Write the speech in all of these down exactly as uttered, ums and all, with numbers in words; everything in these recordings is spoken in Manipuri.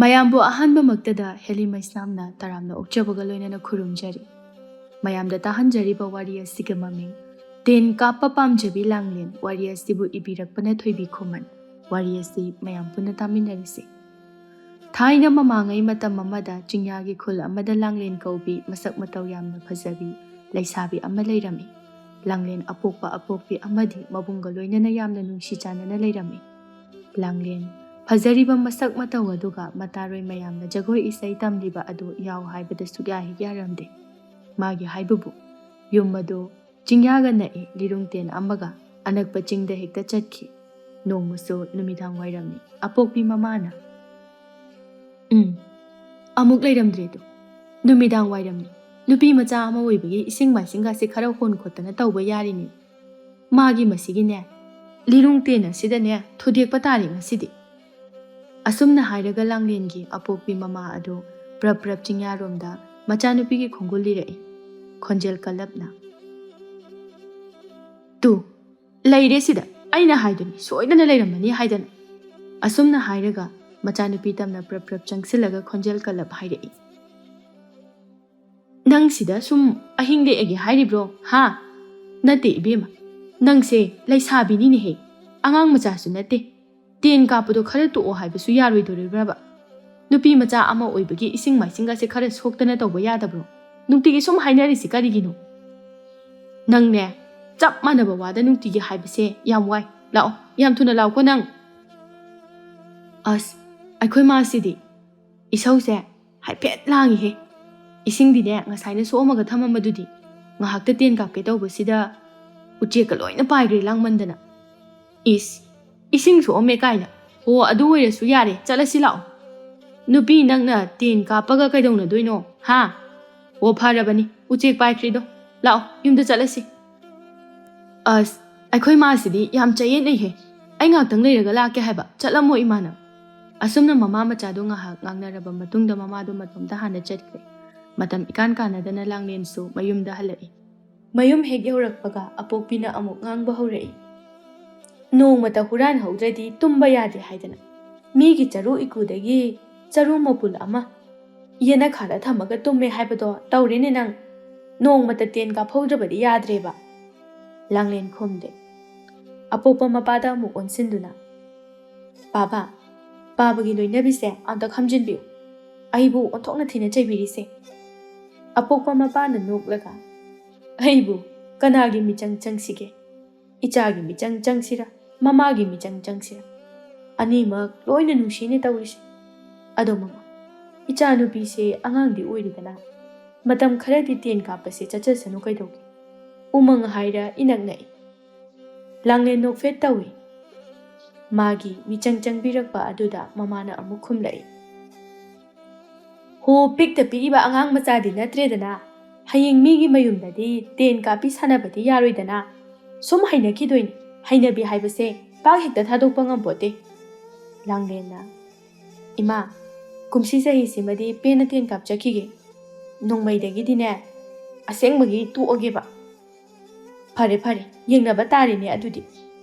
ꯃꯌꯥꯝꯕꯨ ꯑꯍꯥꯟꯕꯃꯛꯇꯗ ꯍꯦꯂꯤ ꯃꯩꯁꯅꯥꯝꯅ ꯇꯔꯥꯝꯅ ꯑꯣꯛꯆꯕꯒ ꯂꯣꯏꯅꯅ ꯈꯨꯔꯨꯝꯖꯔꯤ꯫ ꯃꯌꯥꯝꯗ ꯇꯥꯍꯟꯖꯔꯤꯕ ꯋꯥꯔꯤ ꯑꯁꯤꯒꯤ ꯃꯃꯤꯡ ꯇꯦꯟ ꯀꯥꯞꯄ ꯄꯥꯝꯖꯕꯤ ꯂꯥꯡꯂꯦꯟ꯫ ꯋꯥꯔꯤ ꯑꯁꯤꯕꯨ ꯏꯕꯤꯔꯛꯄꯅ ꯊꯣꯏꯕꯤ ꯈꯨꯃꯟ꯫ ꯋꯥꯔꯤ ꯑꯁꯤ ꯃꯌꯥꯝ ꯄꯨꯟꯅ ꯇꯥꯃꯤꯟꯅꯔꯁꯤ꯫ ꯊꯥꯏꯅ ꯃꯃꯥꯡꯉꯩ ꯃꯇꯝ ꯑꯃꯗ ꯆꯤꯡꯌꯥꯒꯤ ꯈꯨꯜ ꯑꯃꯗ ꯂꯥꯡꯂꯦꯟ ꯀꯧꯕꯤ ꯃꯁꯛ ꯃꯇꯧ ꯌꯥꯝꯅ ꯐꯖꯕꯤ ꯂꯩꯁꯥꯕꯤ ꯑꯃ ꯂꯩꯔꯝꯃꯤ꯫ ꯂꯥꯡꯂꯦꯟ ꯑꯄꯣꯛꯄ ꯑꯄꯣꯛꯄꯤ ꯑꯃꯗꯤ ꯃꯕꯨꯡꯒ ꯂꯣꯏꯅꯅ ꯌꯥꯝꯅ ꯅꯨꯡꯁꯤ ꯆꯥꯟꯅꯅ ꯂꯩꯔꯝꯃꯤ꯫ ꯂꯥꯡꯂꯦꯟ ꯐꯖꯔꯤꯕ ꯃꯁꯛ ꯃꯇꯧ ꯑꯗꯨꯒ ꯃꯇꯥꯔꯣꯏ ꯃꯌꯥꯝꯅ ꯖꯒꯣꯏ ꯏꯁꯩ ꯇꯝꯂꯤꯕ ꯑꯗꯨ ꯌꯥꯎ ꯍꯥꯏꯕꯗ ꯁꯨꯛꯌꯥ ꯍꯦꯛ ꯌꯥꯔꯝꯗꯦ꯫ ꯃꯥꯒꯤ ꯍꯥꯏꯕꯕꯨ ꯌꯨꯝ ꯑꯗꯨ ꯆꯤꯡꯌꯥꯒ ꯅꯛꯏ, ꯂꯤꯔꯨꯡ ꯇꯦꯟ ꯑꯃꯒ ꯑꯅꯛꯄ ꯆꯤꯡꯗ ꯍꯦꯛꯇ ꯆꯠꯈꯤ꯫ ꯅꯣꯡꯃꯁꯨ ꯅꯨꯃꯤꯗꯥꯡ ꯋꯥꯏꯔꯝꯅꯤ꯫ ꯑꯄꯣꯛꯄꯤ ꯃꯃꯥꯅ, "ꯎꯝ, ꯑꯃꯨꯛ ꯂꯩꯔꯝꯗ꯭ꯔꯦꯗꯣ꯫ ꯅꯨꯃꯤꯗꯥꯡ ꯋꯥꯏꯔꯝꯅꯤ꯫ ꯅꯨꯄꯤ ꯃꯆꯥ ꯑꯃ ꯑꯣꯏꯕꯒꯤ ꯏꯁꯤꯡ ꯃꯥꯏꯁꯤꯡꯒꯁꯦ ꯈꯔ ꯍꯣꯟ ꯈꯣꯠꯇꯅ ꯇꯧꯕ ꯌꯥꯔꯤꯅꯤ꯫ ꯃꯥꯒꯤ ꯃꯁꯤꯒꯤꯅꯦ, ꯂꯤꯔꯨꯡ ꯇꯦꯟ ꯑꯁꯤꯗꯅꯦ ꯊꯨꯗꯦꯛꯄ ꯇꯥꯔꯦ ꯉꯁꯤꯗꯤ"꯫ ꯑꯁꯨꯝꯅ ꯍꯥꯏꯔꯒ ꯂꯥꯡꯂꯦꯟꯒꯤ ꯑꯄꯣꯛꯄꯤ ꯃꯃꯥ ꯑꯗꯨ ꯄ꯭ꯔꯞ ꯄ꯭ꯔꯞ ꯆꯤꯡꯌꯥꯔꯣꯝꯗ ꯃꯆꯥꯅꯨꯄꯤꯒꯤ ꯈꯣꯡꯒꯨꯜ ꯂꯤꯔꯛꯏ, ꯈꯣꯟꯖꯦꯜ ꯀꯜꯂꯞꯅ꯫ "ꯇꯨ, ꯂꯩꯔꯦ ꯁꯤꯗ, ꯑꯩꯅ ꯍꯥꯏꯗꯨꯅꯤ, ꯁꯣꯏꯗꯅ ꯂꯩꯔꯝꯃꯅꯤ ꯍꯥꯏꯗꯅ"꯫ ꯑꯁꯨꯝꯅ ꯍꯥꯏꯔꯒ ꯃꯆꯥꯅꯨꯄꯤ ꯇꯝꯅ ꯄ꯭ꯔꯞ ꯄ꯭ꯔꯞ ꯆꯪꯁꯤꯜꯂꯒ ꯈꯣꯟꯖꯦꯜ ꯀꯜꯂꯞ ꯍꯥꯏꯔꯛꯏ, "ꯅꯪ ꯁꯤꯗ ꯁꯨꯝ ꯑꯍꯤꯡ ꯂꯦꯛꯑꯒꯦ ꯍꯥꯏꯔꯤꯕ꯭ꯔꯣ, ꯍꯥ? ꯅꯠꯇꯦ ꯏꯕꯦꯝꯃ, ꯅꯪꯁꯦ ꯂꯩꯁꯥꯕꯤꯅꯤꯅꯦꯍꯦ, ꯑꯉꯥꯡ ꯃꯆꯥꯁꯨ ꯅꯠꯇꯦ꯫ ꯇꯦꯟ ꯀꯥꯞꯄꯗꯣ ꯈꯔ ꯇꯣꯛꯑꯣ ꯍꯥꯏꯕꯁꯨ ꯌꯥꯔꯣꯏꯗꯣꯔꯤꯕ꯭ꯔꯕ? ꯅꯨꯄꯤ ꯃꯆꯥ ꯑꯃ ꯑꯣꯏꯕꯒꯤ ꯏꯁꯤꯡ ꯃꯥꯏꯁꯤꯡꯒꯁꯦ ꯈꯔ ꯁꯣꯛꯇꯅ ꯇꯧꯕ ꯌꯥꯗꯕ꯭ꯔꯣ? ꯅꯨꯡꯇꯤꯒꯤ ꯁꯨꯝ ꯍꯥꯏꯅꯔꯤꯁꯤ ꯀꯔꯤꯒꯤꯅꯣ? ꯅꯪꯅꯦ, ꯆꯞ ꯃꯥꯟꯅꯕ ꯋꯥꯗ ꯅꯨꯡꯇꯤꯒꯤ ꯍꯥꯏꯕꯁꯦ ꯌꯥꯝ ꯋꯥꯏ꯫ ꯂꯥꯛꯑꯣ, ꯌꯥꯝ ꯊꯨꯅ ꯂꯥꯛꯑꯣꯀꯣ ꯅꯪ"꯫ ꯑꯁ, ꯑꯩꯈꯣꯏ ꯃꯥꯁꯤꯗꯤ꯫ ꯏꯁꯧꯁꯦ ꯍꯥꯏꯐꯦꯠ ꯂꯥꯡꯉꯤꯍꯦ꯫ ꯏꯁꯤꯡꯗꯤꯅꯦ ꯉꯁꯥꯏꯅ ꯁꯣꯛꯑꯝꯃꯒ ꯊꯝꯃꯝꯕꯗꯨꯗꯤ꯫ ꯉꯥꯏꯍꯥꯛꯇ ꯇꯦꯟ ꯀꯥꯞꯀꯦ ꯇꯧꯕꯁꯤꯗ ꯎꯆꯦꯛꯀ ꯂꯣꯏꯅ ꯄꯥꯏꯈ꯭ꯔꯦ ꯂꯥꯡꯃꯟꯗꯅ꯫ ꯏꯁ, ꯏꯁꯤꯡ ꯁꯣꯛꯑꯝꯃꯦ ꯀꯥꯏꯅ꯫ ꯑꯣ, ꯑꯗꯨ ꯑꯣꯏꯔꯁꯨ ꯌꯥꯔꯦ, ꯆꯠꯂꯁꯤ ꯂꯥꯛꯑꯣ꯫ ꯅꯨꯄꯤ, ꯅꯪꯅ ꯇꯦꯟ ꯀꯥꯞꯄꯒ ꯀꯩꯗꯧꯅꯗꯣꯏꯅꯣ, ꯍꯥ? ꯑꯣ, ꯐꯔꯕꯅꯤ, ꯎꯆꯦꯛ ꯄꯥꯏꯈ꯭ꯔꯤꯗꯣ꯫ ꯂꯥꯛꯑꯣ, ꯌꯨꯝꯗ ꯆꯠꯂꯁꯤ꯫ ꯑꯁ, ꯑꯩꯈꯣꯏ ꯃꯥꯁꯤꯗꯤ ꯌꯥꯝ ꯆꯌꯦꯠꯅꯩꯍꯦ꯫ ꯑꯩ ꯉꯥꯛꯇꯪ ꯂꯩꯔꯒ ꯂꯥꯛꯀꯦ ꯍꯥꯏꯕ, ꯆꯠꯂꯝꯃꯣ ꯏꯃꯥꯅ꯫ ꯑꯁꯨꯝꯅ ꯃꯃꯥ ꯃꯆꯥꯗꯣ ꯉꯥꯏꯍꯥꯛ ꯉꯥꯡꯅꯔꯕ ꯃꯇꯨꯡꯗ ꯃꯃꯥꯗꯣ ꯃꯇꯣꯝꯇ ꯍꯥꯟꯅ ꯆꯠꯈ꯭ꯔꯦ꯫ ꯃꯇꯝ ꯏꯀꯥꯟ ꯀꯥꯟꯅꯗꯅ ꯂꯥꯡꯂꯦꯟꯁꯨ ꯃꯌꯨꯝꯗ ꯍꯜꯂꯛꯏ꯫ ꯃꯌꯨꯝ ꯍꯦꯛ ꯌꯧꯔꯛꯄꯒ ꯑꯄꯣꯛꯄꯤꯅ ꯑꯃꯨꯛ ꯉꯥꯡꯕ ꯍꯧꯔꯛꯏ꯫ "ꯅꯣꯡꯃꯇ ꯍꯨꯔꯥꯟꯍꯧꯗ꯭ꯔꯗꯤ ꯇꯨꯝꯕ ꯌꯥꯗꯦ ꯍꯥꯏꯗꯅ꯫ ꯃꯤꯒꯤ ꯆꯔꯨ ꯏꯀꯨꯗꯒꯤ ꯆꯔꯨ ꯃꯄꯨꯜ ꯑꯃ ꯌꯦꯅꯈꯥꯗ ꯊꯝꯃꯒ ꯇꯨꯝꯃꯦ ꯍꯥꯏꯕꯗꯣ ꯇꯧꯔꯦꯅꯦ ꯅꯪ꯫ ꯅꯣꯡꯃꯇ ꯇꯦꯟ ꯀꯥꯞꯍꯧꯗ꯭ꯔꯕꯗꯤ ꯌꯥꯗ꯭ꯔꯦꯕ꯫ ꯂꯥꯡꯂꯦꯟ ꯈꯨꯝꯗꯦ꯫ ꯑꯄꯣꯛꯄ ꯃꯄꯥꯗ ꯑꯃꯨꯛ ꯑꯣꯟꯁꯤꯟꯗꯨꯅ, "ꯄꯥꯕ, ꯄꯥꯕꯒꯤ ꯂꯣꯏꯅꯕꯤꯁꯦ ꯑꯝꯇ ꯈꯝꯖꯤꯟꯕꯤꯌꯨ꯫ ꯑꯩꯕꯨ ꯑꯣꯟꯊꯣꯛꯅ ꯊꯤꯅ ꯆꯩꯕꯤꯔꯤꯁꯦ꯫" ꯑꯄꯣꯛꯄ ꯃꯄꯥꯅ ꯅꯣꯛꯂꯒ, "ꯑꯩꯕꯨ ꯀꯅꯥꯒꯤ ꯃꯤꯆꯪ ꯆꯪꯁꯤꯒꯦ? ꯏꯆꯥꯒꯤ ꯃꯤꯆꯪ ꯆꯪꯁꯤꯔꯥ, ꯃꯃꯥꯒꯤ ꯃꯤꯆꯪ ꯆꯪꯁꯤꯔꯥ? ꯑꯅꯤꯃꯛ ꯂꯣꯏꯅ ꯅꯨꯡꯁꯤꯅꯦ ꯇꯧꯔꯤꯁꯦ꯫ ꯑꯗꯣ ꯃꯃꯥ, ꯏꯆꯥꯅꯨꯄꯤꯁꯦ ꯑꯉꯥꯡꯗꯤ ꯑꯣꯏꯔꯤꯗꯅ, ꯃꯇꯝ ꯈꯔꯗꯤ ꯇꯦꯟ ꯀꯥꯞꯄꯁꯦ ꯆꯠꯆꯁꯅꯨ ꯀꯩꯗꯧꯒꯦ? ꯎꯃꯪ ꯍꯥꯏꯔ ꯏꯅꯛ ꯅꯛꯏ꯫" ꯂꯥꯡꯂꯦꯟ ꯅꯣꯛꯐꯦꯠ ꯇꯧꯏ꯫ ꯃꯥꯒꯤ ꯃꯤꯆꯪ ꯆꯪꯕꯤꯔꯛꯄ ꯑꯗꯨꯗ ꯃꯃꯥꯅ ꯑꯃꯨꯛ ꯈꯨꯝꯂꯛꯏ, "ꯍꯣ, ꯄꯤꯛꯇ ꯄꯤꯛꯏꯕ ꯑꯉꯥꯡ ꯃꯆꯥꯗꯤ ꯅꯠꯇ꯭ꯔꯦꯗꯅ꯫ ꯍꯌꯦꯡ ꯃꯤꯒꯤ ꯃꯌꯨꯝꯗꯗꯤ ꯇꯦꯟ ꯀꯥꯞꯄꯤ ꯁꯥꯟꯅꯕꯗꯤ ꯌꯥꯔꯣꯏꯗꯅ꯫ ꯁꯨꯝ ꯍꯩꯅꯈꯤꯗꯣꯏꯅꯤ꯫ ꯍꯩꯅꯕꯤ ꯍꯥꯏꯕꯁꯦ ꯄꯥꯛ ꯍꯦꯛꯇ ꯊꯥꯗꯣꯛꯄ ꯉꯝꯄꯣꯠꯇꯦ꯫" ꯂꯥꯡꯂꯦꯟꯅ, "ꯏꯃꯥ, ꯀꯨꯝꯁꯤ ꯆꯍꯤꯁꯤꯃꯗꯤ ꯄꯦꯟꯅ ꯇꯦꯟ ꯀꯥꯞꯆꯈꯤꯒꯦ꯫ ꯅꯣꯡꯃꯩꯗꯒꯤꯗꯤꯅꯦ, ꯑꯁꯦꯡꯕꯒꯤ ꯇꯣꯛꯑꯒꯦꯕ꯫" "ꯐꯔꯦ, ꯐꯔꯦ, ꯌꯦꯡꯅꯕ ꯇꯥꯔꯦꯅꯦ ꯑꯗꯨꯗꯤ꯫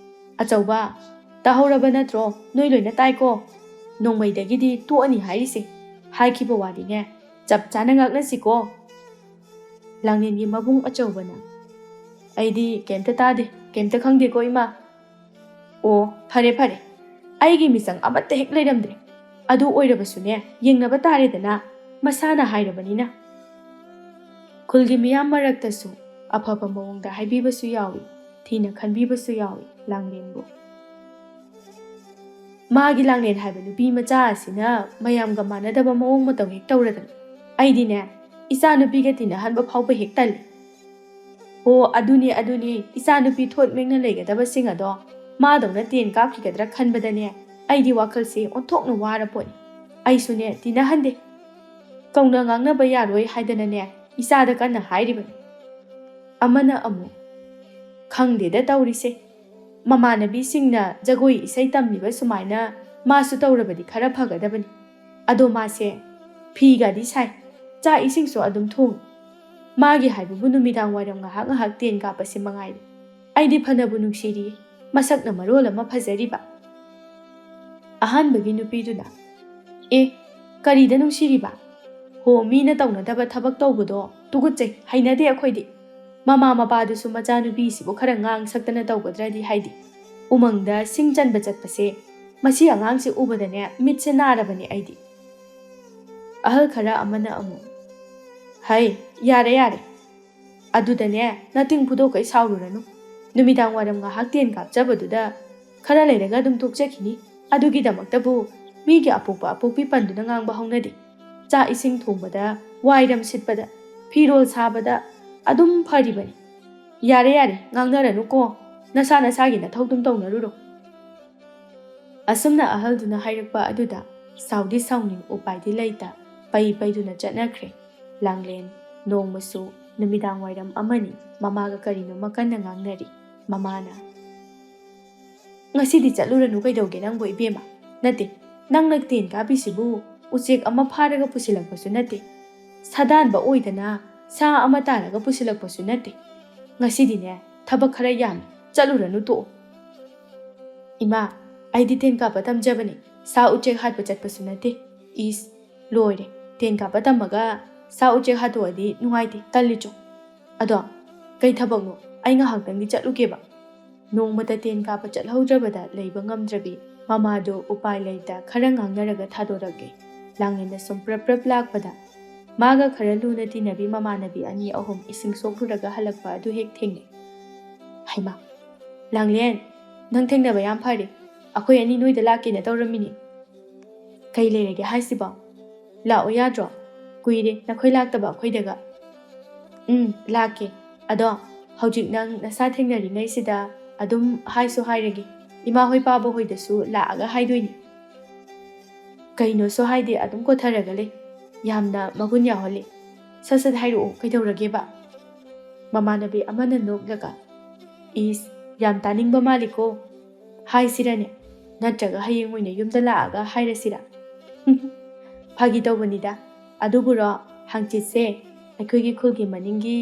ꯑꯆꯧꯕ, ꯇꯥꯍꯧꯔꯕ ꯅꯠꯇ꯭ꯔꯣ? ꯅꯣꯏ ꯂꯣꯏꯅ ꯇꯥꯏꯀꯣ? ꯅꯣꯡꯃꯩꯗꯒꯤꯗꯤ ꯇꯣꯛꯑꯅꯤ ꯍꯥꯏꯔꯤꯁꯦ꯫ ꯍꯥꯏꯈꯤꯕ ꯋꯥꯗꯤꯅꯦ, ꯆꯞ ꯆꯥꯅ ꯉꯥꯛꯅꯁꯤꯀꯣ꯫" ꯂꯥꯡꯂꯦꯟꯒꯤ ꯃꯕꯨꯡ ꯑꯆꯧꯕꯅ, "ꯑꯩꯗꯤ ꯀꯩꯝꯇ ꯇꯥꯗꯦ, ꯀꯩꯝꯇ ꯈꯪꯗꯦꯀꯣ ꯏꯃꯥ꯫" "ꯑꯣ, ꯐꯔꯦ, ꯐꯔꯦ꯫ ꯑꯩꯒꯤ ꯃꯤꯆꯪ ꯑꯃꯠꯇ ꯍꯦꯛ ꯂꯩꯔꯝꯗ꯭ꯔꯦ꯫ ꯑꯗꯨ ꯑꯣꯏꯔꯕꯁꯨꯅꯦ, ꯌꯦꯡꯅꯕ ꯇꯥꯔꯦꯗꯅ, ꯃꯁꯥꯅ ꯍꯥꯏꯔꯕꯅꯤꯅ꯫" ꯈꯨꯜꯒꯤ ꯃꯤꯌꯥꯝ ꯃꯔꯛꯇꯁꯨ ꯑꯐꯕ ꯃꯑꯣꯡꯗ ꯍꯥꯏꯕꯤꯕꯁꯨ ꯌꯥꯎꯏ, ꯊꯤꯅ ꯈꯟꯕꯤꯕꯁꯨ ꯌꯥꯎꯏ ꯂꯥꯡꯂꯦꯟꯕꯨ꯫ "ꯃꯥꯒꯤ ꯂꯥꯡꯂꯦꯟ ꯍꯥꯏꯕ ꯅꯨꯄꯤ ꯃꯆꯥ ꯑꯁꯤꯅ ꯃꯌꯥꯝꯒ ꯃꯥꯟꯅꯗꯕ ꯃꯑꯣꯡ ꯃꯇꯧ ꯍꯦꯛ ꯇꯧꯔꯗꯅ꯫ ꯑꯩꯗꯤꯅꯦ, ꯏꯆꯥ ꯅꯨꯄꯤꯒ ꯇꯤꯟꯅꯍꯟꯕ ꯐꯥꯎꯕ ꯍꯦꯛ ꯇꯜꯂꯤ꯫" "ꯑꯣ, ꯑꯗꯨꯅꯦ, ꯑꯗꯨꯅꯦ, ꯏꯆꯥ ꯅꯨꯄꯤ ꯊꯣꯠ ꯃꯦꯡꯅ ꯂꯩꯒꯗꯕꯁꯤꯡ ꯑꯗꯣ ꯃꯥꯗꯧꯅ ꯇꯦꯟ ꯀꯥꯞꯈꯤꯒꯗ꯭ꯔꯥ ꯈꯟꯕꯗꯅꯦ, ꯑꯩꯗꯤ ꯋꯥꯈꯜꯁꯦ ꯑꯣꯟꯊꯣꯛꯅ ꯋꯥꯔ ꯄꯣꯠꯅꯤ꯫ ꯑꯩꯁꯨꯅꯦ, ꯇꯤꯟꯅꯍꯟꯗꯦ꯫ ꯀꯧꯅ ꯉꯥꯡꯅꯕ ꯌꯥꯔꯣꯏ ꯍꯥꯏꯗꯅꯅꯦ, ꯏꯆꯥꯗ ꯀꯟꯅ ꯍꯥꯏꯔꯤꯕꯅꯤ꯫" ꯑꯃꯅ ꯑꯃꯨꯛ, "ꯈꯪꯗꯦꯗ ꯇꯧꯔꯤꯁꯦ꯫ ꯃꯃꯥꯟꯅꯕꯤꯁꯤꯡꯅ ꯖꯒꯣꯏ ꯏꯁꯩ ꯇꯝꯂꯤꯕ ꯁꯨꯃꯥꯏꯅ ꯃꯥꯁꯨ ꯇꯧꯔꯕꯗꯤ ꯈꯔ ꯐꯒꯗꯕꯅꯤ꯫ ꯑꯗꯣ ꯃꯥꯁꯦ ꯐꯤꯒꯗꯤ ꯁꯥꯏ, ꯆꯥꯛ ꯏꯁꯤꯡꯁꯨ ꯑꯗꯨꯝ ꯊꯣꯡꯏ꯫ ꯃꯥꯒꯤ ꯍꯥꯏꯕꯕꯨ ꯅꯨꯃꯤꯗꯥꯡ ꯋꯥꯏꯔꯝ ꯉꯥꯏꯍꯥꯛ ꯉꯥꯏꯍꯥꯛ ꯇꯦꯟ ꯀꯥꯞꯄꯁꯤ ꯃꯉꯥꯏꯔꯦ꯫ ꯑꯩꯗꯤ ꯐꯅꯕꯨ ꯅꯨꯡꯁꯤꯔꯤ, ꯃꯁꯛꯅ ꯃꯔꯣꯜ ꯑꯃ ꯐꯖꯔꯤꯕ꯫" ꯑꯍꯥꯟꯕꯒꯤ ꯅꯨꯄꯤꯗꯨꯅ, "ꯑꯦ, "ꯀꯔꯤꯗ ꯅꯨꯡꯁꯤꯔꯤꯕ? ꯍꯣ, ꯃꯤꯅ ꯇꯧꯅꯗꯕ ꯊꯕꯛ ꯇꯧꯕꯗꯣ ꯇꯨꯀꯠꯆꯩ, ꯍꯩꯅꯗꯦ ꯑꯩꯈꯣꯏꯗꯤ꯫ ꯃꯃꯥ ꯃꯄꯥꯗꯨꯁꯨ ꯃꯆꯥꯅꯨꯄꯤꯁꯤꯕꯨ ꯈꯔ ꯉꯥꯡ ꯁꯛꯇꯅ ꯇꯧꯒꯗ꯭ꯔꯗꯤ ꯍꯥꯏꯗꯦ꯫ ꯎꯃꯪꯗ ꯁꯤꯡ ꯆꯟꯕ ꯆꯠꯄꯁꯦ, ꯃꯁꯤ ꯑꯉꯥꯡꯁꯦ ꯎꯕꯗꯅꯦ ꯃꯤꯠꯁꯦ ꯅꯥꯔꯕꯅꯦ ꯑꯩꯗꯤ"꯫ ꯑꯍꯜ ꯈꯔ ꯑꯃꯅ ꯑꯃꯨꯛ, "ꯍꯩ, ꯌꯥꯔꯦ, ꯌꯥꯔꯦ꯫ ꯑꯗꯨꯗꯅꯦ, ꯅꯇꯤꯡ ꯐꯨꯗꯣꯛꯈꯩ ꯁꯥꯎꯔꯨꯔꯅꯨ꯫ ꯅꯨꯃꯤꯗꯥꯡ ꯋꯥꯏꯔꯝ ꯉꯥꯏꯍꯥꯛ ꯇꯦꯟ ꯀꯥꯞꯆꯕꯗꯨꯗ ꯈꯔ ꯂꯩꯔꯒ ꯑꯗꯨꯝ ꯇꯣꯛꯆꯈꯤꯅꯤ꯫ ꯑꯗꯨꯒꯤꯗꯃꯛꯇꯕꯨ ꯃꯤꯒꯤ ꯑꯄꯣꯛꯄ ꯑꯄꯣꯛꯄꯤ ꯄꯟꯗꯨꯅ ꯉꯥꯡꯕ ꯍꯧꯅꯗꯦ꯫ ꯆꯥꯛ ꯏꯁꯤꯡ ꯊꯣꯡꯕꯗ, ꯋꯥꯏꯔꯝ ꯁꯤꯠꯄꯗ, ꯐꯤꯔꯣꯜ ꯁꯥꯕꯗ ꯑꯗꯨꯝ ꯐꯔꯤꯕꯅꯤ꯫ ꯌꯥꯔꯦ, ꯌꯥꯔꯦ, ꯉꯥꯡꯅꯔꯅꯨꯀꯣ꯫ ꯅꯁꯥ ꯅꯁꯥꯒꯤ ꯅꯊꯧ ꯑꯗꯨꯝ ꯇꯧꯅꯔꯨꯔꯣ"꯫ ꯑꯁꯨꯝꯅ ꯑꯍꯜꯗꯨꯅ ꯍꯥꯏꯔꯛꯄ ꯑꯗꯨꯗ ꯁꯥꯎꯗꯤ ꯁꯥꯎꯅꯤꯡ, ꯎꯄꯥꯏꯗꯤ ꯂꯩꯇ, ꯄꯩ ꯄꯩꯗꯨꯅ ꯆꯠꯅꯈ꯭ꯔꯦ꯫ ꯂꯥꯡꯂꯦꯟ꯫ ꯅꯣꯡꯃꯁꯨ ꯅꯨꯃꯤꯗꯥꯡ ꯋꯥꯏꯔꯝ ꯑꯃꯅꯤ, ꯃꯃꯥꯒ ꯀꯔꯤꯅꯣꯃ ꯀꯟꯅ ꯉꯥꯡꯅꯔꯤ꯫ ꯃꯃꯥꯅ, "ꯉꯁꯤꯗꯤ ꯆꯠꯂꯨꯔꯅꯨ ꯀꯩꯗꯧꯒꯦ ꯅꯪꯕꯨ ꯏꯕꯦꯝꯃ? ꯅꯠꯇꯦ, ꯅꯪꯅ ꯇꯦꯟ ꯀꯥꯞꯄꯤꯁꯤꯕꯨ ꯎꯆꯦꯛ ꯑꯃ ꯐꯥꯔꯒ ꯄꯨꯁꯤꯜꯂꯛꯄꯁꯨ ꯅꯠꯇꯦ, ꯁꯥꯗꯥꯟꯕ ꯑꯣꯏꯗꯅ ꯁꯥ ꯑꯃ ꯇꯥꯔꯒ ꯄꯨꯁꯤꯜꯂꯛꯄꯁꯨ ꯅꯠꯇꯦ꯫ ꯉꯁꯤꯗꯤꯅꯦ, ꯊꯕꯛ ꯈꯔ ꯌꯥꯝꯃꯤ, ꯆꯠꯂꯨꯔꯅꯨ, ꯇꯣꯛꯑꯣ"꯫ "ꯏꯃꯥ, ꯑꯩꯗꯤ ꯇꯦꯟ ꯀꯥꯞꯄ ꯇꯝꯖꯕꯅꯤ, ꯁꯥ ꯎꯆꯦꯛ ꯍꯥꯠꯄ ꯆꯠꯄꯁꯨ ꯅꯠꯇꯦ"꯫ "ꯏꯁ, ꯂꯣꯏꯔꯦ꯫ ꯇꯦꯟ ꯀꯥꯞꯄ ꯇꯝꯃꯒ ꯁꯥ ꯎꯆꯦꯛ ꯍꯥꯠꯇꯣꯛꯑꯗꯤ ꯅꯨꯡꯉꯥꯏꯇꯦ, ꯇꯜꯂꯤ ꯆꯣ꯫ ꯑꯗꯣ, ꯀꯩ ꯊꯕꯛꯅꯣ? ꯑꯩ ꯉꯥꯏꯍꯥꯛꯇꯪꯗꯤ ꯆꯠꯂꯨꯒꯦꯕ"꯫ ꯅꯣꯡꯃꯇ ꯇꯦꯟ ꯀꯥꯞꯄ ꯆꯠꯍꯧꯗ꯭ꯔꯕꯗ ꯂꯩꯕ ꯉꯝꯗ꯭ꯔꯕꯤ ꯃꯃꯥꯗꯨ ꯎꯄꯥꯏ ꯂꯩꯇ ꯈꯔ ꯉꯥꯡꯅꯔꯒ ꯊꯥꯗꯣꯔꯛꯂꯦ꯫ ꯂꯥꯡꯂꯦꯟꯅ ꯁꯨꯝ ꯄ꯭ꯔꯞ ꯄ꯭ꯔꯞ ꯂꯥꯛꯄꯗ ꯃꯥꯒ ꯈꯔ ꯂꯨꯅ ꯇꯤꯟꯅꯕꯤ ꯃꯃꯥꯟꯅꯕꯤ ꯑꯅꯤ ꯑꯍꯨꯝ ꯏꯁꯤꯡ ꯁꯣꯛꯂꯨꯔꯒ ꯍꯜꯂꯛꯄ ꯑꯗꯨ ꯍꯦꯛ ꯊꯦꯡꯅꯩ꯫ "ꯍꯩꯃꯥ, ꯂꯥꯡꯂꯦꯟ, ꯅꯪ ꯊꯦꯡꯅꯕ ꯌꯥꯝ ꯐꯔꯦ꯫ ꯑꯩꯈꯣꯏ ꯑꯅꯤ ꯅꯣꯏꯗ ꯂꯥꯛꯀꯦꯅ ꯇꯧꯔꯝꯃꯤꯅꯤ꯫ ꯀꯩ ꯂꯩꯔꯒꯦ ꯍꯥꯏꯁꯤꯕꯣ? ꯂꯥꯛꯑꯣ ꯌꯥꯗ꯭ꯔꯣ? ꯀꯨꯏꯔꯦ ꯅꯈꯣꯏ ꯂꯥꯛꯇꯕ ꯑꯩꯈꯣꯏꯗꯒ"꯫ "ꯎꯝ, ꯂꯥꯛꯀꯦ꯫ ꯑꯗꯣ ꯍꯧꯖꯤꯛ ꯅꯪ ꯅꯁꯥ ꯊꯦꯡꯅꯔꯤꯉꯩꯁꯤꯗ ꯑꯗꯨꯝ ꯍꯥꯏꯁꯨ ꯍꯥꯏꯔꯒꯦ꯫ ꯏꯃꯥ ꯍꯣꯏ ꯄꯥꯕ ꯍꯣꯏꯗꯁꯨ ꯂꯥꯛꯑꯒ ꯍꯥꯏꯗꯣꯏꯅꯤ"꯫ "ꯀꯩꯅꯣꯁꯨ ꯍꯥꯏꯗꯦ, ꯑꯗꯨꯝ ꯀꯣꯠꯊꯔꯒ ꯂꯩ꯫ ꯌꯥꯝꯅ ꯃꯒꯨꯟ ꯌꯥꯎꯍꯜꯂꯤ꯫ ꯁꯠ ꯁꯠ ꯍꯥꯏꯔꯛꯑꯣ, ꯀꯩꯗꯧꯔꯒꯦꯕ?" ꯃꯃꯥꯟꯅꯕꯤ ꯑꯃꯅ ꯅꯣꯛꯂꯒ, "ꯏꯁ, ꯌꯥꯝ ꯇꯥꯅꯤꯡꯕ ꯃꯥꯜꯂꯤꯀꯣ꯫ ꯍꯥꯏꯁꯤꯔꯅꯦ? ꯅꯠꯇ꯭ꯔꯒ ꯍꯌꯦꯡ ꯑꯣꯏꯅ ꯌꯨꯝꯗ ꯂꯥꯛꯑꯒ ꯍꯥꯏꯔꯁꯤꯔ?" "ꯐꯥꯒꯤ ꯇꯧꯕꯅꯤꯗ꯫ ꯑꯗꯨꯕꯨꯔꯣ, ꯍꯪꯆꯤꯠꯁꯦ ꯑꯩꯈꯣꯏꯒꯤ ꯈꯨꯜꯒꯤ ꯃꯅꯤꯡꯒꯤ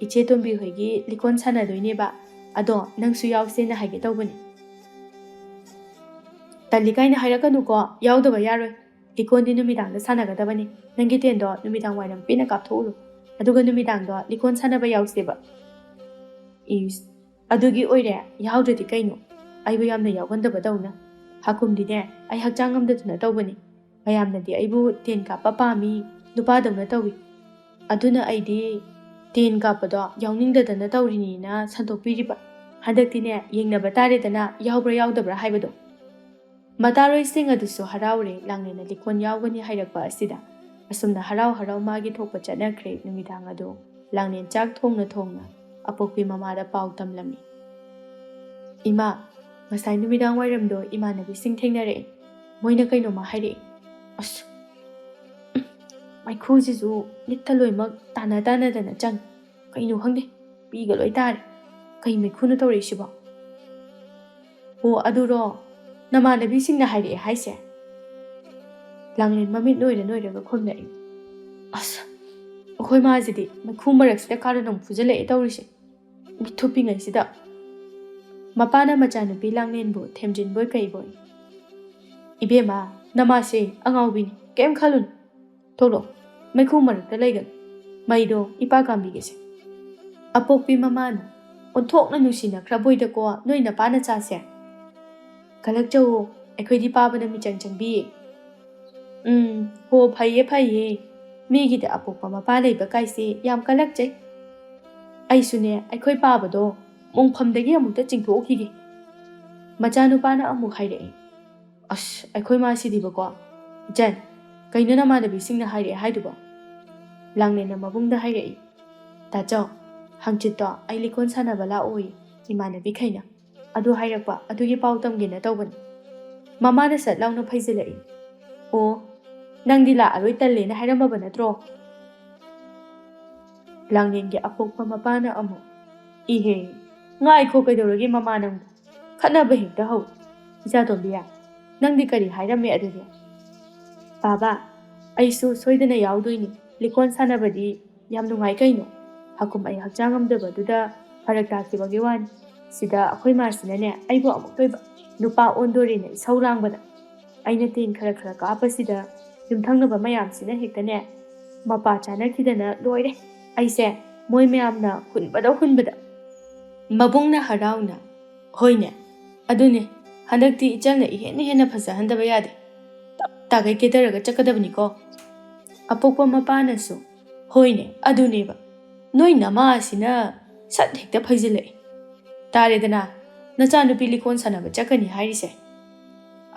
ꯏꯆꯦ ꯇꯣꯝꯕꯤ ꯍꯣꯏꯒꯤ ꯂꯤꯀꯣꯟ ꯁꯥꯟꯅꯗꯣꯏꯅꯦꯕ꯫ ꯑꯗꯣ ꯅꯪꯁꯨ ꯌꯥꯎꯁꯦꯅ ꯍꯥꯏꯒꯦ ꯇꯧꯕꯅꯤ"꯫ "ꯇꯜꯂꯤ ꯀꯥꯏꯅ ꯍꯥꯏꯔꯛꯀꯅꯨꯀꯣ, ꯌꯥꯎꯗꯕ ꯌꯥꯔꯣꯏ"꯫ ꯂꯤꯀꯣꯟꯗꯤ ꯅꯨꯃꯤꯗꯥꯡꯗ ꯁꯥꯟꯅꯒꯗꯕꯅꯤ꯫ ꯅꯪꯒꯤ ꯇꯦꯟꯗꯣ ꯅꯨꯃꯤꯗꯥꯡ ꯋꯥꯏꯔꯝ ꯄꯦꯟꯅ ꯀꯥꯞꯊꯣꯛꯎꯔꯣ꯫ ꯑꯗꯨꯒ ꯅꯨꯃꯤꯗꯥꯡꯗꯣ ꯂꯤꯀꯣꯟ ꯁꯥꯟꯅꯕ ꯌꯥꯎꯁꯦꯕ꯫ ꯏꯁ, ꯑꯗꯨꯒꯤ ꯑꯣꯏꯔꯦ, ꯌꯥꯎꯗ꯭ꯔꯗꯤ ꯀꯩꯅꯣ? ꯑꯩꯕꯨ ꯌꯥꯝꯅ ꯌꯥꯎꯒꯟꯗꯕꯗꯧꯅ꯫ ꯍꯥꯀꯨꯝꯗꯤꯅꯦ, ꯑꯩ ꯍꯛꯆꯥꯡ ꯉꯝꯗꯗꯅ ꯇꯧꯕꯅꯤ꯫ ꯃꯌꯥꯝꯅꯗꯤ ꯑꯩꯕꯨ ꯇꯦꯟ ꯀꯥꯞꯄ ꯄꯥꯝꯃꯤ, ꯅꯨꯄꯥꯗꯧꯅ ꯇꯧꯏ꯫ ꯑꯗꯨꯅ ꯑꯩꯗꯤ ꯇꯦꯟ ꯀꯥꯞꯄꯗꯣ ꯌꯥꯎꯅꯤꯡꯗꯗꯅ ꯇꯧꯔꯤꯅꯤꯅ ꯁꯟꯗꯣꯛꯄꯤꯔꯤꯕ꯫ ꯍꯟꯗꯛꯇꯤꯅꯦ, ꯌꯦꯡꯅꯕ ꯇꯥꯔꯦꯗꯅ, ꯌꯥꯎꯕ꯭ꯔꯥ ꯌꯥꯎꯗꯕ꯭ꯔꯥ ꯍꯥꯏꯕꯗꯣ꯫ ꯃꯇꯥꯔꯣꯏꯁꯤꯡ ꯑꯗꯨꯁꯨ ꯍꯔꯥꯎꯔꯦ꯫ ꯂꯥꯡꯂꯦꯟꯅ ꯂꯤꯀꯣꯟ ꯌꯥꯎꯒꯅꯤ ꯍꯥꯏꯔꯛꯄ ꯑꯁꯤꯗ꯫ ꯑꯁꯨꯝꯅ ꯍꯔꯥꯎ ꯍꯔꯥꯎ ꯃꯥꯒꯤ ꯊꯣꯛꯄ ꯆꯠꯅꯈ꯭ꯔꯦ꯫ ꯅꯨꯃꯤꯗꯥꯡ ꯑꯗꯨ ꯂꯥꯡꯂꯦꯟ ꯆꯥꯛ ꯊꯣꯡꯅ ꯊꯣꯡꯅ ꯑꯄꯣꯛꯄꯤ ꯃꯃꯥꯗ ꯄꯥꯎ ꯇꯝꯂꯝꯃꯤ꯫ "ꯏꯃꯥ, ꯉꯁꯥꯏ ꯅꯨꯃꯤꯗꯥꯡ ꯋꯥꯏꯔꯝꯗꯣ ꯏꯃꯥꯟꯅꯕꯤꯁꯤꯡ ꯊꯦꯡꯅꯔꯛꯑꯦ꯫ ꯃꯣꯏꯅ ꯀꯩꯅꯣꯝꯃ ꯍꯥꯏꯔꯛꯑꯦ꯫ ꯑꯁ, ꯃꯩꯈꯨꯁꯤꯁꯨ ꯃꯤꯠꯇ ꯂꯣꯏꯅꯃꯛ ꯇꯥꯅ ꯇꯥꯅꯗꯅ ꯆꯪꯉꯤ꯫ ꯀꯩꯅꯣ ꯈꯪꯗꯦ, ꯄꯤꯒ ꯂꯣꯏ ꯇꯥꯔꯦ꯫ ꯀꯩ ꯃꯩꯈꯨꯅꯣ ꯇꯧꯔꯛꯏꯁꯤꯕꯣ?" "ꯑꯣ, ꯑꯗꯨꯔꯣ? ꯅꯃꯥꯟꯅꯕꯤꯁꯤꯡꯅ ꯍꯥꯏꯔꯛꯑꯦ ꯍꯥꯏꯁꯦ?" ꯂꯥꯡꯂꯦꯟ ꯃꯃꯤꯠ ꯅꯣꯏꯔ ꯅꯣꯏꯔꯒ ꯈꯨꯝꯂꯛꯏ꯫ "ꯑꯁ, ꯑꯩꯈꯣꯏ ꯃꯥꯁꯤꯗꯤ ꯃꯩꯈꯨ ꯃꯔꯛꯁꯤꯗ ꯀꯥꯔꯟ ꯑꯃꯨꯛ ꯐꯨꯖꯜꯂꯛꯑꯦ ꯇꯧꯔꯤꯁꯦ, ꯃꯤꯠ ꯊꯨꯞꯄꯤꯉꯩꯁꯤꯗ!" ꯃꯄꯥꯅ ꯃꯆꯥꯅꯨꯄꯤ ꯂꯥꯡꯂꯦꯟꯕꯨ ꯊꯦꯝꯖꯤꯟꯕꯣꯏ ꯀꯩꯕꯣꯏ꯫ "ꯏꯕꯦꯝꯃ, ꯅꯃꯥꯁꯦ ꯑꯉꯥꯎꯕꯤꯅꯤ, ꯀꯩꯝ ꯈꯜꯂꯨꯅꯨ꯫ ꯊꯣꯛꯂꯛꯑꯣ, ꯃꯩꯈꯨ ꯃꯔꯛꯇ ꯂꯩꯒꯅꯨ꯫ ꯃꯩꯗꯣ ꯏꯄꯥ ꯀꯥꯝꯕꯤꯒꯦꯁꯦ꯫" ꯑꯄꯣꯛꯄꯤ ꯃꯃꯥꯅ ꯑꯣꯟꯊꯣꯛꯅ ꯅꯨꯡꯁꯤꯅꯈ꯭ꯔꯕꯣꯏꯗꯀꯣ ꯅꯣꯏ ꯅꯄꯥ ꯅꯆꯥꯁꯦ꯫ "ꯀꯜꯂꯛꯆꯧꯋꯣ, ꯑꯩꯈꯣꯏꯗꯤ ꯄꯥꯕꯅ ꯃꯤꯆꯪ ꯆꯪꯕꯤꯌꯦ꯫" "ꯎꯝ, ꯍꯣ, ꯐꯩꯌꯦ, ꯐꯩꯌꯦ꯫ ꯃꯤꯒꯤꯗ ꯑꯄꯣꯛꯄ ꯃꯄꯥ ꯂꯩꯕ ꯀꯥꯏꯁꯦ ꯌꯥꯝ ꯀꯜꯂꯛꯆꯩ꯫ ꯑꯩꯁꯨꯅꯦ, ꯑꯩꯈꯣꯏ ꯄꯥꯕꯗꯣ ꯃꯣꯡꯐꯝꯗꯒꯤ ꯑꯃꯨꯛꯇ ꯆꯤꯡꯊꯣꯛꯎꯈꯤꯒꯦ꯫" ꯃꯆꯥꯅꯨꯄꯥꯅ ꯑꯃꯨꯛ ꯍꯥꯏꯔꯛꯑꯦ꯫ "ꯑꯁ, ꯑꯩꯈꯣꯏ ꯃꯥꯁꯤꯗꯤꯕꯀꯣ꯫ ꯏꯆꯟ, ꯀꯩꯅꯣ ꯅꯃꯥꯟꯅꯕꯤꯁꯤꯡꯅ ꯍꯥꯏꯔꯛꯑꯦ ꯍꯥꯏꯗꯨꯕꯣ?" ꯂꯥꯡꯂꯦꯟꯅ ꯃꯕꯨꯡꯗ ꯍꯥꯏꯔꯛꯏ꯫ "ꯇꯥꯆꯧ, ꯍꯪꯆꯤꯠꯇꯣ ꯑꯩ ꯂꯤꯀꯣꯟ ꯁꯥꯟꯅꯕ ꯂꯥꯛꯑꯣꯌꯦ ꯏꯃꯥꯟꯅꯕꯤꯈꯩꯅ꯫ ꯑꯗꯨ ꯍꯥꯏꯔꯛꯄ ꯑꯗꯨꯒꯤ ꯄꯥꯎ ꯇꯝꯒꯦꯅ ꯇꯧꯕꯅꯤ꯫" ꯃꯃꯥꯅ ꯁꯠ ꯂꯥꯎꯅ ꯐꯩꯖꯤꯜꯂꯛꯏ꯫ "ꯑꯣ, ꯅꯪꯗꯤ ꯂꯥꯛꯑꯔꯣꯏ ꯇꯜꯂꯦꯅ ꯍꯥꯏꯔꯝꯃꯕ ꯅꯠꯇ꯭ꯔꯣ?" ꯂꯥꯡꯂꯦꯟꯒꯤ ꯑꯄꯣꯛꯄ ꯃꯄꯥꯅ ꯑꯃꯨꯛ, "ꯏꯍꯦ, ꯉꯥꯏꯈꯣ, ꯀꯩꯗꯧꯔꯒꯦ ꯃꯃꯥ ꯅꯪꯕꯨ? ꯈꯠꯅꯕ ꯍꯦꯛꯇ ꯍꯧ꯫ ꯏꯆꯥꯇꯣꯝꯕꯤ, ꯅꯪꯗꯤ ꯀꯔꯤ ꯍꯥꯏꯔꯝꯃꯦ ꯑꯗꯨꯗꯤ?" "ꯕꯥꯕꯥ, ꯑꯩꯁꯨ ꯁꯣꯏꯗꯅ ꯌꯥꯎꯗꯣꯏꯅꯤ꯫ ꯂꯤꯀꯣꯟ ꯁꯥꯟꯅꯕꯗꯤ ꯌꯥꯝ ꯅꯨꯡꯉꯥꯏ ꯀꯩꯅꯣ꯫ ꯍꯥꯀꯨꯝ ꯑꯩ ꯍꯛꯆꯥꯡ ꯉꯝꯗꯕꯗꯨꯗ ꯐꯔꯛ ꯇꯥꯈꯤꯕꯒꯤ ꯋꯥꯅꯤ꯫ ꯁꯤꯗ ꯑꯩꯈꯣꯏ ꯃꯥꯁꯤꯅꯅꯦ ꯑꯩꯕꯨ ꯑꯃꯨꯛꯇꯣꯏꯕ ꯅꯨꯄꯥ ꯑꯣꯟꯗꯣꯔꯦꯅ ꯏꯁꯧ ꯂꯥꯡꯕꯗ꯫ ꯑꯩꯅ ꯇꯦꯟ ꯈꯔ ꯈꯔ ꯀꯥꯞꯄꯁꯤꯗ ꯌꯨꯝꯊꯪꯅꯕ ꯃꯌꯥꯝꯁꯤꯅ ꯍꯦꯛꯇꯅꯦ ꯃꯄꯥ ꯆꯥꯅꯈꯤꯗꯅ ꯂꯣꯏꯔꯦ꯫ ꯑꯩꯁꯦ ꯃꯣꯏ ꯃꯌꯥꯝꯅ ꯍꯨꯟꯕꯗ ꯍꯨꯟꯕꯗ꯫ ꯃꯕꯨꯡꯅ ꯍꯔꯥꯎꯅ, "ꯍꯣꯏꯅꯦ, ꯑꯗꯨꯅꯦ, ꯍꯟꯗꯛꯇꯤ ꯏꯆꯜꯅ ꯏꯍꯦꯟꯅ ꯍꯦꯟꯅ ꯐꯖꯍꯟꯗꯕ ꯌꯥꯗꯦ꯫ ꯇꯞ ꯇꯥꯒꯩ ꯀꯦꯊꯔꯒ ꯆꯠꯀꯗꯕꯅꯤꯀꯣ꯫" ꯑꯄꯣꯛꯄ ꯃꯄꯥꯅꯁꯨ, "ꯍꯣꯏꯅꯦ, ꯑꯗꯨꯅꯦꯕ, ꯅꯣꯏ ꯅꯃꯥ ꯑꯁꯤꯅ ꯁꯠ ꯍꯦꯛꯇ ꯐꯩꯖꯤꯜꯂꯛꯏ꯫ ꯇꯥꯔꯦꯗꯅ, ꯅꯆꯥꯅꯨꯄꯤ ꯂꯤꯀꯣꯟ ꯁꯥꯟꯅꯕ ꯆꯠꯀꯅꯤ ꯍꯥꯏꯔꯤꯁꯦ꯫"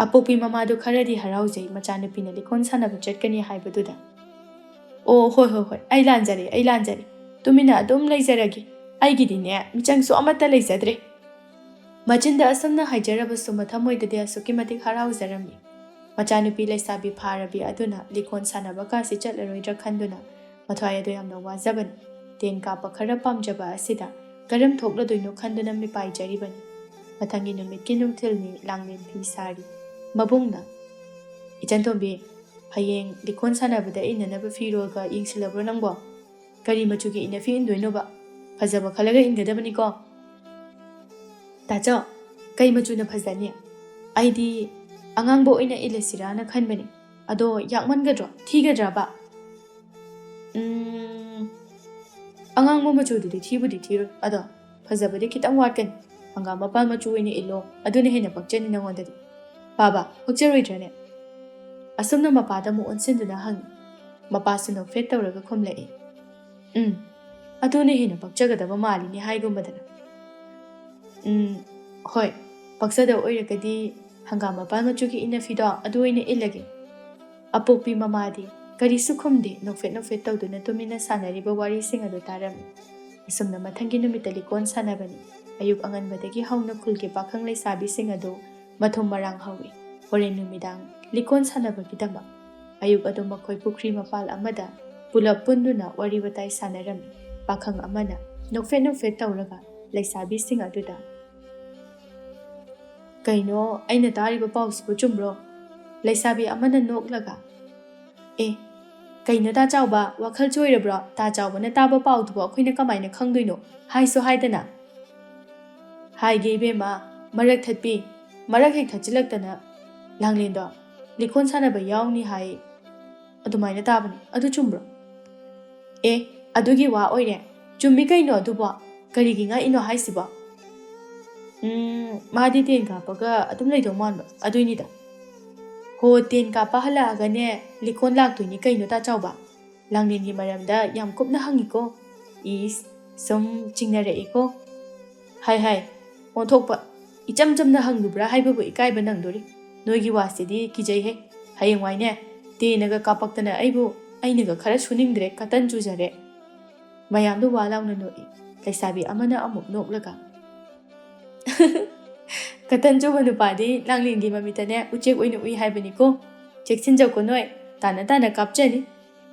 ꯑꯄꯣꯛꯄꯤ ꯃꯃꯥꯗꯨ ꯈꯔꯗꯤ ꯍꯔꯥꯎꯖꯩ ꯃꯆꯥꯅꯨꯄꯤꯅ ꯂꯤꯀꯣꯟ ꯁꯥꯟꯅꯕ ꯆꯠꯀꯅꯤ ꯍꯥꯏꯕꯗꯨꯗ꯫ "ꯑꯣ, ꯍꯣꯏ, ꯍꯣꯏ, ꯍꯣꯏ, ꯑꯩ ꯂꯥꯟꯖꯔꯦ, ꯑꯩ ꯂꯥꯟꯖꯔꯦ꯫ ꯇꯨꯃꯤꯟꯅ ꯑꯗꯨꯝ ꯂꯩꯖꯔꯒꯦ꯫ ꯑꯩꯒꯤꯗꯤꯅꯦ, ꯃꯤꯆꯪꯁꯨ ꯑꯃꯠꯇ ꯂꯩꯖꯗ꯭ꯔꯦ꯫" ꯃꯆꯤꯟꯗ ꯑꯁꯨꯝꯅ ꯍꯥꯏꯖꯔꯕꯁꯨ ꯃꯊꯃꯣꯏꯗꯗꯤ ꯑꯁꯨꯛꯀꯤ ꯃꯇꯤꯛ ꯍꯔꯥꯎꯖꯔꯝꯃꯤ꯫ ꯃꯆꯥꯅꯨꯄꯤ ꯂꯩꯁꯥꯕꯤ ꯐꯥꯔꯕꯤ ꯑꯗꯨꯅ ꯂꯤꯀꯣꯟ ꯁꯥꯟꯅꯕ ꯀꯥꯁꯤ ꯆꯠꯂꯔꯣꯏꯗ꯭ꯔꯥ ꯈꯟꯗꯨꯅ ꯃꯊ꯭ꯋꯥꯏ ꯑꯗꯨ ꯌꯥꯝꯅ ꯋꯥꯖꯕꯅꯤ꯫ ꯇꯦꯟ ꯀꯥꯞꯄ ꯈꯔ ꯄꯥꯝꯖꯕ ꯑꯁꯤꯗ ꯀꯔꯝ ꯊꯣꯛꯂꯗꯣꯏꯅꯣ ꯈꯟꯗꯨꯅ ꯃꯤꯄꯥꯏꯖꯔꯤꯕꯅꯤ꯫ ꯃꯊꯪꯒꯤ ꯅꯨꯃꯤꯠꯀꯤ ꯅꯨꯡꯊꯤꯜꯅꯤ, ꯂꯥꯡꯂꯦꯟ ꯐꯤ ꯁꯥꯔꯤ꯫ ꯃꯕꯨꯡꯅ, "ꯏꯆꯟꯇꯣꯝꯕꯤ, ꯍꯌꯦꯡ ꯂꯤꯀꯣꯟ ꯁꯥꯟꯅꯕꯗ ꯏꯟꯅꯅꯕ ꯐꯤꯔꯣꯜꯒ ꯌꯦꯡꯁꯤꯜꯂꯕ꯭ꯔꯣ ꯅꯪꯕꯣ? ꯀꯔꯤ ꯃꯆꯨꯒꯤ ꯏꯟꯅꯐꯤ ꯏꯟꯗꯣꯏꯅꯣꯕ? ꯐꯖꯕ ꯈꯜꯂꯒ ꯏꯟꯒꯗꯕꯅꯤꯀꯣ꯫" "ꯇꯥꯆꯧ, ꯀꯩ ꯃꯆꯨꯅ ꯐꯖꯅꯤ? ꯑꯩꯗꯤ ꯑꯉꯥꯡꯕ ꯑꯣꯏꯅ ꯏꯜꯂꯁꯤꯔꯥꯅ ꯈꯟꯕꯅꯤ꯫ ꯑꯗꯣ ꯌꯥꯛꯃꯟꯒꯗ꯭ꯔꯣ? ꯊꯤꯒꯗ꯭ꯔꯕ?" "ꯎꯝ, ꯑꯉꯥꯡꯕ ꯃꯆꯨꯗꯨꯗꯤ ꯊꯤꯕꯨꯗꯤ ꯊꯤꯔꯣꯏ, ꯑꯗꯣ ꯐꯖꯕꯗꯤ ꯈꯤꯇꯪ ꯋꯥꯠꯀꯅꯤ꯫ ꯍꯪꯒꯥꯝ ꯃꯄꯥꯟ ꯃꯆꯨ ꯑꯣꯏꯅ ꯏꯜꯂꯣ, ꯑꯗꯨꯅ ꯍꯦꯟꯅ ꯄꯛꯆꯅꯤ ꯅꯉꯣꯟꯗꯗꯤ꯫ ꯄꯥꯕ, ꯄꯛꯆꯔꯣꯏꯗ꯭ꯔꯅꯦ?" ꯑꯁꯨꯝꯅ ꯃꯄꯥꯗ ꯑꯃꯨꯛ ꯑꯣꯟꯁꯤꯟꯗꯨꯅ ꯍꯪꯉꯤ꯫ ꯃꯄꯥꯁꯨ ꯅꯣꯛꯐꯦꯠ ꯇꯧꯔꯒ ꯈꯨꯝꯂꯛꯏ, "ꯎꯝ, ꯑꯗꯨꯅ ꯍꯦꯟꯅ ꯄꯛꯆꯒꯗꯕ ꯃꯥꯜꯂꯤꯅꯦ ꯍꯥꯏꯒꯨꯝꯕꯗꯅ꯫" "ꯎꯝ, ꯍꯣꯏ, ꯄꯛꯆꯗꯕ ꯑꯣꯏꯔꯒꯗꯤ ꯍꯪꯒꯥꯝ ꯃꯄꯥꯟ ꯃꯆꯨꯒꯤ ꯏꯟꯅꯐꯤꯗꯣ ꯑꯗꯨ ꯑꯣꯏꯅ ꯏꯜꯂꯒꯦ꯫" ꯑꯄꯣꯛꯄꯤ ꯃꯃꯥꯗꯤ ꯀꯔꯤꯁꯨ ꯈꯨꯝꯗꯦ, ꯅꯣꯛꯐꯦꯠ ꯅꯣꯛꯐꯦꯠ ꯇꯧꯗꯨꯅ ꯇꯨꯃꯤꯟꯅ ꯁꯥꯟꯅꯔꯤꯕ ꯋꯥꯔꯤꯁꯤꯡ ꯑꯗꯨ ꯇꯥꯔꯝꯃꯤ꯫ ꯑꯁꯨꯝꯅ ꯃꯊꯪꯒꯤ ꯅꯨꯃꯤꯠꯇ ꯂꯤꯀꯣꯟ ꯁꯥꯟꯅꯕꯅꯤ꯫ ꯑꯌꯨꯛ ꯑꯉꯟꯕꯗꯒꯤ ꯍꯧꯅ ꯈꯨꯜꯒꯤ ꯄꯥꯈꯪ ꯂꯩꯁꯥꯕꯤꯁꯤꯡ ꯑꯗꯨ ꯃꯊꯨꯝ ꯃꯔꯥꯡ ꯍꯧꯏ꯫ ꯍꯣꯔꯦꯟ ꯅꯨꯃꯤꯗꯥꯡ ꯂꯤꯀꯣꯟ ꯁꯥꯟꯅꯕꯒꯤꯗꯃꯛ꯫ ꯑꯌꯨꯛ ꯑꯗꯨ ꯃꯈꯣꯏ ꯄꯨꯈ꯭ꯔꯤ ꯃꯄꯥꯜ ꯑꯃꯗ ꯄꯨꯂꯞ ꯄꯨꯟꯗꯨꯅ ꯋꯥꯔꯤ ꯋꯥꯇꯥꯏ ꯁꯥꯟꯅꯔꯝꯃꯤ꯫ ꯄꯥꯈꯪ ꯑꯃꯅ ꯅꯣꯛꯐꯦꯠ ꯅꯣꯛꯐꯦꯠ ꯇꯧꯔꯒ ꯂꯩꯁꯥꯕꯤꯁꯤꯡ ꯑꯗꯨꯗ, "ꯀꯩꯅꯣ, ꯑꯩꯅ ꯇꯥꯔꯤꯕ ꯄꯥꯎꯁꯤꯕꯨ ꯆꯨꯝꯕ꯭ꯔꯣ?" ꯂꯩꯁꯥꯕꯤ ꯑꯃꯅ ꯅꯣꯛꯂꯒ, "ꯑꯦ, ꯀꯩꯅꯣ ꯇꯥ ꯆꯥꯎꯕ, ꯋꯥꯈꯜ ꯆꯣꯏꯔꯕ꯭ꯔꯣ? ꯇꯥ ꯆꯥꯎꯕꯅ ꯇꯥꯕ ꯄꯥꯎꯗꯨꯕꯨ ꯑꯩꯈꯣꯏꯅ ꯀꯃꯥꯏꯅ ꯈꯪꯗꯣꯏꯅꯣ? ꯍꯥꯏꯁꯨ ꯍꯥꯏꯗꯅ꯫" "ꯍꯥꯏꯒꯦ ꯏꯕꯦꯝꯃ, ꯃꯔꯛ ꯊꯠꯄꯤ, ꯃꯔꯛ ꯍꯦꯛ ꯊꯠꯆꯤꯜꯂꯛꯇꯅ꯫ ꯂꯥꯡꯂꯦꯟꯗꯣ ꯂꯤꯀꯣꯟ ꯁꯥꯟꯅꯕ ꯌꯥꯎꯅꯤ ꯍꯥꯏ, ꯑꯗꯨꯃꯥꯏꯅ ꯇꯥꯕꯅꯦ꯫ ꯑꯗꯨ ꯆꯨꯝꯕ꯭ꯔꯣ? ꯑꯦ, ꯑꯗꯨꯒꯤ ꯋꯥ ꯑꯣꯏꯔꯦ꯫ ꯆꯨꯝꯃꯤ ꯀꯩꯅꯣ ꯑꯗꯨꯕꯣ꯫ ꯀꯔꯤꯒꯤ ꯉꯛꯏꯅꯣ ꯍꯥꯏꯁꯤꯕꯣ? ꯎꯝ, ꯃꯥꯗꯤ ꯇꯦꯟ ꯀꯥꯞꯄꯒ ꯑꯗꯨꯝ ꯂꯩꯗꯧ ꯃꯥꯟꯕ ꯑꯗꯨꯏꯅꯤꯗ꯫ ꯍꯣ, ꯇꯦꯟ ꯀꯥꯞꯄ ꯍꯜꯂꯛꯑꯒꯅꯦ ꯂꯤꯀꯣꯟ ꯂꯥꯛꯇꯣꯏꯅꯤ ꯀꯩꯅꯣ ꯇꯥ ꯆꯥꯎꯕ꯫ ꯂꯥꯡꯂꯦꯟꯒꯤ ꯃꯔꯝꯗ ꯌꯥꯝ ꯀꯨꯞꯅ ꯍꯪꯉꯤꯀꯣ꯫ ꯏꯁ, ꯁꯨꯝ ꯆꯤꯡꯅꯔꯛꯏꯀꯣ꯫ ꯍꯥꯏ ꯍꯥꯏ, ꯑꯣꯟꯊꯣꯛꯄ꯫ ꯏꯆꯝ ꯆꯝꯅ ꯍꯪꯂꯨꯕ꯭ꯔꯥ ꯍꯥꯏꯕꯕꯨ ꯏꯀꯥꯏꯕ ꯅꯪꯗꯣꯔꯤ꯫ ꯅꯣꯏꯒꯤ ꯋꯥꯁꯤꯗꯤ ꯀꯤꯖꯩꯍꯦ꯫ ꯍꯌꯦꯡꯋꯥꯏꯅꯦ, ꯇꯦꯟꯅꯒ ꯀꯥꯞꯄꯛꯇꯅ ꯑꯩꯕꯨ, ꯑꯩꯅꯒ ꯈꯔ ꯁꯨꯅꯤꯡꯗ꯭ꯔꯦ, ꯀꯇꯟ ꯆꯨꯖꯔꯦ꯫ ꯃꯌꯥꯝꯗꯨ ꯋꯥ ꯂꯥꯎꯅ ꯅꯣꯛꯏ꯫ ꯂꯩꯁꯥꯕꯤ ꯑꯃꯅ ꯑꯃꯨꯛ ꯅꯣꯛꯂꯒ, "ꯀꯇꯟ ꯆꯨꯕ ꯅꯨꯄꯥꯗꯤ ꯂꯥꯡꯂꯦꯟꯒꯤ ꯃꯃꯤꯠꯇꯅꯦ ꯎꯆꯦꯛ ꯑꯣꯏꯅ ꯎꯏ ꯍꯥꯏꯕꯅꯤꯀꯣ꯫ ꯆꯦꯛꯁꯤꯟꯖꯧꯀꯣ ꯅꯣꯏ, ꯇꯥꯅ ꯇꯥꯅ ꯀꯥꯞꯆꯅꯤ꯫"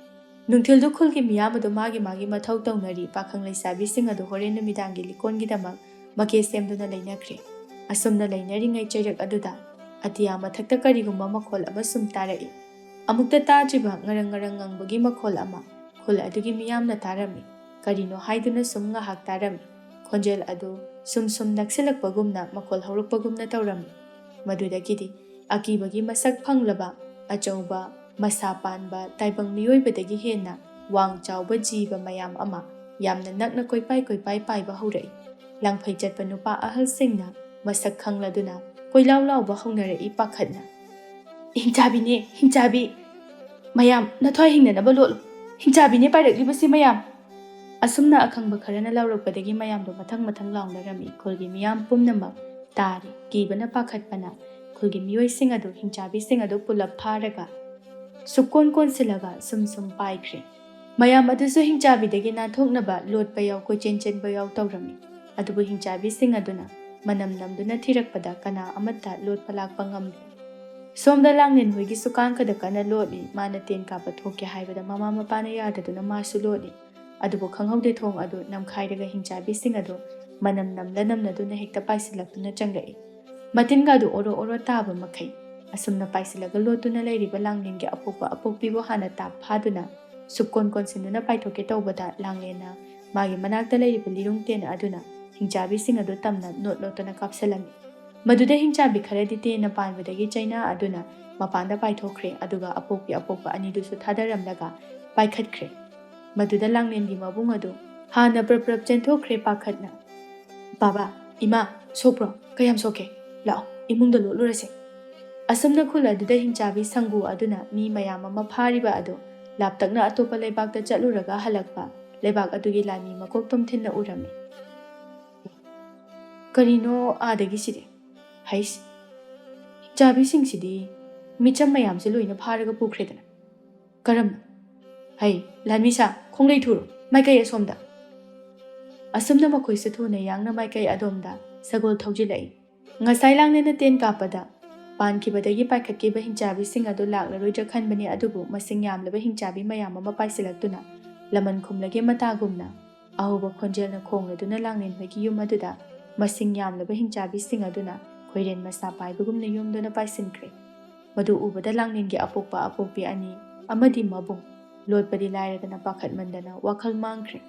ꯅꯨꯡꯊꯤꯜꯗꯨ ꯈꯨꯜꯒꯤ ꯃꯤꯌꯥꯝ ꯑꯗꯨ ꯃꯥꯒꯤ ꯃꯥꯒꯤ ꯃꯊꯧ ꯇꯧꯅꯔꯤ꯫ ꯄꯥꯈꯪ ꯂꯩꯁꯥꯕꯤꯁꯤꯡ ꯑꯗꯨ ꯍꯣꯔꯦꯟ ꯅꯨꯃꯤꯗꯥꯡꯒꯤ ꯂꯤꯀꯣꯟꯒꯤꯗꯃꯛ ꯃꯀꯦ ꯁꯦꯝꯗꯨꯅ ꯂꯩꯅꯈ꯭ꯔꯦ꯫ ꯑꯁꯨꯝꯅ ꯂꯩꯅꯔꯤꯉꯩ ꯆꯩꯔꯛ ꯑꯗꯨꯗ ꯑꯇꯤꯌꯥ ꯃꯊꯛꯇ ꯀꯔꯤꯒꯨꯝꯕ ꯃꯈꯣꯜ ꯑꯃ ꯁꯨꯝ ꯇꯥꯔꯛꯏ꯫ ꯑꯃꯨꯛꯇ ꯇꯥꯗ꯭ꯔꯤꯕ ꯉꯔꯪ ꯉꯔꯪ ꯉꯪꯕꯒꯤ ꯃꯈꯣꯜ ꯑꯃ ꯈꯨꯜ ꯑꯗꯨꯒꯤ ꯃꯤꯌꯥꯝꯅ ꯇꯥꯔꯝꯃꯤ꯫ ꯀꯔꯤꯅꯣ ꯍꯥꯏꯗꯨꯅ ꯁꯨꯝ ꯉꯥꯏꯍꯥꯛ ꯇꯥꯔꯝꯃꯤ꯫ ꯈꯣꯟꯖꯦꯜ ꯑꯗꯨ ꯁꯨꯝ ꯁꯨꯝ ꯅꯛꯁꯤꯜꯂꯛꯄꯒꯨꯝꯅ, ꯃꯈꯣꯜ ꯍꯧꯔꯛꯄꯒꯨꯝꯅ ꯇꯧꯔꯝꯃꯤ꯫ ꯃꯗꯨꯗꯒꯤꯗꯤ ꯑꯀꯤꯕꯒꯤ ꯃꯁꯛ ꯐꯪꯂꯕ ꯑꯆꯧꯕ, ꯃꯁꯥ ꯄꯥꯟꯕ ꯇꯥꯏꯕꯪ ꯃꯤꯑꯣꯏꯕꯗꯒꯤ ꯍꯦꯟꯅ ꯋꯥꯡ ꯆꯥꯎꯕ ꯖꯤꯕ ꯃꯌꯥꯝ ꯑꯃ ꯌꯥꯝꯅ ꯅꯛꯅ ꯀꯣꯏꯄꯥꯏ ꯀꯣꯏꯄꯥꯏ ꯄꯥꯏꯕ ꯍꯧꯔꯛꯏ꯫ ꯂꯥꯡꯐꯩ ꯆꯠꯄ ꯅꯨꯄꯥ ꯑꯍꯜꯁꯤꯡꯅ ꯃꯁꯛ ꯈꯪꯂꯗꯨꯅ ꯀꯣꯏꯂꯥꯎ ꯂꯥꯎꯕ ꯍꯧꯅꯔꯛꯏ ꯄꯥꯈꯠꯅ꯫ "ꯍꯤꯡꯆꯥꯕꯤꯅꯦ, ꯍꯤꯡꯆꯥꯕꯤ! ꯃꯌꯥꯝ, ꯅꯊ꯭ꯋꯥꯏ ꯍꯤꯡꯅꯅꯕ ꯂꯣꯠꯂꯨ! ꯍꯤꯡꯆꯥꯕꯤꯅꯦ ꯄꯥꯏꯔꯛꯂꯤꯕꯁꯤ, ꯃꯌꯥꯝ!" ꯑꯁꯨꯝꯅ ꯑꯈꯪꯕ ꯈꯔꯅ ꯂꯥꯎꯔꯛꯄꯗꯒꯤ ꯃꯌꯥꯝꯗꯣ ꯃꯊꯪ ꯃꯊꯪ ꯂꯥꯎꯅꯔꯝꯃꯤ꯫ ꯈꯨꯜꯒꯤ ꯃꯤꯌꯥꯝ ꯄꯨꯝꯅꯃꯛ ꯇꯥꯔꯦ꯫ ꯀꯤꯕꯅ ꯄꯥꯈꯠꯄꯅ ꯈꯨꯜꯒꯤ ꯃꯤꯑꯣꯏꯁꯤꯡ ꯑꯗꯨ, ꯍꯤꯡꯆꯥꯕꯤꯁꯤꯡ ꯑꯗꯨ ꯄꯨꯂꯞ ꯐꯥꯔꯒ ꯁꯨꯛꯀꯣꯟ ꯀꯣꯟꯁꯤꯜꯂꯒ ꯁꯨꯝ ꯁꯨꯝ ꯄꯥꯏꯈ꯭ꯔꯦ꯫ ꯃꯌꯥꯝ ꯑꯗꯨꯁꯨ ꯍꯤꯡꯆꯥꯕꯤꯗꯒꯤ ꯅꯥꯟꯊꯣꯛꯅꯕ ꯂꯣꯠꯄ ꯌꯥꯎ, ꯀꯣꯏꯆꯦꯟ ꯆꯦꯟꯕ ꯌꯥꯎ ꯇꯧꯔꯝꯃꯤ꯫ ꯑꯗꯨꯕꯨ ꯍꯤꯡꯆꯥꯕꯤꯁꯤꯡ ꯑꯗꯨꯅ ꯃꯅꯝ ꯅꯝꯗꯨꯅ ꯊꯤꯔꯛꯄꯗ ꯀꯅꯥ ꯑꯃꯠꯇ ꯂꯣꯠꯄ ꯂꯥꯛꯄ ꯉꯝꯗꯦ꯫ ꯁꯣꯝꯗ ꯂꯥꯡꯂꯦꯟ ꯍꯣꯏꯒꯤꯁꯨ ꯀꯥꯡꯈꯗ ꯀꯟꯅ ꯂꯣꯠꯂꯤ꯫ ꯃꯥꯅ ꯇꯦꯟ ꯀꯥꯞꯄ ꯊꯣꯛꯀꯦ ꯍꯥꯏꯕꯗ ꯃꯃꯥ ꯃꯄꯥꯅ ꯌꯥꯗꯗꯨꯅ ꯃꯥꯁꯨ ꯂꯣꯠꯂꯤ꯫ ꯑꯗꯨꯕꯨ ꯈꯪꯍꯧꯗꯦ ꯊꯣꯡ ꯑꯗꯨ ꯅꯝꯈꯥꯏꯔꯒ ꯍꯤꯡꯆꯥꯕꯤꯁꯤꯡ ꯑꯗꯨ ꯃꯅꯝ ꯅꯝꯂ ꯅꯝꯅꯗꯨꯅ ꯍꯦꯛꯇ ꯄꯥꯏꯁꯤꯜꯂꯛꯇꯨꯅ ꯆꯪꯂꯛꯏ꯫ ꯃꯇꯤꯟꯒꯗꯨ ꯑꯣꯔꯣ ꯑꯣꯔꯣ ꯇꯥꯕ ꯃꯈꯩ꯫ ꯑꯁꯨꯝꯅ ꯄꯥꯏꯁꯤꯜꯂꯒ ꯂꯣꯠꯇꯨꯅ ꯂꯩꯔꯤꯕ ꯂꯥꯡꯂꯦꯟꯒꯤ ꯑꯄꯣꯛꯄ ꯑꯄꯣꯛꯄꯤꯕꯨ ꯍꯥꯟꯅ ꯇꯥꯞ ꯐꯥꯗꯨꯅ ꯁꯨꯛꯀꯣꯟ ꯀꯣꯟꯁꯤꯟꯗꯨꯅ ꯄꯥꯏꯊꯣꯛꯀꯦ ꯇꯧꯕꯗ ꯂꯥꯡꯂꯦꯟꯅ ꯃꯥꯒꯤ ꯃꯅꯥꯛꯇ ꯂꯩꯔꯤꯕ ꯂꯤꯔꯨꯡ ꯇꯦꯟ ꯑꯗꯨꯅ ꯍꯤꯡꯆꯥꯕꯤꯁꯤꯡ ꯑꯗꯨ ꯇꯝꯅ ꯅꯣꯠ ꯅꯣꯠꯇꯅ ꯀꯥꯞꯁꯤꯜꯂꯝꯃꯤ꯫ ꯃꯗꯨꯗ ꯍꯤꯡꯆꯥꯕꯤ ꯈꯔꯗꯤ ꯇꯦꯟꯅ ꯄꯥꯟꯕꯗꯒꯤ ꯆꯩꯅꯥ ꯑꯗꯨꯅ ꯃꯄꯥꯟꯗ ꯄꯥꯏꯊꯣꯛꯈ꯭ꯔꯦ, ꯑꯗꯨꯒ ꯑꯄꯣꯛꯄꯤ ꯑꯄꯣꯛꯄ ꯑꯅꯤꯗꯨꯁꯨ ꯊꯥꯗꯔꯝꯂꯒ ꯄꯥꯏꯈꯠꯈ꯭ꯔꯦ꯫ ꯃꯗꯨꯗ ꯂꯥꯡꯂꯦꯟꯒꯤ ꯃꯕꯨꯡ ꯑꯗꯨ ꯍꯥꯟꯅ ꯄ꯭ꯔꯞ ꯄ꯭ꯔꯞ ꯆꯦꯟꯊꯣꯛꯈ꯭ꯔꯦ ꯄꯥꯈꯠꯅ꯫ "ꯕꯥꯕꯥ, ꯏꯃꯥ, ꯁꯣꯛꯄ꯭ꯔꯣ? ꯀꯌꯥꯝ ꯁꯣꯛꯀꯦ? ꯂꯥꯛꯑꯣ, ꯏꯃꯨꯡꯗ ꯂꯣꯠꯂꯨꯔꯁꯦ꯫" ꯑꯁꯨꯝꯅ ꯈꯨꯜ ꯑꯗꯨꯗ ꯍꯤꯡꯆꯥꯕꯤ ꯁꯪꯒꯨ ꯑꯗꯨꯅ ꯃꯤ ꯃꯌꯥꯝ ꯑꯃ ꯐꯥꯔꯤꯕ ꯑꯗꯨ ꯂꯥꯞꯇꯛꯅ ꯑꯇꯣꯞꯄ ꯂꯩꯕꯥꯛꯇ ꯆꯠꯂꯨꯔꯒ ꯍꯜꯂꯛꯄ ꯂꯩꯕꯥꯛ ꯑꯗꯨꯒꯤ ꯂꯥꯟꯃꯤ ꯃꯀꯣꯛ ꯇꯣꯝꯊꯤꯟꯅ ꯎꯔꯝꯃꯤ꯫ "ꯀꯔꯤꯅꯣ ꯑꯥꯗꯒꯤꯁꯤꯗꯤ? ꯍꯩꯁ, ꯍꯤꯡꯆꯥꯕꯤꯁꯤꯡꯁꯤꯗꯤ ꯃꯤꯆꯝ ꯃꯌꯥꯝꯁꯦ ꯂꯣꯏꯅ ꯐꯥꯔꯒ ꯄꯨꯈ꯭ꯔꯦꯗꯅ꯫ ꯀꯔꯝꯅ? ꯍꯩ, ꯂꯥꯟꯃꯤ ꯁꯥ, ꯈꯣꯡꯂꯩ ꯊꯨꯔꯣ, ꯃꯥꯏꯀꯩ ꯑꯁꯣꯝꯗ꯫" ꯑꯁꯨꯝꯅ ꯃꯈꯣꯏꯁꯨ ꯊꯨꯅ ꯌꯥꯡꯅ ꯃꯥꯏꯀꯩ ꯑꯗꯣꯝꯗ ꯁꯒꯣꯜ ꯊꯧꯖꯤꯜꯂꯛꯏ꯫ ꯉꯁꯥꯏ ꯂꯥꯡꯂꯦꯟꯅ ꯇꯦꯟ ꯀꯥꯞꯄꯗ ꯄꯥꯟꯈꯤꯕꯗꯒꯤ ꯄꯥꯏꯈꯠꯈꯤꯕ ꯍꯤꯡꯆꯥꯕꯤꯁꯤꯡ ꯑꯗꯨ ꯂꯥꯛꯂꯔꯣꯏꯗ꯭ꯔꯥ ꯈꯟꯕꯅꯤ, ꯑꯗꯨꯕꯨ ꯃꯁꯤꯡ ꯌꯥꯝꯂꯕ ꯍꯤꯡꯆꯥꯕꯤ ꯃꯌꯥꯝ ꯑꯃ ꯄꯥꯏꯁꯤꯜꯂꯛꯇꯨꯅ ꯂꯃꯟ ꯈꯨꯝꯂꯒꯦ ꯃꯇꯥꯒꯨꯝꯅ ꯑꯍꯧꯕ ꯈꯣꯟꯖꯦꯜꯅ ꯈꯣꯡꯂꯗꯨꯅ ꯂꯥꯡꯂꯦꯟ ꯍꯣꯏꯒꯤ ꯌꯨꯝ ꯑꯗꯨꯗ ꯃꯁꯤꯡ ꯌꯥꯝꯂꯕ ꯍꯤꯡꯆꯥꯕꯤꯁꯤꯡ ꯑꯗꯨꯅ ꯈꯣꯏꯔꯦꯟ ꯃꯁꯥ ꯄꯥꯏꯕꯒꯨꯝꯅ ꯌꯣꯝꯗꯨꯅ ꯄꯥꯏꯁꯤꯟꯈ꯭ꯔꯦ꯫ ꯃꯗꯨ ꯎꯕꯗ ꯂꯥꯡꯂꯦꯟꯒꯤ ꯑꯄꯣꯛꯄ ꯑꯄꯣꯛꯄꯤ ꯑꯅꯤ ꯑꯃꯗꯤ ꯃꯕꯨꯡ ꯂꯣꯠꯄꯗꯤ ꯂꯥꯏꯔꯗꯅ ꯄꯥꯈꯠꯃꯟꯗꯅ ꯋꯥꯈꯜ ꯃꯥꯡꯈ꯭ꯔꯦ꯫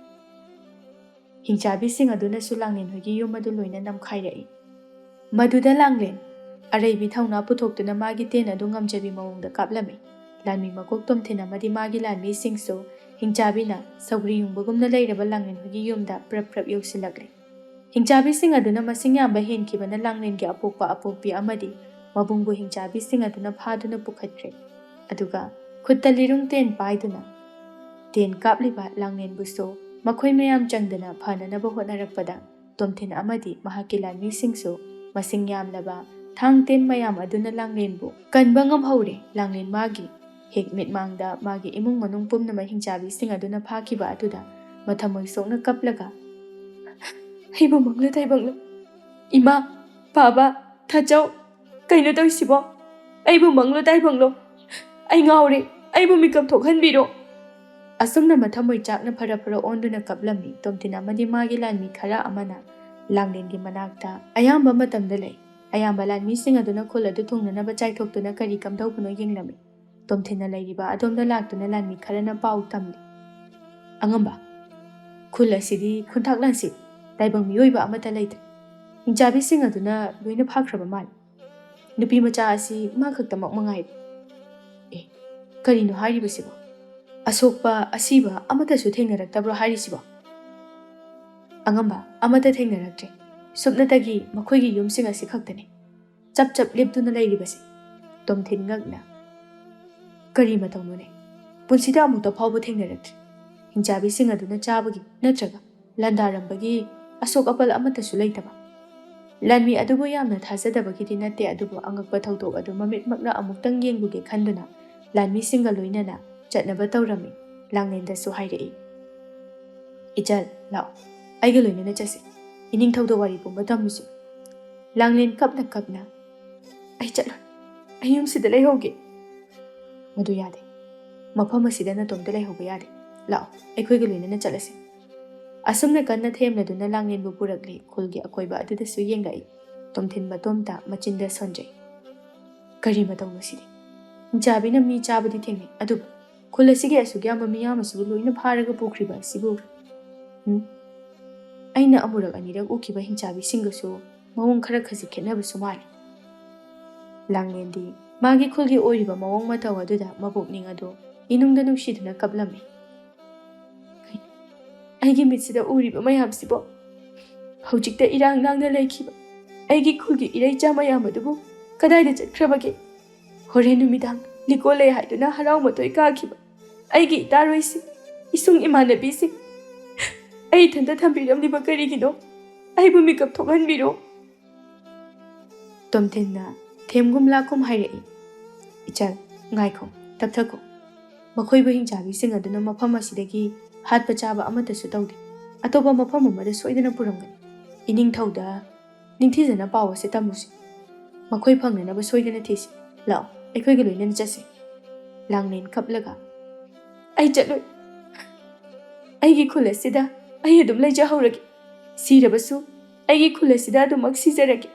ꯍꯤꯡꯆꯥꯕꯤꯁꯤꯡ ꯑꯗꯨꯅꯁꯨ ꯂꯥꯡꯂꯦꯟ ꯍꯣꯏꯒꯤ ꯌꯨꯝ ꯑꯗꯨ ꯂꯣꯏꯅ ꯅꯝꯈꯥꯏꯔꯛꯏ꯫ ꯃꯗꯨꯗ ꯂꯥꯡꯂꯦꯟ ꯑꯔꯩꯕꯤ ꯊꯧꯅꯥ ꯄꯨꯊꯣꯛꯇꯨꯅ ꯃꯥꯒꯤ ꯇꯦꯟ ꯑꯗꯨ ꯉꯝꯖꯕꯤ ꯃꯑꯣꯡꯗ ꯀꯥꯞꯂꯝꯃꯤ꯫ ꯂꯥꯟꯃꯤ ꯃꯀꯣꯛ ꯇꯣꯝꯊꯤꯟ ꯑꯃꯗꯤ ꯃꯥꯒꯤ ꯂꯥꯟꯃꯤꯁꯤꯡꯁꯨ ꯍꯤꯡꯆꯥꯕꯤꯅ ꯁꯧꯒ꯭ꯔꯤ ꯌꯨꯡꯕꯒꯨꯝꯅ ꯂꯩꯔꯕ ꯂꯥꯡꯂꯦꯟ ꯍꯣꯏꯒꯤ ꯌꯨꯝꯗ ꯄ꯭ꯔꯞ ꯄ꯭ꯔꯞ ꯌꯧꯁꯤꯜꯂꯛꯂꯦ꯫ ꯍꯤꯡꯆꯥꯕꯤꯁꯤꯡ ꯑꯗꯨꯅ ꯃꯁꯤꯡ ꯌꯥꯝꯕ ꯍꯦꯟꯈꯤꯕꯅ ꯂꯥꯡꯂꯦꯟꯒꯤ ꯑꯄꯣꯛꯄ ꯑꯄꯣꯛꯄꯤ ꯑꯃꯗꯤ ꯃꯕꯨꯡꯕꯨ ꯍꯤꯡꯆꯥꯕꯤꯁꯤꯡ ꯑꯗꯨꯅ ꯐꯥꯗꯨꯅ ꯄꯨꯈꯠꯈ꯭ꯔꯦ꯫ ꯑꯗꯨꯒ ꯈꯨꯠꯇ ꯂꯤꯔꯨꯡ ꯇꯦꯟ ꯄꯥꯏꯗꯨꯅ ꯇꯦꯟ ꯀꯥꯞꯂꯤꯕ ꯂꯥꯡꯂꯦꯟꯕꯨꯁꯨ ꯃꯈꯣꯏ ꯃꯌꯥꯝ ꯆꯪꯗꯅ ꯐꯅꯅꯕ ꯍꯣꯠꯅꯔꯛꯄꯗ ꯇꯣꯝꯊꯤꯟ ꯑꯃꯗꯤ ꯃꯍꯥꯛꯀꯤ ꯂꯥꯟꯃꯤꯁꯤꯡꯁꯨ ꯃꯁꯤꯡ ꯌꯥꯝꯂꯕ ꯊꯥꯡ ꯇꯦꯟ ꯃꯌꯥꯝ ꯑꯗꯨꯅ ꯂꯥꯡꯂꯦꯟꯕꯨ ꯀꯟꯕ ꯉꯝꯍꯧꯔꯦ꯫ ꯂꯥꯡꯂꯦꯟ ꯃꯥꯒꯤ ꯍꯦꯛ ꯃꯤꯠꯃꯥꯡꯗ ꯃꯥꯒꯤ ꯏꯃꯨꯡ ꯃꯅꯨꯡ ꯄꯨꯝꯅꯃꯛ ꯍꯤꯡꯆꯥꯕꯤꯁꯤꯡ ꯑꯗꯨꯅ ꯐꯥꯈꯤꯕ ꯑꯗꯨꯗ ꯃꯊꯃꯣꯏ ꯁꯣꯛꯅ ꯀꯞꯂꯒ, "ꯑꯩꯕꯨ ꯃꯪꯂ ꯇꯥꯏꯕꯪꯂꯣ? ꯏꯃꯥ, ꯕꯥꯕꯥ, ꯊꯥꯖꯧ, ꯀꯩꯅꯣ ꯇꯧꯔꯤꯁꯤꯕꯣ? ꯑꯩꯕꯨ ꯃꯪꯂꯣ ꯇꯥꯏꯕꯪꯂꯣ? ꯑꯩ ꯉꯥꯎꯔꯦ, ꯑꯩꯕꯨ ꯃꯤꯀꯞ ꯊꯣꯛꯍꯟꯕꯤꯔꯣ!" ꯑꯁꯨꯝꯅ ꯃꯊꯃꯣꯏ ꯆꯥꯛꯅ ꯐꯔ ꯐꯔ ꯑꯣꯟꯗꯨꯅ ꯀꯞꯂꯝꯃꯤ꯫ ꯇꯣꯝꯊꯤꯟ ꯑꯃꯗꯤ ꯃꯥꯒꯤ ꯂꯥꯟꯃꯤ ꯈꯔ ꯑꯃꯅ ꯂꯥꯡꯂꯦꯟꯒꯤ ꯃꯅꯥꯛꯇ ꯑꯌꯥꯝꯕ ꯃꯇꯝꯗ ꯂꯩ꯫ ꯑꯌꯥꯝꯕ ꯂꯥꯟꯃꯤꯁꯤꯡ ꯑꯗꯨꯅ ꯈꯨꯜ ꯑꯗꯨ ꯊꯨꯡꯅꯅꯕ ꯆꯥꯏꯊꯣꯛꯇꯨꯅ ꯀꯔꯤ ꯀꯝꯗꯧꯕꯅꯣ ꯌꯦꯡꯂꯝꯃꯤ꯫ ꯇꯣꯝꯊꯤꯟꯅ ꯂꯩꯔꯤꯕ ꯑꯗꯣꯝꯗ ꯂꯥꯛꯇꯨꯅ ꯂꯥꯟꯃꯤ ꯈꯔꯅ ꯄꯥꯎ ꯇꯝꯂꯤ꯫ "ꯑꯉꯝꯕ, ꯈꯨꯜ ꯑꯁꯤꯗꯤ ꯈꯨꯟꯊꯥꯛ ꯂꯥꯟꯁꯤ ꯇꯥꯏꯕꯪ ꯃꯤꯑꯣꯏꯕ ꯑꯃꯠꯇ ꯂꯩꯇ꯭ꯔꯦ꯫ ꯍꯤꯡꯆꯥꯕꯤꯁꯤꯡ ꯑꯗꯨꯅ ꯂꯣꯏꯅ ꯐꯥꯈ꯭ꯔꯕ ꯃꯥꯜꯂꯤ꯫ ꯅꯨꯄꯤ ꯃꯆꯥ ꯑꯁꯤ ꯃꯥ ꯈꯛꯇꯃꯛ ꯃꯉꯥꯏꯔꯦ꯫ ꯑꯦ, ꯀꯔꯤꯅꯣ ꯍꯥꯏꯔꯤꯕꯁꯤꯕꯣ? ꯑꯁꯣꯛꯄ, ꯑꯁꯤꯕ ꯑꯃꯠꯇꯁꯨ ꯊꯦꯡꯅꯔꯛꯇꯕ꯭ꯔꯣ ꯍꯥꯏꯔꯤꯁꯤꯕꯣ? ꯑꯉꯝꯕ, ꯑꯃꯠꯇ ꯊꯦꯡꯅꯔꯛꯇ꯭ꯔꯦ꯫ ꯁꯨꯞꯅꯇꯒꯤ ꯃꯈꯣꯏꯒꯤ ꯌꯨꯝꯁꯤꯡ ꯑꯁꯤ ꯈꯛꯇꯅꯤ ꯆꯞ ꯆꯞ ꯂꯦꯞꯇꯨꯅ ꯂꯩꯔꯤꯕꯁꯤ꯫ ꯇꯣꯝꯊꯤꯟ ꯉꯛꯅ, ꯀꯔꯤ ꯃꯇꯧꯅꯣꯅꯦ? ꯄꯨꯟꯁꯤꯗ ꯑꯃꯨꯛꯇ ꯐꯥꯎꯕ ꯊꯦꯡꯅꯔꯛꯇ꯭ꯔꯤ꯫ ꯍꯤꯡꯆꯥꯕꯤꯁꯤꯡ ꯑꯗꯨꯅ ꯆꯥꯕꯒꯤ ꯅꯠꯇ꯭ꯔꯒ ꯂꯥꯟꯗꯥꯔꯝꯕꯒꯤ ꯑꯁꯣꯛ ꯑꯄꯜ ꯑꯃꯠꯇꯁꯨ ꯂꯩꯇꯕ꯫ ꯂꯥꯟꯃꯤ ꯑꯗꯨꯕꯨ ꯌꯥꯝꯅ ꯊꯥꯖꯗꯕꯒꯤꯗꯤ ꯅꯠꯇꯦ, ꯑꯗꯨꯕꯨ ꯑꯉꯛꯄ ꯊꯧꯗꯣꯛ ꯑꯗꯨ ꯃꯃꯤꯠꯃꯛꯅ ꯑꯃꯨꯛꯇꯪ ꯌꯦꯡꯂꯨꯒꯦ ꯈꯟꯗꯨꯅ ꯂꯥꯟꯃꯤꯁꯤꯡꯒ ꯂꯣꯏꯅꯅ ꯆꯠꯅꯕ ꯇꯧꯔꯝꯃꯤ꯫ ꯂꯥꯡꯂꯦꯟꯗꯁꯨ ꯍꯥꯏꯔꯛꯏ, "ꯏꯆꯜ, ꯂꯥꯛꯑꯣ, ꯑꯩꯒ ꯂꯣꯏꯅꯅ ꯆꯠꯁꯤ꯫ ꯏꯅꯤꯡꯊꯧꯗ ꯋꯥꯔꯤ ꯄꯨꯝꯕ ꯇꯝꯃꯨꯁꯤ꯫" ꯂꯥꯡꯂꯦꯟ ꯀꯞꯅ ꯀꯞꯅ, "ꯑꯩ ꯆꯠꯂꯣꯏ, ꯑꯩ ꯌꯨꯝꯁꯤꯗ ꯂꯩꯍꯧꯒꯦ꯫" "ꯃꯗꯨ ꯌꯥꯗꯦ, ꯃꯐꯝ ꯑꯁꯤꯗ ꯅꯇꯣꯝꯇ ꯂꯩꯍꯧꯕ ꯌꯥꯗꯦ꯫ ꯂꯥꯛꯑꯣ, ꯑꯩꯈꯣꯏꯒ ꯂꯣꯏꯅꯅ ꯆꯠꯂꯁꯤ꯫" ꯑꯁꯨꯝꯅ ꯀꯟꯅ ꯊꯦꯝꯅꯗꯨꯅ ꯂꯥꯡꯂꯦꯟꯕꯨ ꯄꯨꯔꯛꯂꯦ꯫ ꯈꯨꯜꯒꯤ ꯑꯀꯣꯏꯕ ꯑꯗꯨꯗꯁꯨ ꯌꯦꯡꯂꯛꯏ꯫ ꯇꯣꯝꯊꯤꯟ ꯃꯇꯣꯝꯇ ꯃꯆꯤꯟꯗ ꯁꯣꯟꯖꯩ꯫ "ꯀꯔꯤ ꯃꯇꯧꯅꯣ ꯁꯤꯗꯤ? ꯍꯤꯡꯆꯥꯕꯤꯅ ꯃꯤ ꯆꯥꯕꯗꯤ ꯊꯦꯡꯅꯩ, ꯑꯗꯨꯕꯨ ꯈꯨꯜ ꯑꯁꯤꯒꯤ ꯑꯁꯨꯛ ꯌꯥꯝꯕ ꯃꯤꯌꯥꯝ ꯑꯁꯤꯕꯨ ꯂꯣꯏꯅ ꯐꯥꯔꯒ ꯄꯨꯈ꯭ꯔꯤꯕ ꯑꯁꯤꯕꯨ? ꯎꯝ? ꯑꯩꯅ ꯑꯃꯨꯔꯛ ꯑꯅꯤꯔꯛ ꯎꯈꯤꯕ ꯍꯤꯡꯆꯥꯕꯤꯁꯤꯡꯒꯁꯨ ꯃꯑꯣꯡ ꯈꯔ ꯈꯖꯤꯛ ꯈꯦꯠꯅꯕꯁꯨ ꯃꯥꯜꯂꯤ꯫" ꯂꯥꯡꯂꯦꯟꯗꯤ ꯃꯥꯒꯤ ꯈꯨꯜꯒꯤ ꯑꯣꯏꯔꯤꯕ ꯃꯑꯣꯡ ꯃꯇꯧ ꯑꯗꯨꯗ ꯃꯕꯣꯛꯅꯤꯡ ꯑꯗꯨ ꯏꯅꯨꯡꯗ ꯅꯨꯡꯁꯤꯗꯨꯅ ꯀꯞꯂꯝꯃꯤ꯫ "ꯑꯩꯒꯤ ꯃꯤꯠꯁꯤꯗ ꯎꯔꯤꯕ ꯃꯌꯥꯝꯁꯤꯕꯣ? ꯍꯧꯖꯤꯛꯇ ꯏꯔꯥꯡ ꯂꯥꯡꯅ ꯂꯩꯈꯤꯕ ꯑꯩꯒꯤ ꯈꯨꯜꯒꯤ ꯏꯔꯩꯆꯥ ꯃꯌꯥꯝ ꯑꯗꯨꯕꯨ ꯀꯗꯥꯏꯗ ꯆꯠꯈ꯭ꯔꯕꯒꯦ? ꯍꯣꯔꯦꯟ ꯅꯨꯃꯤꯗꯥꯡ ꯂꯤꯀꯣꯟ ꯂꯩ ꯍꯥꯏꯗꯨꯅ ꯍꯔꯥꯎ ꯃꯇꯣꯏ ꯀꯥꯈꯤꯕ ꯑꯩꯒꯤ ꯏꯇꯥꯔꯣꯏꯁꯤꯡ, ꯏꯁꯨꯡ ꯏꯃꯥꯟꯅꯕꯤꯁꯤꯡ, ꯑꯩ ꯏꯊꯟꯇ ꯊꯝꯕꯤꯔꯝꯂꯤꯕ ꯀꯔꯤꯒꯤꯅꯣ? ꯑꯩꯕꯨ ꯃꯤꯀꯞ ꯊꯣꯛꯍꯟꯕꯤꯔꯣ꯫" ꯇꯣꯝꯊꯤꯟꯅ ꯊꯦꯝꯒꯨꯝ ꯂꯥꯛꯀꯨꯝ ꯍꯥꯏꯔꯛꯏ, "ꯏꯆꯜ, ꯉꯥꯏꯈꯣ, ꯇꯞꯊꯈꯣ꯫ ꯃꯈꯣꯏꯕꯨ ꯍꯤꯡꯆꯥꯕꯤꯁꯤꯡ ꯑꯗꯨꯅ ꯃꯐꯝ ꯑꯁꯤꯗꯒꯤ ꯍꯥꯠꯄ ꯆꯥꯕ ꯑꯃꯠꯇꯁꯨ ꯇꯧꯗꯦ꯫ ꯑꯇꯣꯞꯄ ꯃꯐꯝ ꯑꯃꯗ ꯁꯣꯏꯗꯅ ꯄꯨꯔꯝꯒꯅꯤ꯫ ꯏꯅꯤꯡꯊꯧꯗ ꯅꯤꯡꯊꯤꯖꯅ ꯄꯥꯎ ꯑꯁꯤ ꯇꯝꯃꯨꯁꯤ꯫ ꯃꯈꯣꯏ ꯐꯪꯅꯅꯕ ꯁꯣꯏꯗꯅ ꯊꯤꯁꯤ꯫ ꯂꯥꯛꯑꯣ, ꯑꯩꯈꯣꯏꯒ ꯂꯣꯏꯅꯅ ꯆꯠꯁꯤ꯫" ꯂꯥꯡꯂꯦꯟ ꯀꯞꯂꯒ, "ꯑꯩ ꯆꯠꯂꯣꯏ꯫ ꯑꯩꯒꯤ ꯈꯨꯜ ꯑꯁꯤꯗ ꯑꯩ ꯑꯗꯨꯝ ꯂꯩꯖꯍꯧꯔꯒꯦ꯫ ꯁꯤꯔꯕꯁꯨ ꯑꯩꯒꯤ ꯈꯨꯜ ꯑꯁꯤꯗ ꯑꯗꯨꯃꯛ ꯁꯤꯖꯔꯒꯦ꯫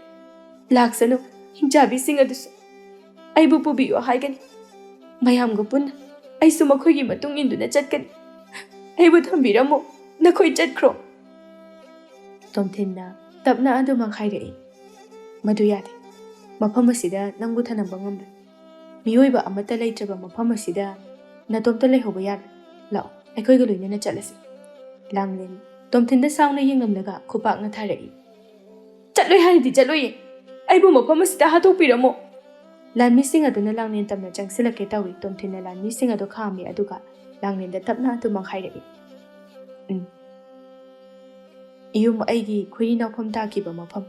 ꯂꯥꯛꯁꯅꯨ, ꯍꯤꯡꯆꯥꯕꯤꯁꯤꯡ ꯑꯗꯨꯁꯨ ꯑꯩꯕꯨ ꯄꯨꯕꯤꯌꯨ ꯍꯥꯏꯒꯅꯤ꯫ ꯃꯌꯥꯝꯒ ꯄꯨꯟꯅ ꯑꯩꯁꯨ ꯃꯈꯣꯏꯒꯤ ꯃꯇꯨꯡ ꯏꯟꯗꯨꯅ ꯆꯠꯀꯅꯤ꯫ ꯑꯩꯕꯨ ꯊꯝꯕꯤꯔꯝꯃꯣ, ꯅꯈꯣꯏ ꯆꯠꯈ꯭ꯔꯣ꯫" ꯇꯣꯝꯊꯤꯟꯅ ꯇꯞꯅ ꯑꯗꯨꯃꯛ ꯍꯥꯏꯔꯛꯏ꯫ "ꯃꯗꯨ ꯌꯥꯗꯦ꯫ ꯃꯐꯝ ꯑꯁꯤꯗ ꯅꯪꯕꯨ ꯊꯅꯝꯕ ꯉꯝꯂꯣꯏ꯫ ꯃꯤꯑꯣꯏꯕ ꯑꯃꯠꯇ ꯂꯩꯇ꯭ꯔꯕ ꯃꯐꯝ ꯑꯁꯤꯗ ꯅꯇꯣꯝꯇ ꯂꯩꯍꯧꯕ ꯌꯥꯔꯣꯏ꯫ ꯂꯥꯛꯑꯣ, ꯑꯩꯈꯣꯏꯒ ꯂꯣꯏꯅꯅ ꯆꯠꯂꯁꯤ꯫" ꯂꯥꯡꯂꯦꯟ ꯇꯣꯝꯊꯤꯟꯗ ꯁꯥꯎꯅ ꯌꯦꯡꯂꯝꯂꯒ ꯈꯨꯄꯥꯛꯅ ꯊꯥꯔꯛꯏ꯫ "ꯆꯠꯂꯣꯏ ꯍꯥꯏꯔꯗꯤ ꯆꯠꯂꯣꯏꯌꯦ꯫ ꯑꯩꯕꯨ ꯃꯐꯝ ꯑꯁꯤꯗ ꯍꯥꯠꯇꯣꯛꯄꯤꯔꯝꯃꯣ꯫" ꯂꯥꯟꯃꯤꯁꯤꯡ ꯑꯗꯨꯅ ꯂꯥꯡꯂꯦꯟ ꯇꯝꯅ ꯆꯪꯁꯤꯜꯂꯛꯀꯦ ꯇꯧꯏ꯫ ꯇꯣꯝꯊꯤꯟꯅ ꯂꯥꯟꯃꯤꯁꯤꯡ ꯑꯗꯨ ꯈꯥꯝꯃꯤ, ꯑꯗꯨꯒ ꯂꯥꯡꯂꯦꯟꯗ ꯇꯞꯅ ꯑꯗꯨꯃꯛ ꯍꯥꯏꯔꯛꯏ꯫ "ꯎꯝ꯫ ꯏꯌꯨꯝ ꯑꯩꯒꯤ ꯈꯣꯏꯔꯤ ꯅꯥꯎꯐꯝ ꯇꯥꯈꯤꯕ ꯃꯐꯝ꯫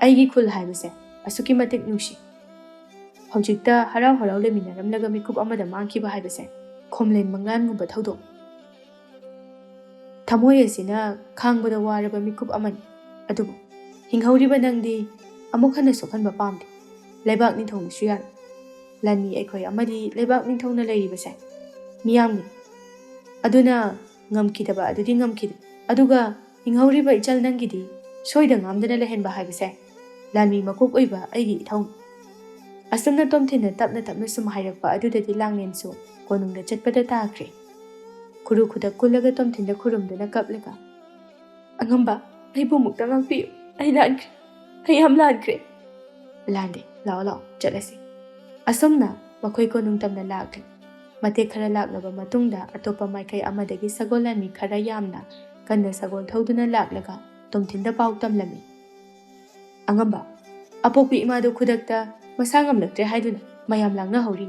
ꯑꯩꯒꯤ ꯈꯨꯜ ꯍꯥꯏꯕꯁꯦ ꯑꯁꯨꯛꯀꯤ ꯃꯇꯤꯛ ꯅꯨꯡꯁꯤ꯫ ꯍꯧꯖꯤꯛꯇ ꯍꯔꯥꯎ ꯍꯔꯥꯎ ꯂꯩꯃꯤꯟꯅꯔꯝꯂꯒ ꯃꯤꯀꯨꯞ ꯑꯃꯗ ꯃꯥꯡꯈꯤꯕ ꯍꯥꯏꯕꯁꯦ ꯈꯣꯝꯂꯦꯟ ꯃꯪꯂꯥꯟꯒꯨꯝꯕ ꯊꯧꯗꯣꯛ꯫ ꯊꯃꯣꯏ ꯑꯁꯤꯅ ꯈꯥꯡꯕꯗ ꯋꯥꯔꯕ ꯃꯤꯀꯨꯞ ꯑꯃꯅꯤ꯫ ꯑꯗꯨꯕꯨ ꯍꯤꯡꯍꯧꯔꯤꯕ ꯅꯪꯗꯤ ꯑꯃꯨꯛ ꯍꯟꯅ ꯁꯣꯛꯍꯟꯕ ꯄꯥꯝꯗꯦ꯫ ꯂꯩꯕꯥꯛ ꯅꯤꯡꯊꯧꯅꯁꯨ ꯌꯥꯔꯣꯏ꯫ ꯂꯥꯟꯃꯤ ꯑꯩꯈꯣꯏ ꯑꯃꯗꯤ ꯂꯩꯕꯥꯛ ꯅꯤꯡꯊꯧꯅ ꯂꯩꯔꯤꯕꯁꯦ ꯃꯤꯌꯥꯝꯅꯤ꯫ ꯑꯗꯨꯅ ꯉꯝꯈꯤꯗꯕ ꯑꯗꯨꯗꯤ ꯉꯝꯈꯤꯗꯦ꯫ ꯑꯗꯨꯒ ꯍꯤꯡꯍꯧꯔꯤꯕ ꯏꯆꯜ ꯅꯪꯒꯤꯗꯤ ꯁꯣꯏꯗ ꯉꯥꯝꯗꯅ ꯂꯩꯍꯟꯕ ꯍꯥꯏꯕꯁꯦ ꯂꯥꯟꯃꯤ ꯃꯀꯣꯛ ꯑꯣꯏꯕ ꯑꯩꯒꯤ ꯏꯊꯧꯅꯤ꯫" ꯑꯁꯨꯝꯅ ꯇꯣꯝꯊꯤꯟꯅ ꯇꯞꯅ ꯇꯞꯅ ꯁꯨꯝ ꯍꯥꯏꯔꯛꯄ ꯑꯗꯨꯗꯗꯤ ꯂꯥꯡꯂꯦꯟꯁꯨ ꯀꯣꯅꯨꯡꯗ ꯆꯠꯄꯗ ꯇꯥꯈ꯭ꯔꯦ꯫ ꯈꯨꯔꯨ ꯈꯨꯗꯛ ꯀꯨꯜꯂꯒ ꯇꯣꯝꯊꯤꯟꯗ ꯈꯨꯔꯨꯝꯗꯨꯅ ꯀꯞꯂꯒ, "ꯑꯉꯝꯕ, ꯑꯩꯕꯨ ꯑꯃꯨꯛꯇ ꯉꯥꯛꯄꯤꯌꯨ꯫ ꯑꯩ ꯂꯥꯟꯈ꯭ꯔꯦ꯫ ꯑꯩ ꯌꯥꯝ ꯂꯥꯟꯈ꯭ꯔꯦ꯫" "ꯂꯥꯟꯗꯦ, ꯂꯥꯛꯑꯣ, ꯂꯥꯛꯑꯣ, ꯆꯠꯂꯁꯤ꯫" ꯑꯁꯨꯝꯅ ꯃꯈꯣꯏ ꯀꯣꯅꯨꯡ ꯇꯝꯅ ꯂꯥꯛꯂꯤ꯫ ꯃꯇꯦꯛ ꯈꯔ ꯂꯥꯛꯂꯕ ꯃꯇꯨꯡꯗ ꯑꯇꯣꯞꯄ ꯃꯥꯏꯀꯩ ꯑꯃꯗꯒꯤ ꯁꯒꯣꯜ ꯂꯥꯟꯃꯤ ꯈꯔ ꯌꯥꯝꯅ ꯀꯟꯅ ꯁꯒꯣꯜ ꯊꯧꯗꯨꯅ ꯂꯥꯛꯂꯒ ꯇꯣꯝꯊꯤꯟꯗ ꯄꯥꯎ ꯇꯝꯂꯝꯃꯤ꯫ "ꯑꯉꯝꯕ, ꯑꯄꯣꯛꯄꯤ ꯏꯃꯥꯗꯨ ꯈꯨꯗꯛꯇ ꯃꯁꯥ ꯉꯝꯂꯛꯇ꯭ꯔꯦ ꯍꯥꯏꯗꯨꯅ ꯃꯌꯥꯝ ꯂꯥꯡꯅꯍꯧꯔꯤ꯫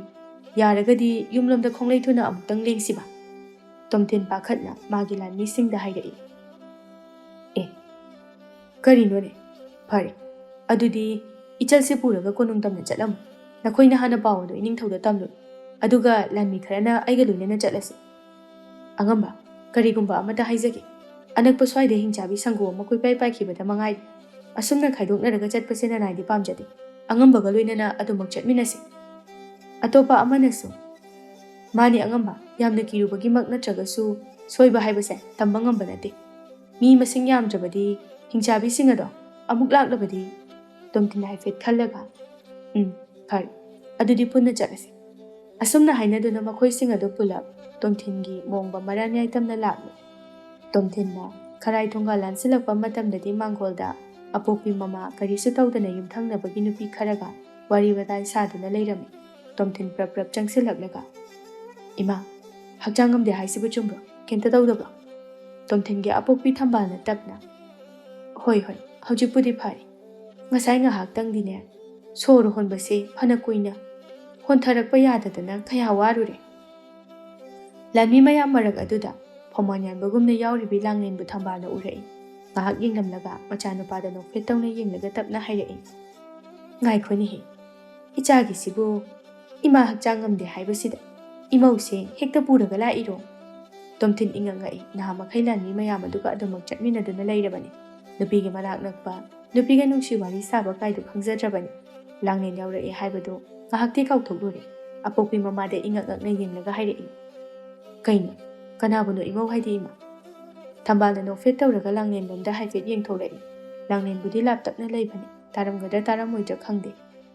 ꯌꯥꯔꯒꯗꯤ ꯌꯨꯝꯂꯣꯝꯗ ꯈꯣꯡꯂꯩ ꯊꯨꯅ ꯑꯃꯨꯛꯇꯪ ꯂꯦꯡꯁꯤꯕ?" ꯇꯣꯝꯊꯤꯟ ꯄꯥꯈꯠꯅ ꯃꯥꯒꯤ ꯂꯥꯟꯃꯤꯁꯤꯡꯗ ꯍꯥꯏꯔꯛꯏ꯫ "ꯑꯦ, ꯀꯔꯤꯅꯣꯅꯦ? ꯐꯔꯦ, ꯑꯗꯨꯗꯤ ꯏꯆꯜꯁꯦ ꯄꯨꯔꯒ ꯀꯣꯅꯨꯡ ꯇꯝꯅ ꯆꯠꯂꯝꯃꯨ꯫ ꯅꯈꯣꯏꯅ ꯍꯥꯟꯅ ꯄꯥꯎ ꯑꯗꯨ ꯏꯅꯤꯡꯊꯧꯗ ꯇꯝꯂꯨ, ꯑꯗꯨꯒ ꯂꯥꯟꯃꯤ ꯈꯔꯅ ꯑꯩꯒ ꯂꯣꯏꯅꯅ ꯆꯠꯂꯁꯤ꯫ ꯑꯉꯝꯕ, ꯀꯔꯤꯒꯨꯝꯕ ꯑꯃꯇ ꯍꯥꯏꯖꯒꯦ꯫ ꯑꯅꯛꯄ ꯁ꯭ꯋꯥꯏꯗ ꯍꯤꯡꯆꯥꯕꯤ ꯁꯪꯒꯨ ꯑꯃ ꯀꯣꯏꯄꯥꯏ ꯄꯥꯏꯈꯤꯕꯗ ꯃꯉꯥꯏꯔꯦ꯫ ꯑꯁꯨꯝꯅ ꯈꯥꯏꯗꯣꯛꯅꯔꯒ ꯆꯠꯄꯁꯦ ꯅꯅꯥꯏꯗꯤ ꯄꯥꯝꯖꯗꯦ꯫ ꯑꯉꯝꯕꯒ ꯂꯣꯏꯅꯅ ꯑꯗꯨꯃꯛ ꯆꯠꯃꯤꯟꯅꯁꯤ꯫" ꯑꯇꯣꯞꯄ ꯑꯃꯅꯁꯨ, "ꯃꯥꯅꯤ ꯑꯉꯝꯕ, ꯌꯥꯝꯅ ꯀꯤꯔꯨꯕꯒꯤꯃꯛ ꯅꯠꯇ꯭ꯔꯒꯁꯨ ꯁꯣꯏꯕ ꯍꯥꯏꯕꯁꯦ ꯇꯝꯕ ꯉꯝꯕ ꯅꯠꯇꯦ꯫ ꯃꯤ ꯃꯁꯤꯡ ꯌꯥꯝꯗ꯭ꯔꯕꯗꯤ ꯍꯤꯡꯆꯥꯕꯤꯁꯤꯡ ꯑꯗꯣ ꯑꯃꯨꯛ ꯂꯥꯛꯂꯕꯗꯤ꯫" ꯇꯣꯝꯊꯤꯟ ꯍꯥꯏꯐꯦꯠ ꯈꯜꯂꯒ, "ꯎꯝ, ꯐꯔꯦ, ꯑꯗꯨꯗꯤ ꯄꯨꯟꯅ ꯆꯠꯂꯁꯤ꯫" ꯑꯁꯨꯝꯅ ꯍꯥꯏꯅꯗꯨꯅ ꯃꯈꯣꯏꯁꯤꯡ ꯑꯗꯨ ꯄꯨꯂꯞ ꯇꯣꯝꯊꯤꯟꯒꯤ ꯃꯣꯡꯕ ꯃꯔꯥꯟꯌꯥꯏ ꯇꯝꯅ ꯂꯥꯛꯂꯦ꯫ ꯇꯣꯝꯊꯤꯟꯅ ꯈꯔꯥꯏ ꯊꯣꯡꯒꯥꯜ ꯂꯥꯟꯁꯤꯜꯂꯛꯄ ꯃꯇꯝꯗꯗꯤ ꯃꯥꯡꯒꯣꯜꯗ ꯑꯄꯣꯛꯄꯤ ꯃꯃꯥ ꯀꯔꯤꯁꯨ ꯇꯧꯗꯅ ꯌꯨꯝꯊꯪꯅꯕꯒꯤ ꯅꯨꯄꯤ ꯈꯔꯒ ꯋꯥꯔꯤ ꯋꯥꯇꯥꯏ ꯁꯥꯗꯨꯅ ꯂꯩꯔꯝꯃꯤ꯫ ꯇꯣꯝꯊꯤꯟ ꯄ꯭ꯔꯞ ꯄ꯭ꯔꯞ ꯆꯪꯁꯤꯜꯂꯛꯂꯒ, "ꯏꯃꯥ, ꯍꯛꯆꯥꯡ ꯉꯝꯗꯦ ꯍꯥꯏꯁꯤꯕꯨ ꯆꯨꯝꯕ꯭ꯔꯣ? ꯀꯩꯝꯇ ꯇꯧꯗꯕ꯭ꯔꯣ?" ꯇꯣꯝꯊꯤꯟꯒꯤ ꯑꯄꯣꯛꯄꯤ ꯊꯝꯕꯥꯜꯅ ꯇꯞꯅ, "ꯍꯣꯏ, ꯍꯣꯏ, ꯍꯧꯖꯤꯛꯄꯨꯗꯤ ꯐꯔꯦ꯫ ꯉꯁꯥꯏ ꯉꯥꯏꯍꯥꯛꯇꯪꯗꯤꯅꯦ, ꯁꯣꯔ ꯍꯣꯟꯕꯁꯦ ꯐꯅ ꯀꯨꯏꯅ ꯍꯣꯟꯊꯔꯛꯄ ꯌꯥꯗꯗꯅ ꯀꯌꯥ ꯋꯥꯔꯨꯔꯦ꯫" ꯂꯥꯟꯃꯤ ꯃꯌꯥꯝ ꯃꯔꯛ ꯑꯗꯨꯗ ꯐꯝꯕꯥꯜ ꯌꯥꯟꯕꯒꯨꯝꯅ ꯌꯥꯎꯔꯤꯕꯤ ꯂꯥꯡꯂꯦꯟꯕꯨ ꯊꯝꯕꯥꯜꯅ ꯎꯔꯛꯏ꯫ ꯉꯥꯏꯍꯥꯛ ꯌꯦꯡꯂꯝꯂꯒ ꯃꯆꯥꯅꯨꯄꯥꯗ ꯅꯣꯛꯐꯦꯠ ꯇꯧꯅ ꯌꯦꯡꯂꯒ ꯇꯞꯅ ꯍꯥꯏꯔꯛꯏ, "ꯉꯥꯏꯈꯣꯅꯦꯍꯦ, ꯏꯆꯥꯒꯤꯁꯤꯕꯨ ꯏꯃꯥ ꯍꯛꯆꯥꯡ ꯉꯝꯗꯦ ꯍꯥꯏꯕꯁꯤꯗ ꯏꯃꯧꯁꯦ ꯍꯦꯛꯇ ꯄꯨꯔꯒ ꯂꯥꯛꯏꯔꯣ?" ꯇꯣꯝꯊꯤꯟ ꯏꯉꯛ ꯉꯛꯏ꯫ ꯅꯍꯥ ꯃꯈꯩ ꯂꯥꯟꯃꯤ ꯃꯌꯥꯝ ꯑꯗꯨꯒ ꯑꯗꯨꯃꯛ ꯆꯠꯃꯤꯟꯅꯗꯨꯅ ꯂꯩꯔꯕꯅꯤ꯫ ꯅꯨꯄꯤꯒꯤ ꯃꯅꯥꯛ ꯅꯛꯄ, ꯅꯨꯄꯤꯒ ꯅꯨꯡꯁꯤ ꯋꯥꯔꯤ ꯁꯥꯕ ꯀꯥꯏꯗꯨ ꯈꯪꯖꯗ꯭ꯔꯕꯅꯤ꯫ ꯂꯥꯡꯂꯦꯟ ꯌꯥꯎꯔꯛꯑꯦ ꯍꯥꯏꯕꯗꯨ ꯉꯥꯏꯍꯥꯛꯇꯤ ꯀꯥꯎꯊꯣꯛꯂꯨꯔꯦ꯫ ꯑꯄꯣꯛꯄꯤ ꯃꯃꯥꯗ ꯏꯉꯛ ꯉꯛꯅ ꯌꯦꯡꯂꯒ ꯍꯥꯏꯔꯛꯏ, "ꯀꯩꯅꯣ? ꯀꯅꯥꯕꯨꯅꯣ ꯏꯃꯧ ꯍꯥꯏꯗꯤ ꯏꯃꯥ?" ꯊꯝꯕꯥꯜꯅ ꯅꯣꯛꯐꯦꯠ ꯇꯧꯔꯒ ꯂꯥꯡꯂꯦꯟꯂꯣꯝꯗ ꯍꯥꯏꯐꯦꯠ ꯌꯦꯡꯊꯣꯔꯛꯏ꯫ ꯂꯥꯡꯂꯦꯟꯕꯨꯗꯤ ꯂꯥꯞꯇꯛꯅ ꯂꯩꯕꯅꯤ, ꯇꯥꯔꯝꯒꯗ꯭ꯔꯥ ꯇꯥꯔꯝꯃꯣꯏꯗ꯭ꯔꯥ ꯈꯪꯗꯦ꯫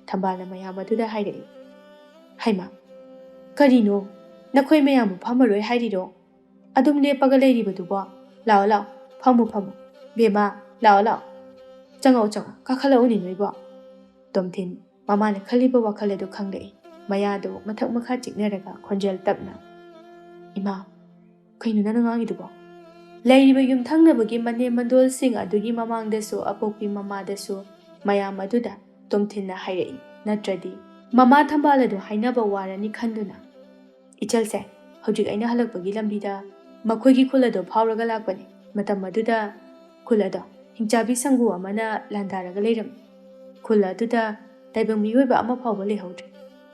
ꯊꯝꯕꯥꯜꯅ ꯃꯌꯥꯝ ꯑꯗꯨꯗ ꯍꯥꯏꯔꯛꯏ, "ꯍꯩꯃꯥ, ꯀꯔꯤꯅꯣ? ꯅꯈꯣꯏ ꯃꯌꯥꯝꯕꯨ ꯐꯝꯃꯔꯣꯏ ꯍꯥꯏꯔꯤꯔꯣ? ꯑꯗꯨꯝ ꯂꯦꯞꯄꯒ ꯂꯩꯔꯤꯕꯗꯨꯕꯣ? ꯂꯥꯛꯑꯣ, ꯂꯥꯛꯑꯣ, ꯐꯝꯃꯨ, ꯐꯝꯃꯨ꯫ ꯕꯦꯝꯃ, ꯂꯥꯛꯑꯣ, ꯂꯥꯛꯑꯣ꯫ ꯆꯪꯉꯛꯑꯣ, ꯆꯪꯉꯛꯑꯣ, ꯀꯥꯈꯠꯂꯛꯎꯅꯦ ꯅꯣꯏꯕꯣ꯫" ꯇꯣꯝꯊꯤꯟ ꯃꯃꯥꯅ ꯈꯜꯂꯤꯕ ꯋꯥꯈꯜ ꯑꯗꯨ ꯈꯪꯂꯛꯏ꯫ ꯃꯌꯥꯗꯨ ꯃꯊꯛ ꯃꯈꯥ ꯆꯤꯛꯅꯔꯒ ꯈꯣꯟꯖꯦꯜ ꯇꯞꯅ, "ꯏꯃꯥ, ꯀꯩꯅꯣ ꯅꯪꯅ ꯉꯥꯡꯉꯤꯗꯨꯕꯣ?" ꯂꯩꯔꯤꯕ ꯌꯨꯝꯊꯪꯅꯕꯒꯤ ꯃꯅꯦꯝ ꯃꯟꯗꯣꯜꯁꯤꯡ ꯑꯗꯨꯒꯤ ꯃꯃꯥꯡꯗꯁꯨ, ꯑꯄꯣꯛꯄꯤ ꯃꯃꯥꯗꯁꯨ ꯃꯌꯥꯝ ꯑꯗꯨꯗ ꯇꯣꯝꯊꯤꯟꯅ ꯍꯥꯏꯔꯛꯏ꯫ ꯅꯠꯇ꯭ꯔꯗꯤ ꯃꯃꯥ ꯊꯝꯕꯥꯜ ꯑꯗꯨ ꯍꯥꯏꯅꯕ ꯋꯥꯔꯅꯤ ꯈꯟꯗꯨꯅ, "ꯏꯆꯜꯁꯦ, ꯍꯧꯖꯤꯛ ꯑꯩꯅ ꯍꯜꯂꯛꯄꯒꯤ ꯂꯝꯕꯤꯗ ꯃꯈꯣꯏꯒꯤ ꯈꯨꯜ ꯑꯗꯣ ꯐꯥꯎꯔꯒ ꯂꯥꯛꯄꯅꯤ꯫ ꯃꯇꯝ ꯑꯗꯨꯗ ꯈꯨꯜ ꯑꯗꯣ ꯍꯤꯡꯆꯥꯕꯤ ꯁꯪꯒꯨ ꯑꯃꯅ ꯂꯥꯟꯗꯥꯔꯒ ꯂꯩꯔꯝꯃꯤ꯫ ꯈꯨꯜ ꯑꯗꯨꯗ ꯇꯥꯏꯕꯪ ꯃꯤꯑꯣꯏꯕ ꯑꯃ ꯐꯥꯎꯕ ꯂꯩꯍꯧꯗ꯭ꯔꯦ꯫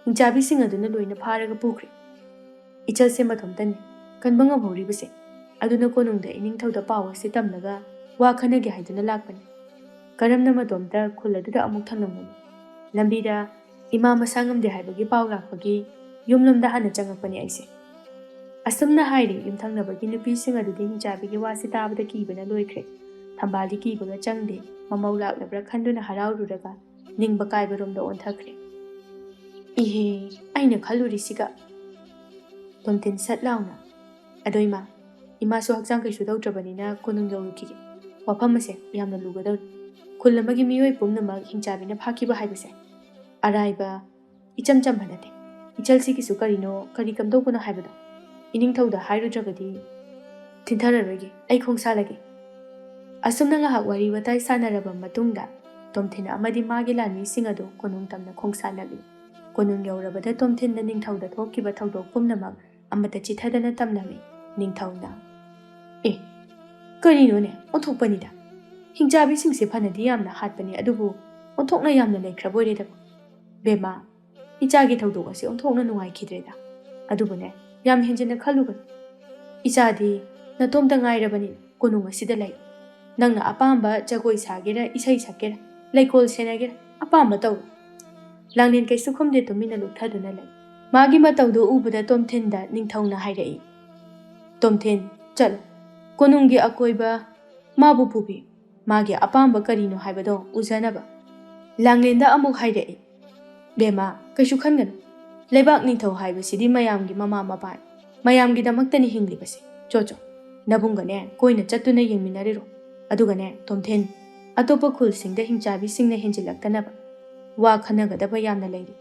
ꯍꯤꯡꯆꯥꯕꯤꯁꯤꯡ ꯑꯗꯨꯅ ꯂꯣꯏꯅ ꯐꯥꯔꯒ ꯄꯨꯈ꯭ꯔꯦ꯫ ꯏꯆꯜꯁꯦ ꯃꯇꯣꯝꯇꯅꯤ ꯀꯟꯕ ꯉꯝꯍꯧꯔꯤꯕꯁꯦ꯫ ꯑꯗꯨꯅ ꯀꯣꯅꯨꯡꯗ ꯏꯅꯤꯡꯊꯧꯗ ꯄꯥꯎ ꯑꯁꯤ ꯇꯝꯂꯒ ꯋꯥ ꯈꯟꯅꯒꯦ ꯍꯥꯏꯗꯨꯅ ꯂꯥꯛꯄꯅꯤ꯫ ꯀꯔꯝꯅ ꯃꯇꯣꯝꯇ ꯈꯨꯜ ꯑꯗꯨꯗ ꯑꯃꯨꯛ ꯊꯝꯂꯝꯒꯅꯤ? ꯂꯝꯕꯤꯗ ꯏꯃꯥ ꯃꯁꯥ ꯉꯝꯗꯦ ꯍꯥꯏꯕꯒꯤ ꯄꯥꯎ ꯂꯥꯛꯄꯒꯤ ꯌꯨꯝꯂꯣꯝꯗ ꯍꯥꯟꯅ ꯆꯪꯉꯛꯄꯅꯤ ꯑꯩꯁꯦ꯫" ꯑꯁꯨꯝꯅ ꯍꯥꯏꯔꯤ꯫ ꯌꯨꯝꯊꯪꯅꯕꯒꯤ ꯅꯨꯄꯤꯁꯤꯡ ꯑꯗꯨꯗꯤ ꯍꯤꯡꯆꯥꯕꯤꯒꯤ ꯋꯥꯁꯤ ꯇꯥꯕꯗ ꯀꯤꯕꯅ ꯂꯣꯏꯈ꯭ꯔꯦ꯫ ꯊꯝꯕꯥꯜꯗꯤ ꯀꯤꯕꯒ ꯆꯪꯗꯦ꯫ ꯃꯃꯧ ꯂꯥꯛꯂꯕ꯭ꯔꯥ ꯈꯟꯗꯨꯅ ꯍꯔꯥꯎꯔꯨꯔꯒ ꯅꯤꯡꯕ ꯀꯥꯏꯕꯔꯣꯝꯗ ꯑꯣꯟꯊꯈ꯭ꯔꯦ꯫ "ꯏꯍꯦ, ꯑꯩꯅ ꯈꯜꯂꯨꯔꯤꯁꯤꯒ꯫" ꯇꯣꯝꯊꯤꯟ ꯁꯠ ꯂꯥꯎꯅ, "ꯑꯗꯣ ꯏꯃꯥ, ꯏꯃꯥꯁꯨ ꯍꯛꯆꯥꯡ ꯀꯩꯁꯨ ꯇꯧꯗ꯭ꯔꯕꯅꯤꯅ ꯀꯣꯅꯨꯡ ꯌꯧꯔꯨꯈꯤꯒꯦ꯫ ꯋꯥꯐꯝ ꯑꯁꯦ ꯌꯥꯝꯅ ꯂꯨꯒꯗꯧꯔꯤ꯫ ꯈꯨꯜ ꯑꯃꯒꯤ ꯃꯤꯑꯣꯏ ꯄꯨꯝꯅꯃꯛ ꯍꯤꯡꯆꯥꯕꯤꯅ ꯐꯥꯈꯤꯕ ꯍꯥꯏꯕꯁꯦ ꯑꯔꯥꯏꯕ, ꯏꯆꯝ ꯆꯝꯕ ꯅꯠꯇꯦ꯫ ꯏꯆꯜꯁꯤꯒꯤꯁꯨ ꯀꯔꯤꯅꯣ, ꯀꯔꯤ ꯀꯝꯗꯧꯕꯅꯣ ꯍꯥꯏꯕꯗꯣ ꯏꯅꯤꯡꯊꯧꯗ ꯍꯥꯏꯔꯨꯗ꯭ꯔꯒꯗꯤ ꯊꯤꯟꯊꯔꯔꯣꯏꯒꯦ꯫ ꯑꯩ ꯈꯣꯡꯁꯥꯜꯂꯒꯦ꯫ ꯑꯁꯨꯝꯅ ꯉꯥꯏꯍꯥꯛ ꯋꯥꯔꯤ ꯋꯥꯇꯥꯏ ꯁꯥꯟꯅꯔꯕ ꯃꯇꯨꯡꯗ ꯇꯣꯝꯊꯤꯟ ꯑꯃꯗꯤ ꯃꯥꯒꯤ ꯂꯥꯟꯃꯤꯁꯤꯡ ꯑꯗꯨ ꯀꯣꯅꯨꯡ ꯇꯝꯅ ꯈꯣꯡꯁꯥꯜꯂꯛꯂꯤ꯫ ꯀꯣꯅꯨꯡ ꯌꯧꯔꯕꯗ ꯇꯣꯝꯊꯤꯟꯗ ꯅꯤꯡꯊꯧꯗ ꯊꯣꯛꯈꯤꯕ ꯊꯧꯗꯣꯛ ꯄꯨꯝꯅꯃꯛ ꯑꯃꯠꯇ ꯆꯤꯊꯗꯅ ꯇꯝꯂꯝꯃꯤ꯫ ꯅꯤꯡꯊꯧꯅ, "ꯑꯦ, ꯀꯔꯤꯅꯣꯅꯦ, ꯑꯣꯟꯊꯣꯛꯄꯅꯤꯗ꯫ ꯍꯤꯡꯆꯥꯕꯤꯁꯤꯡꯁꯦ ꯐꯅꯗꯤ ꯌꯥꯝꯅ ꯍꯥꯠꯄꯅꯤ, ꯑꯗꯨꯕꯨ ꯑꯣꯟꯊꯣꯛꯅ ꯌꯥꯝꯅ ꯂꯩꯈ꯭ꯔꯕ ꯑꯣꯏꯔꯦꯗꯀꯣ꯫ ꯕꯦꯝꯃ, ꯏꯆꯥꯒꯤ ꯊꯧꯗꯣꯛ ꯑꯁꯤ ꯑꯣꯟꯊꯣꯛꯅ ꯅꯨꯡꯉꯥꯏꯈꯤꯗ꯭ꯔꯦꯗ꯫ ꯑꯗꯨꯕꯨꯅꯦ, ꯌꯥꯝ ꯍꯦꯟꯖꯤꯟꯅ ꯈꯜꯂꯨꯒꯅꯨ꯫ ꯏꯆꯥꯗꯤ ꯅꯇꯣꯝꯇ ꯉꯥꯏꯔꯕꯅꯤꯅ ꯀꯣꯅꯨꯡ ꯑꯁꯤꯗ ꯂꯩ꯫ ꯅꯪꯅ ꯑꯄꯥꯝꯕ ꯖꯒꯣꯏ ꯁꯥꯒꯦꯔꯥ, ꯏꯁꯩ ꯁꯛꯀꯦꯔꯥ, ꯂꯩꯀꯣꯜ ꯁꯦꯟꯅꯒꯦꯔꯥ, ꯑꯄꯥꯝꯕ ꯇꯧꯔꯣ꯫" ꯂꯥꯡꯂꯦꯟ ꯀꯩꯁꯨ ꯈꯨꯝꯗꯦ, ꯇꯨꯃꯤꯟꯅ ꯂꯨꯞꯊꯗꯨꯅ ꯂꯩ꯫ ꯃꯥꯒꯤ ꯃꯇꯧꯗꯨ ꯎꯕꯗ ꯇꯣꯝꯊꯤꯟꯗ ꯅꯤꯡꯊꯧꯅ ꯍꯥꯏꯔꯛꯏ, "ꯇꯣꯝꯊꯤꯟ, ꯆꯠꯂꯨ꯫ ꯀꯣꯅꯨꯡꯒꯤ ꯑꯀꯣꯏꯕ ꯃꯥꯕꯨ ꯄꯨꯕꯤꯌꯨ꯫ ꯃꯥꯒꯤ ꯑꯄꯥꯝꯕ ꯀꯔꯤꯅꯣ ꯍꯥꯏꯕꯗꯣ ꯎꯖꯅꯕ꯫" ꯂꯥꯡꯂꯦꯟꯗ ꯑꯃꯨꯛ ꯍꯥꯏꯔꯛꯏ, "ꯕꯦꯝꯃ, ꯀꯩꯁꯨ ꯈꯟꯒꯅꯨ꯫ ꯂꯩꯕꯥꯛ ꯅꯤꯡꯊꯧ ꯍꯥꯏꯕꯁꯤꯗꯤ ꯃꯌꯥꯝꯒꯤ ꯃꯃꯥ ꯃꯄꯥꯅꯤ꯫ ꯃꯌꯥꯝꯒꯤꯗꯃꯛꯇꯅꯤ ꯍꯤꯡꯂꯤꯕꯁꯦ꯫ ꯆꯣ ꯆꯣ, ꯅꯕꯨꯡꯒꯅꯦ ꯀꯣꯏꯅ ꯆꯠꯇꯨꯅ ꯌꯦꯡꯃꯤꯟꯅꯔꯤꯔꯣ꯫ ꯑꯗꯨꯒꯅꯦ ꯇꯣꯝꯊꯤꯟ, ꯑꯇꯣꯞꯄ ꯈꯨꯜꯁꯤꯡꯗ ꯍꯤꯡꯆꯥꯕꯤꯁꯤꯡꯅ ꯍꯦꯟꯖꯤꯜꯂꯛꯇꯅꯕ ꯋꯥ ꯈꯟꯅꯒꯗꯕ ꯌꯥꯝꯅ ꯂꯩꯔꯤ꯫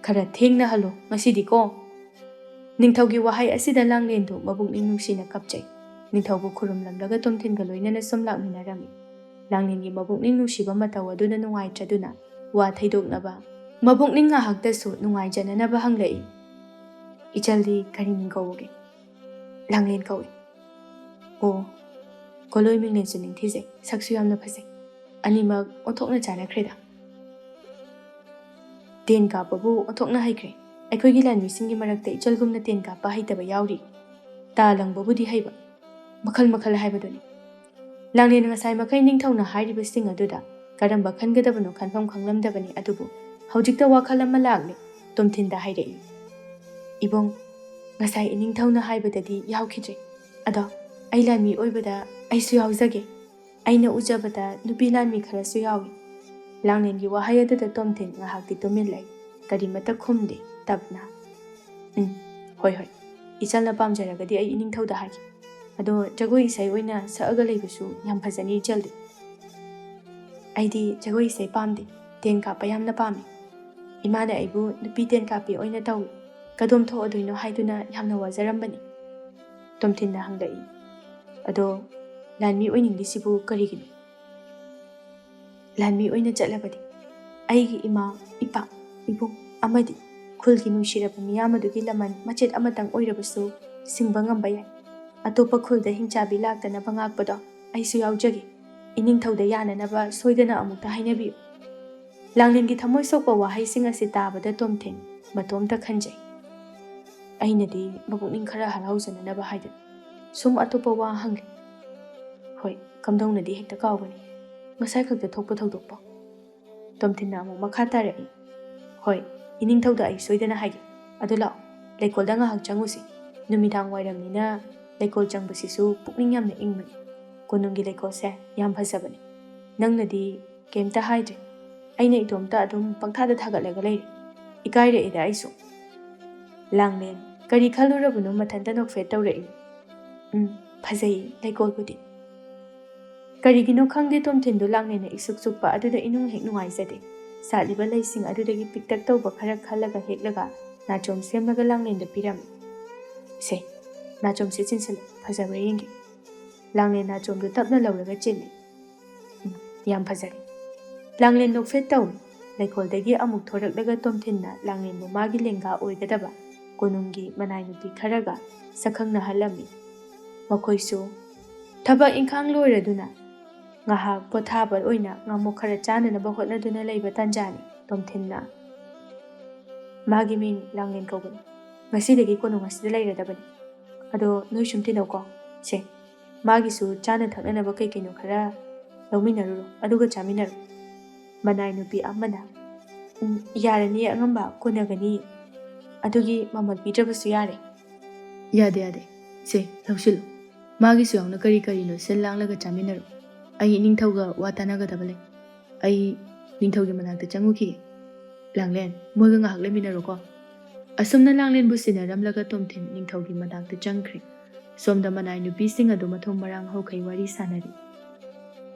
ꯈꯔ ꯊꯦꯡꯅ ꯍꯜꯂꯣ ꯉꯁꯤꯗꯤꯀꯣ꯫" ꯅꯤꯡꯊꯧꯒꯤ ꯋꯥꯍꯩ ꯑꯁꯤꯗ ꯂꯥꯡꯂꯦꯟꯗꯨ ꯃꯕꯨꯛꯅꯤꯡ ꯅꯨꯡꯁꯤꯅ ꯀꯞꯆꯩ꯫ ꯅꯤꯡꯊꯧꯕꯨ ꯈꯨꯔꯨꯝꯂꯝꯂꯒ ꯇꯣꯝꯊꯤꯟꯒ ꯂꯣꯏꯅꯅ ꯁꯨꯝ ꯂꯥꯛꯃꯤꯟꯅꯔꯝꯃꯤ꯫ ꯂꯥꯡꯂꯦꯟꯒꯤ ꯃꯕꯨꯛꯅꯤꯡ ꯅꯨꯡꯁꯤꯕ ꯃꯇꯧ ꯑꯗꯨꯅ ꯅꯨꯡꯉꯥꯏꯇ꯭ꯔꯗꯨꯅ ꯋꯥ ꯊꯩꯗꯣꯛꯅꯕ ꯃꯕꯨꯛꯅꯤꯡ ꯉꯥꯏꯍꯥꯛꯇꯁꯨ ꯅꯨꯡꯉꯥꯏꯖꯅꯅꯕ ꯍꯪꯂꯛꯏ, "ꯏꯆꯜꯗꯤ ꯀꯔꯤ ꯃꯤꯡ ꯀꯧꯕꯒꯦ?" "ꯂꯥꯡꯂꯦꯟ ꯀꯧꯏ꯫" "ꯑꯣ, ꯀꯣꯂꯣꯏ ꯃꯤꯡꯂꯦꯟꯁꯨ ꯅꯤꯡꯊꯤꯖꯩ, ꯁꯛꯁꯨ ꯌꯥꯝꯅ ꯐꯖꯩ꯫ ꯑꯅꯤꯃꯛ ꯑꯣꯟꯊꯣꯛꯅ ꯆꯥꯟꯅꯈ꯭ꯔꯦꯗ꯫ ꯇꯦꯟ ꯀꯥꯞꯄꯕꯨ ꯑꯣꯟꯊꯣꯛꯅ ꯍꯩꯈ꯭ꯔꯦ꯫ ꯑꯩꯈꯣꯏꯒꯤ ꯂꯥꯟꯃꯤꯁꯤꯡꯒꯤ ꯃꯔꯛꯇ ꯏꯆꯜꯒꯨꯝꯅ ꯇꯦꯟ ꯀꯥꯞꯄ ꯍꯩꯇꯕ ꯌꯥꯎꯔꯤ꯫ ꯇꯥ ꯂꯪꯕꯕꯨꯗꯤ ꯍꯩꯕ, ꯃꯈꯜ ꯃꯈꯜ ꯍꯥꯏꯕꯗꯨꯅꯤ꯫" ꯂꯥꯡꯂꯦꯟ ꯉꯁꯥꯏ ꯃꯈꯩ ꯅꯤꯡꯊꯧꯅ ꯍꯥꯏꯔꯤꯕꯁꯤꯡ ꯑꯗꯨꯗ ꯀꯔꯝꯕ ꯈꯟꯒꯗꯕꯅꯣ ꯈꯟꯐꯝ ꯈꯪꯂꯝꯗꯕꯅꯤ, ꯑꯗꯨꯕꯨ ꯍꯧꯖꯤꯛꯇ ꯋꯥꯈꯜ ꯑꯃ ꯂꯥꯛꯂꯦ꯫ ꯇꯣꯝꯊꯤꯟꯗ ꯍꯥꯏꯔꯛꯏ, "ꯏꯕꯨꯡ, ꯉꯁꯥꯏ ꯏꯅꯤꯡꯊꯧꯅ ꯍꯥꯏꯕꯗꯗꯤ ꯌꯥꯎꯈꯤꯗ꯭ꯔꯦ꯫ ꯑꯗꯣ ꯑꯩ ꯂꯥꯟꯃꯤ ꯑꯣꯏꯕꯗ ꯑꯩꯁꯨ ꯌꯥꯎꯖꯒꯦ꯫ ꯑꯩꯅ ꯎꯖꯕꯗ ꯅꯨꯄꯤ ꯂꯥꯟꯃꯤ ꯈꯔꯁꯨ ꯌꯥꯎꯏ꯫" ꯂꯥꯡꯂꯦꯟꯒꯤ ꯋꯥꯍꯩ ꯑꯗꯨꯗ ꯇꯣꯝꯊꯤꯟ ꯉꯥꯏꯍꯥꯛꯇꯤ ꯇꯨꯃꯤꯟ ꯂꯩ꯫ ꯀꯔꯤꯃꯠꯇ ꯈꯨꯝꯗꯦ꯫ ꯇꯞꯅ, "ꯎꯝ, ꯍꯣꯏ, ꯍꯣꯏ꯫ ꯏꯆꯜꯅ ꯄꯥꯝꯖꯔꯒꯗꯤ ꯑꯩ ꯏꯅꯤꯡꯊꯧꯗ ꯍꯥꯏꯒꯦ꯫ ꯑꯗꯣ ꯖꯒꯣꯏ ꯏꯁꯩ ꯑꯣꯏꯅ ꯁꯛꯑꯒ ꯂꯩꯕꯁꯨ ꯌꯥꯝ ꯐꯖꯅꯤ ꯏꯆꯜꯗꯤ꯫ ꯑꯩꯗꯤ ꯖꯒꯣꯏ ꯏꯁꯩ ꯄꯥꯝꯗꯦ, ꯇꯦꯟ ꯀꯥꯞꯄ ꯌꯥꯝꯅ ꯄꯥꯝꯃꯤ꯫ ꯏꯃꯥꯅ ꯑꯩꯕꯨ ꯅꯨꯄꯤ ꯇꯦꯟ ꯀꯥꯞꯄꯤ ꯑꯣꯏꯅ ꯇꯧꯏ, ꯀꯗꯣꯝ ꯊꯣꯛꯑꯗꯣꯏꯅꯣ ꯍꯥꯏꯗꯨꯅ ꯌꯥꯝꯅ ꯋꯥꯖꯔꯝꯕꯅꯤ꯫ ꯇꯣꯝꯊꯤꯟꯅ ꯍꯪꯂꯛꯏ, "ꯑꯗꯣ ꯂꯥꯟꯃꯤ ꯑꯣꯏꯅꯤꯡꯂꯤꯁꯤꯕꯨ ꯀꯔꯤꯒꯤꯅꯣ?" "ꯂꯥꯟꯃꯤ ꯑꯣꯏꯅ ꯆꯠꯂꯕꯗꯤ ꯑꯩꯒꯤ ꯏꯃꯥ, ꯏꯄꯥ, ꯏꯕꯨꯡ ꯑꯃꯗꯤ ꯈꯨꯜꯒꯤ ꯅꯨꯡꯁꯤꯔꯕ ꯃꯤꯌꯥꯝ ꯑꯗꯨꯒꯤ ꯂꯃꯟ ꯃꯆꯦꯠ ꯑꯃꯇꯪ ꯑꯣꯏꯔꯕꯁꯨ ꯁꯤꯡꯕ ꯉꯝꯕ ꯌꯥꯏ꯫ ꯑꯇꯣꯞꯄ ꯈꯨꯜꯗ ꯍꯤꯡꯆꯥꯕꯤ ꯂꯥꯛꯇꯅꯕ ꯉꯥꯛꯄꯗꯣ ꯑꯩꯁꯨ ꯌꯥꯎꯖꯒꯦ꯫ ꯏꯅꯤꯡꯊꯧꯗ ꯌꯥꯅꯅꯕ ꯁꯣꯏꯗꯅ ꯑꯃꯨꯛꯇ ꯍꯥꯏꯅꯕꯤꯌꯨ꯫" ꯂꯥꯡꯂꯦꯟꯒꯤ ꯊꯃꯣꯏ ꯁꯣꯛꯄ ꯋꯥꯍꯩꯁꯤꯡ ꯑꯁꯤ ꯇꯥꯕꯗ ꯇꯣꯝꯊꯤꯟ ꯃꯇꯣꯝꯇ ꯈꯟꯖꯩ꯫ "ꯑꯩꯅꯗꯤ ꯃꯄꯨꯛꯅꯤꯡ ꯈꯔ ꯍꯔꯥꯎꯖꯅꯅꯕ ꯍꯥꯏꯗꯨꯅ ꯁꯨꯝ ꯑꯇꯣꯞꯄ ꯋꯥ ꯍꯪꯂꯦ꯫ ꯍꯣꯏ, ꯀꯝꯗꯧꯅꯗꯤ ꯍꯦꯛꯇ ꯀꯥꯎꯒꯅꯤ? ꯉꯁꯥꯏ ꯈꯛꯇ ꯊꯣꯛꯄ ꯊꯧꯗꯣꯛꯄꯣ?" ꯇꯣꯝꯊꯤꯟꯅ ꯑꯃꯨꯛ ꯃꯈꯥ ꯇꯥꯔꯛꯏ, "ꯍꯣꯏ, ꯏꯅꯤꯡꯊꯧꯗ ꯑꯩ ꯁꯣꯏꯗꯅ ꯍꯥꯏꯒꯦ꯫ ꯑꯗꯨ ꯂꯥꯛꯑꯣ, ꯂꯩꯀꯣꯜꯗ ꯉꯥꯏꯍꯥꯛ ꯆꯪꯉꯨꯁꯤ꯫ ꯅꯨꯃꯤꯗꯥꯡ ꯋꯥꯏꯔꯝꯅꯤꯅ ꯂꯩꯀꯣꯜ ꯆꯪꯕꯁꯤꯁꯨ ꯄꯨꯛꯅꯤꯡ ꯌꯥꯝꯅ ꯏꯪꯕꯅꯤ꯫ ꯀꯣꯅꯨꯡꯒꯤ ꯂꯩꯀꯣꯜꯁꯦ ꯌꯥꯝ ꯐꯖꯕꯅꯤ꯫ ꯅꯪꯅꯗꯤ ꯀꯩꯝꯇ ꯍꯥꯏꯗ꯭ꯔꯦ꯫ ꯑꯩꯅ ꯏꯇꯣꯝꯇ ꯑꯗꯨꯝ ꯄꯪꯊꯥꯗ ꯊꯥꯒꯠꯂꯒ ꯂꯩꯔꯦ꯫ ꯏꯀꯥꯏꯔꯛꯏꯗ ꯑꯩꯁꯨ꯫" ꯂꯥꯡꯂꯦꯟ ꯀꯔꯤ ꯈꯜꯂꯨꯔꯕꯅꯣ ꯃꯊꯟꯇ ꯅꯣꯛꯐꯦꯠ ꯇꯧꯔꯛꯏ꯫ "ꯎꯝ, ꯐꯖꯩ ꯂꯩꯀꯣꯜꯕꯨꯗꯤ꯫" ꯀꯔꯤꯒꯤꯅꯣ ꯈꯪꯗꯦ, ꯇꯣꯝꯊꯤꯟꯗꯨ ꯂꯥꯡꯂꯦꯟꯅ ꯏꯁꯨꯛ ꯁꯨꯛꯄ ꯑꯗꯨꯗ ꯏꯅꯨꯡ ꯍꯦꯛ ꯅꯨꯡꯉꯥꯏꯖꯗꯦ꯫ ꯁꯥꯠꯂꯤꯕ ꯂꯩꯁꯤꯡ ꯑꯗꯨꯗꯒꯤ ꯄꯤꯛꯇꯛ ꯇꯧꯕ ꯈꯔ ꯈꯜꯂꯒ ꯍꯦꯛꯂꯒ ꯅꯥꯆꯣꯝ ꯁꯦꯝꯂꯒ ꯂꯥꯡꯂꯦꯟꯗ ꯄꯤꯔꯝꯃꯤ꯫ "ꯁꯦ, ꯅꯥꯆꯣꯝꯁꯦ ꯆꯤꯟꯁꯤꯜꯂꯨ, ꯐꯖꯕ꯭ꯔꯥ ꯌꯦꯡꯒꯦ꯫" ꯂꯥꯡꯂꯦꯟ ꯅꯥꯆꯣꯝꯗꯨ ꯇꯞꯅ ꯂꯧꯔꯒ ꯆꯤꯜꯂꯤ꯫ "ꯎꯝ, ꯌꯥꯝ ꯐꯖꯔꯦ꯫" ꯂꯥꯡꯂꯦꯟ ꯅꯣꯛꯐꯦꯠ ꯇꯧꯏ꯫ ꯂꯩꯀꯣꯜꯗꯒꯤ ꯑꯃꯨꯛ ꯊꯣꯔꯛꯂꯒ ꯇꯣꯝꯊꯤꯟꯅ ꯂꯥꯡꯂꯦꯟꯕꯨ ꯃꯥꯒꯤ ꯂꯦꯡꯒꯥ ꯑꯣꯏꯒꯗꯕ ꯀꯣꯅꯨꯡꯒꯤ ꯃꯅꯥꯏ ꯅꯨꯄꯤ ꯈꯔꯒ ꯁꯛꯈꯪꯅꯍꯜꯂꯝꯃꯤ꯫ ꯃꯈꯣꯏꯁꯨ ꯊꯕꯛ ꯏꯪꯈꯥꯡ ꯂꯣꯏꯔꯗꯨꯅ ꯉꯥꯏꯍꯥꯛ ꯄꯣꯊꯥꯕ ꯑꯣꯏꯅ ꯉꯥꯃꯣꯛ ꯈꯔ ꯆꯥꯅꯅꯕ ꯍꯣꯠꯅꯗꯨꯅ ꯂꯩꯕ ꯇꯥꯟꯖꯥꯅꯤ꯫ ꯇꯣꯝꯊꯤꯟꯅ, "ꯃꯥꯒꯤ ꯃꯤꯡ ꯂꯥꯡꯂꯦꯟ ꯀꯧꯕꯅꯤ꯫ ꯉꯁꯤꯗꯒꯤ ꯀꯣꯅꯨꯡ ꯑꯁꯤꯗ ꯂꯩꯔꯗꯕꯅꯤ꯫ ꯑꯗꯣ ꯅꯣꯏ ꯁꯨꯝ ꯇꯤꯟꯅꯧꯀꯣ꯫ ꯁꯦ, ꯃꯥꯒꯤꯁꯨ ꯆꯥꯅ ꯊꯛꯅꯅꯕ ꯀꯩ ꯀꯩꯅꯣ ꯈꯔ ꯂꯧꯃꯤꯟꯅꯔꯨꯔꯣ, ꯑꯗꯨꯒ ꯆꯥꯃꯤꯟꯅꯔꯣ꯫" ꯃꯅꯥꯏ ꯅꯨꯄꯤ ꯑꯃꯅ, "ꯎꯝ, ꯌꯥꯔꯅꯤ ꯑꯉꯝꯕ, ꯀꯣꯟꯅꯒꯅꯤ꯫ ꯑꯗꯨꯒꯤ ꯃꯃꯜ ꯄꯤꯗ꯭ꯔꯕꯁꯨ ꯌꯥꯔꯦ꯫" "ꯌꯥꯗꯦ, ꯌꯥꯗꯦ꯫ ꯁꯦ, ꯂꯧꯁꯤꯜꯂꯨ꯫ ꯃꯥꯒꯤꯁꯨ ꯌꯥꯎꯅ ꯀꯔꯤ ꯀꯔꯤꯅꯣ ꯁꯤꯜ ꯂꯥꯡꯂꯒ ꯆꯥꯃꯤꯟꯅꯔꯨ꯫ ꯑꯩ ꯏꯅꯤꯡꯊꯧꯒ ꯋꯥ ꯇꯥꯅꯒꯗꯕ ꯂꯩ꯫ ꯑꯩ ꯅꯤꯡꯊꯧꯒꯤ ꯃꯅꯥꯛꯇ ꯆꯪꯉꯨꯈꯤꯒꯦ꯫ ꯂꯥꯡꯂꯦꯟ, ꯃꯣꯏꯒ ꯉꯥꯏꯍꯥꯛ ꯂꯩꯃꯤꯟꯅꯔꯣꯀꯣ꯫" ꯑꯁꯨꯝꯅ ꯂꯥꯡꯂꯦꯟꯕꯨ ꯁꯤꯟꯅꯔꯝꯂꯒ ꯇꯣꯝꯊꯤꯟ ꯅꯤꯡꯊꯧꯒꯤ ꯃꯅꯥꯛꯇ ꯆꯪꯈ꯭ꯔꯦ꯫ ꯁꯣꯝꯗ ꯃꯅꯥꯏ ꯅꯨꯄꯤꯁꯤꯡ ꯑꯗꯨ ꯃꯊꯣꯡ ꯃꯔꯥꯡ ꯍꯧꯈꯩ ꯋꯥꯔꯤ ꯁꯥꯟꯅꯔꯤ꯫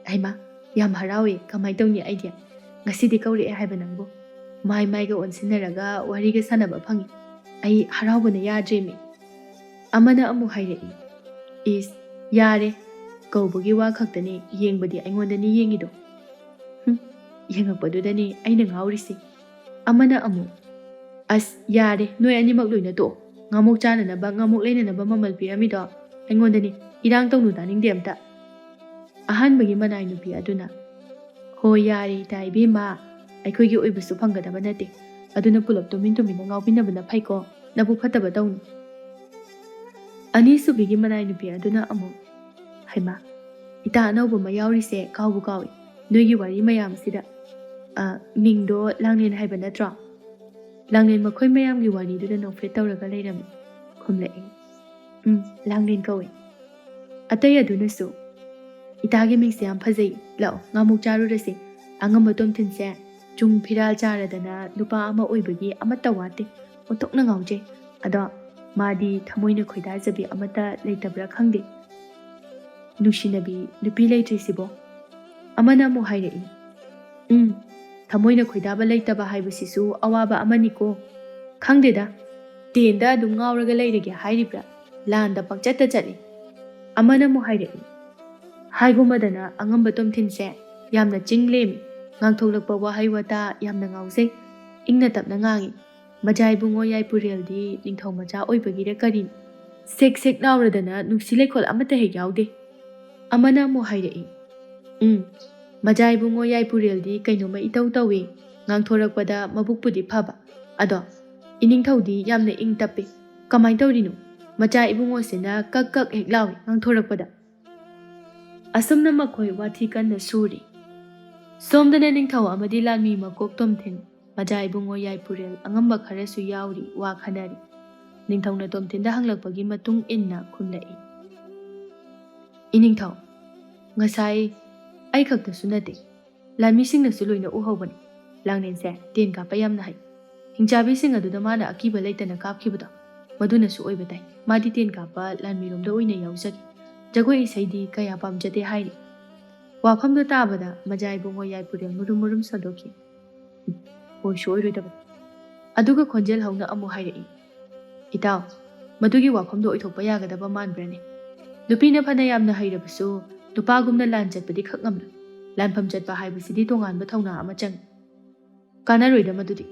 "ꯍꯩꯃꯥ, ꯌꯥꯝ ꯍꯔꯥꯎꯏ, ꯀꯃꯥꯏꯅ ꯇꯧꯅꯤ ꯑꯩꯗꯤ? ꯉꯁꯤꯗꯤ ꯀꯧꯔꯛꯑꯦ ꯍꯥꯏꯕ ꯅꯪꯕꯨ? ꯃꯥꯏ ꯃꯥꯏꯒ ꯑꯣꯟꯁꯤꯟꯅꯔꯒ ꯋꯥꯔꯤꯒ ꯁꯥꯟꯅꯕ ꯐꯪꯉꯤ꯫ ꯑꯩ ꯍꯔꯥꯎꯕꯅ ꯌꯥꯗ꯭ꯔꯦꯃꯤ꯫" ꯑꯃꯅ ꯑꯃꯨꯛ ꯍꯥꯏꯔꯛꯏ, "ꯏꯁ, ꯌꯥꯔꯦ, ꯀꯧꯕꯒꯤ ꯋꯥ ꯈꯛꯇꯅꯤ, ꯌꯦꯡꯕꯗꯤ ꯑꯩꯉꯣꯟꯗꯅꯤ ꯌꯦꯡꯉꯤꯗꯣ꯫ ꯍꯨꯝ, ꯌꯦꯡꯉꯛꯄꯗꯨꯗꯅꯤ ꯑꯩꯅ ꯉꯥꯎꯔꯤꯁꯦ꯫" ꯑꯃꯅ ꯑꯃꯨꯛ, "ꯑꯁ, ꯌꯥꯔꯦ, ꯅꯣꯏ ꯑꯅꯤꯃꯛ ꯂꯣꯏꯅ ꯇꯣꯛꯑꯣ꯫ ꯉꯥꯃꯣꯛ ꯆꯥꯅꯅꯕ, ꯉꯥꯃꯣꯛ ꯂꯩꯅꯅꯕ ꯃꯃꯜ ꯄꯤꯔꯝꯃꯤꯗꯣ ꯑꯩꯉꯣꯟꯗꯅꯤ꯫ ꯏꯔꯥꯡ ꯇꯧꯅꯨ, ꯇꯥꯅꯤꯡꯗꯦ ꯑꯝꯇ꯫" ꯑꯍꯥꯟꯕꯒꯤ ꯃꯅꯥꯏ ꯅꯨꯄꯤ ꯑꯗꯨꯅ, "ꯍꯣ, ꯌꯥꯔꯦ ꯏꯇꯥ ꯏꯕꯦꯝꯃ, ꯑꯩꯈꯣꯏꯒꯤ ꯑꯣꯏꯕꯁꯨ ꯐꯪꯒꯗꯕ ꯅꯠꯇꯦ꯫ ꯑꯗꯨꯅ ꯄꯨꯂꯞ ꯇꯨꯃꯤꯟ ꯇꯨꯃꯤꯟꯅ ꯉꯥꯎꯕꯤꯅꯕꯅ ꯐꯩꯀꯣ, ꯅꯕꯨꯛ ꯐꯠꯇꯕ ꯇꯧꯅꯨ꯫" ꯑꯅꯤꯁꯨꯕꯤꯒꯤ ꯃꯅꯥꯏ ꯅꯨꯄꯤ ꯑꯗꯨꯅ ꯑꯃꯨꯛ, "ꯍꯩꯃꯥ, ꯏꯇꯥ ꯑꯅꯧꯕ ꯑꯃ ꯌꯥꯎꯔꯤꯁꯦ ꯀꯥꯎꯕꯨ ꯀꯥꯎꯏ꯫ ꯅꯣꯏꯒꯤ ꯋꯥꯔꯤ ꯃꯌꯥꯝꯁꯤꯗ, ꯑ, ꯃꯤꯡꯗꯣ ꯂꯥꯡꯂꯦꯟ ꯍꯥꯏꯕ ꯅꯠꯇ꯭ꯔꯣ? ꯂꯥꯡꯂꯦꯟ ꯃꯈꯣꯏ ꯃꯌꯥꯝꯒꯤ ꯋꯥꯔꯤꯗꯨꯗ ꯅꯣꯛꯐꯦꯠ ꯇꯧꯔꯒ ꯂꯩꯔꯝꯃꯤ꯫" ꯈꯨꯝꯂꯛꯏ, "ꯎꯝ, ꯂꯥꯡꯂꯦꯟ ꯀꯧꯏ꯫" ꯑꯇꯩ ꯑꯗꯨꯅꯁꯨ, "ꯏꯇꯥꯒꯤ ꯃꯤꯡꯁꯦ ꯌꯥꯝ ꯐꯖꯩ, ꯂꯥꯛꯑꯣ, ꯉꯥꯃꯨꯛ ꯆꯥꯔꯨꯔꯁꯤ꯫ ꯑꯉꯝꯕ ꯇꯣꯝꯊꯤꯟꯁꯦ ꯆꯨꯡ ꯐꯤꯔꯥꯜ ꯆꯥꯔꯗꯅ ꯅꯨꯄꯥ ꯑꯃ ꯑꯣꯏꯕꯒꯤ ꯑꯃꯠꯇ ꯋꯥꯠꯇꯦ, ꯑꯣꯟꯊꯣꯛꯅ ꯉꯥꯎꯖꯩ꯫ ꯑꯗꯣ ꯃꯥꯗꯤ ꯊꯃꯣꯏꯅ ꯈꯣꯏꯗꯥꯖꯕꯤ ꯑꯃꯠꯇ ꯂꯩꯇꯕ꯭ꯔꯥ ꯈꯪꯗꯦ꯫ ꯅꯨꯡꯁꯤꯅꯕꯤ ꯅꯨꯄꯤ ꯂꯩꯇ꯭ꯔꯤꯁꯤꯕꯣ?" ꯑꯃꯅ ꯑꯃꯨꯛ ꯍꯥꯏꯔꯛꯏ, "ꯎꯝ, ꯊꯃꯣꯏꯅ ꯈꯣꯏꯗꯥꯕ ꯂꯩꯇꯕ ꯍꯥꯏꯕꯁꯤꯁꯨ ꯑꯋꯥꯕ ꯑꯃꯅꯤꯀꯣ꯫ ꯈꯪꯗꯦꯗ, ꯇꯦꯟꯗ ꯑꯗꯨꯝ ꯉꯥꯎꯔꯒ ꯂꯩꯔꯒꯦ ꯍꯥꯏꯔꯤꯕ꯭ꯔꯥ? ꯂꯥꯟꯗ ꯄꯪꯆꯠꯇ ꯆꯠꯂꯤ꯫" ꯑꯃꯅ ꯑꯃꯨꯛ ꯍꯥꯏꯔꯛꯏ, "ꯍꯥꯏꯒꯨꯝꯕꯗꯅ ꯑꯉꯝꯕ ꯇꯣꯝꯊꯤꯟꯁꯦ ꯌꯥꯝꯅ ꯆꯤꯡ ꯂꯦꯝꯃꯤ, ꯉꯥꯡꯊꯣꯛꯂꯛꯄ ꯋꯥꯍꯩ ꯋꯥꯇꯥ ꯌꯥꯝꯅ ꯉꯥꯎꯖꯩ, ꯏꯪꯅ ꯇꯞꯅ ꯉꯥꯡꯉꯤ꯫ ꯃꯖꯥ ꯏꯕꯨꯡꯉꯣ ꯌꯥꯏꯄꯨꯔꯦꯜꯗꯤ ꯅꯤꯡꯊꯧ ꯃꯆꯥ ꯑꯣꯏꯕꯒꯤꯔ ꯀꯔꯤꯅꯣ? ꯁꯦꯛ ꯁꯦꯛ ꯂꯥꯎꯔꯗꯅ ꯅꯨꯡꯁꯤ ꯂꯩꯈꯣꯜ ꯑꯃꯠꯇ ꯍꯦꯛ ꯌꯥꯎꯗꯦ꯫" ꯑꯃꯅ ꯑꯃꯨꯛ ꯍꯥꯏꯔꯛꯏ, "ꯎꯝ, ꯃꯖꯥ ꯏꯕꯨꯡꯉꯣ ꯌꯥꯏꯄꯨꯔꯦꯜꯗꯤ ꯀꯩꯅꯣꯝꯃ ꯏꯇꯧ ꯇꯧꯏ, ꯉꯥꯡꯊꯣꯔꯛꯄꯗ ꯃꯕꯨꯛꯄꯨꯗꯤ ꯐꯕ, ꯑꯗꯣ ꯏꯅꯤꯡꯊꯧꯗꯤ ꯌꯥꯝꯅ ꯏꯪ ꯇꯞꯄꯤ꯫ ꯀꯃꯥꯏꯅ ꯇꯧꯔꯤꯅꯣ? ꯃꯆꯥ ꯏꯕꯨꯡꯉꯣꯁꯤꯅ ꯀꯛ ꯀꯛ ꯍꯦꯛ ꯂꯥꯎꯏ ꯉꯥꯡꯊꯣꯔꯛꯄꯗ꯫" ꯑꯁꯨꯝꯅ ꯃꯈꯣꯏ ꯋꯥꯊꯤ ꯀꯟꯅ ꯁꯨꯔꯤ꯫ ꯁꯣꯝꯗꯅ ꯅꯤꯡꯊꯧ ꯑꯃꯗꯤ ꯂꯥꯟꯃꯤ ꯃꯀꯣꯛ ꯇꯣꯝꯊꯤꯟ, ꯃꯖꯥ ꯏꯕꯨꯡꯉꯣ ꯌꯥꯏꯄꯨꯔꯦꯜ, ꯑꯉꯝꯕ ꯈꯔꯁꯨ ꯌꯥꯎꯔꯤ ꯋꯥ ꯈꯟꯅꯔꯤ꯫ ꯅꯤꯡꯊꯧꯅ ꯇꯣꯝꯊꯤꯟꯗ ꯍꯪꯂꯛꯄꯒꯤ ꯃꯇꯨꯡ ꯏꯟꯅ ꯈꯨꯝꯂꯛꯏ, "ꯏꯅꯤꯡꯊꯧ, ꯉꯁꯥꯏ ꯑꯩ ꯈꯛꯇꯁꯨ ꯅꯠꯇꯦ, ꯂꯥꯟꯃꯤꯁꯤꯡꯅꯁꯨ ꯂꯣꯏꯅ ꯎꯍꯧꯕꯅꯤ꯫ ꯂꯥꯡꯂꯦꯟꯁꯦ ꯇꯦꯟ ꯀꯥꯞꯄ ꯌꯥꯝꯅ ꯍꯩ꯫ ꯍꯤꯡꯆꯥꯕꯤꯁꯤꯡ ꯑꯗꯨꯗ ꯃꯥꯅ ꯑꯀꯤꯕ ꯂꯩꯇꯅ ꯀꯥꯞꯈꯤꯕꯗꯣ, ꯃꯗꯨꯅꯁꯨ ꯑꯣꯏꯕ ꯇꯥꯏ꯫ ꯃꯥꯗꯤ ꯇꯦꯟ ꯀꯥꯞꯄ ꯂꯥꯟꯃꯤꯔꯣꯝꯗ ꯑꯣꯏꯅ ꯌꯥꯎꯖꯒꯦ꯫ ꯖꯒꯣꯏ ꯏꯁꯩꯗꯤ ꯀꯌꯥ ꯄꯥꯝꯖꯗꯦ ꯍꯥꯏꯔꯤ꯫ ꯋꯥꯐꯝꯗꯣ ꯇꯥꯕꯗ ꯃꯖꯥ ꯏꯕꯨꯡꯉꯣ ꯌꯥꯏꯄꯨꯔꯦꯜ ꯃꯨꯔꯨꯝ ꯃꯨꯔꯨꯝ ꯁꯣꯟꯗꯣꯛꯈꯤ꯫ "ꯎꯝ, ꯑꯣꯏꯁꯨ ꯑꯣꯏꯔꯣꯏꯗꯕ"꯫ ꯑꯗꯨꯒ ꯈꯣꯟꯖꯦꯜ ꯍꯧꯅ ꯑꯃꯨꯛ ꯍꯥꯏꯔꯛꯏ, "ꯏꯇꯥꯎ, ꯃꯗꯨꯒꯤ ꯋꯥꯐꯝꯗꯣ ꯑꯣꯏꯊꯣꯛꯄ ꯌꯥꯒꯗꯕ ꯃꯥꯟꯕ꯭ꯔꯅꯦ? ꯅꯨꯄꯤꯅ ꯐꯅ ꯌꯥꯝꯅ ꯍꯩꯔꯕꯁꯨ ꯅꯨꯄꯥꯒꯨꯝꯅ ꯂꯥꯟ ꯆꯠꯄꯗꯤ ꯈꯛ ꯉꯝꯂꯣꯏ꯫ ꯂꯥꯟꯐꯝ ꯆꯠꯄ ꯍꯥꯏꯕꯁꯤꯗꯤ ꯇꯣꯉꯥꯟꯕ ꯊꯧꯅꯥ ꯑꯃ ꯆꯪꯏ꯫ ꯀꯥꯟꯅꯔꯣꯏꯗ ꯃꯗꯨꯗꯤ"꯫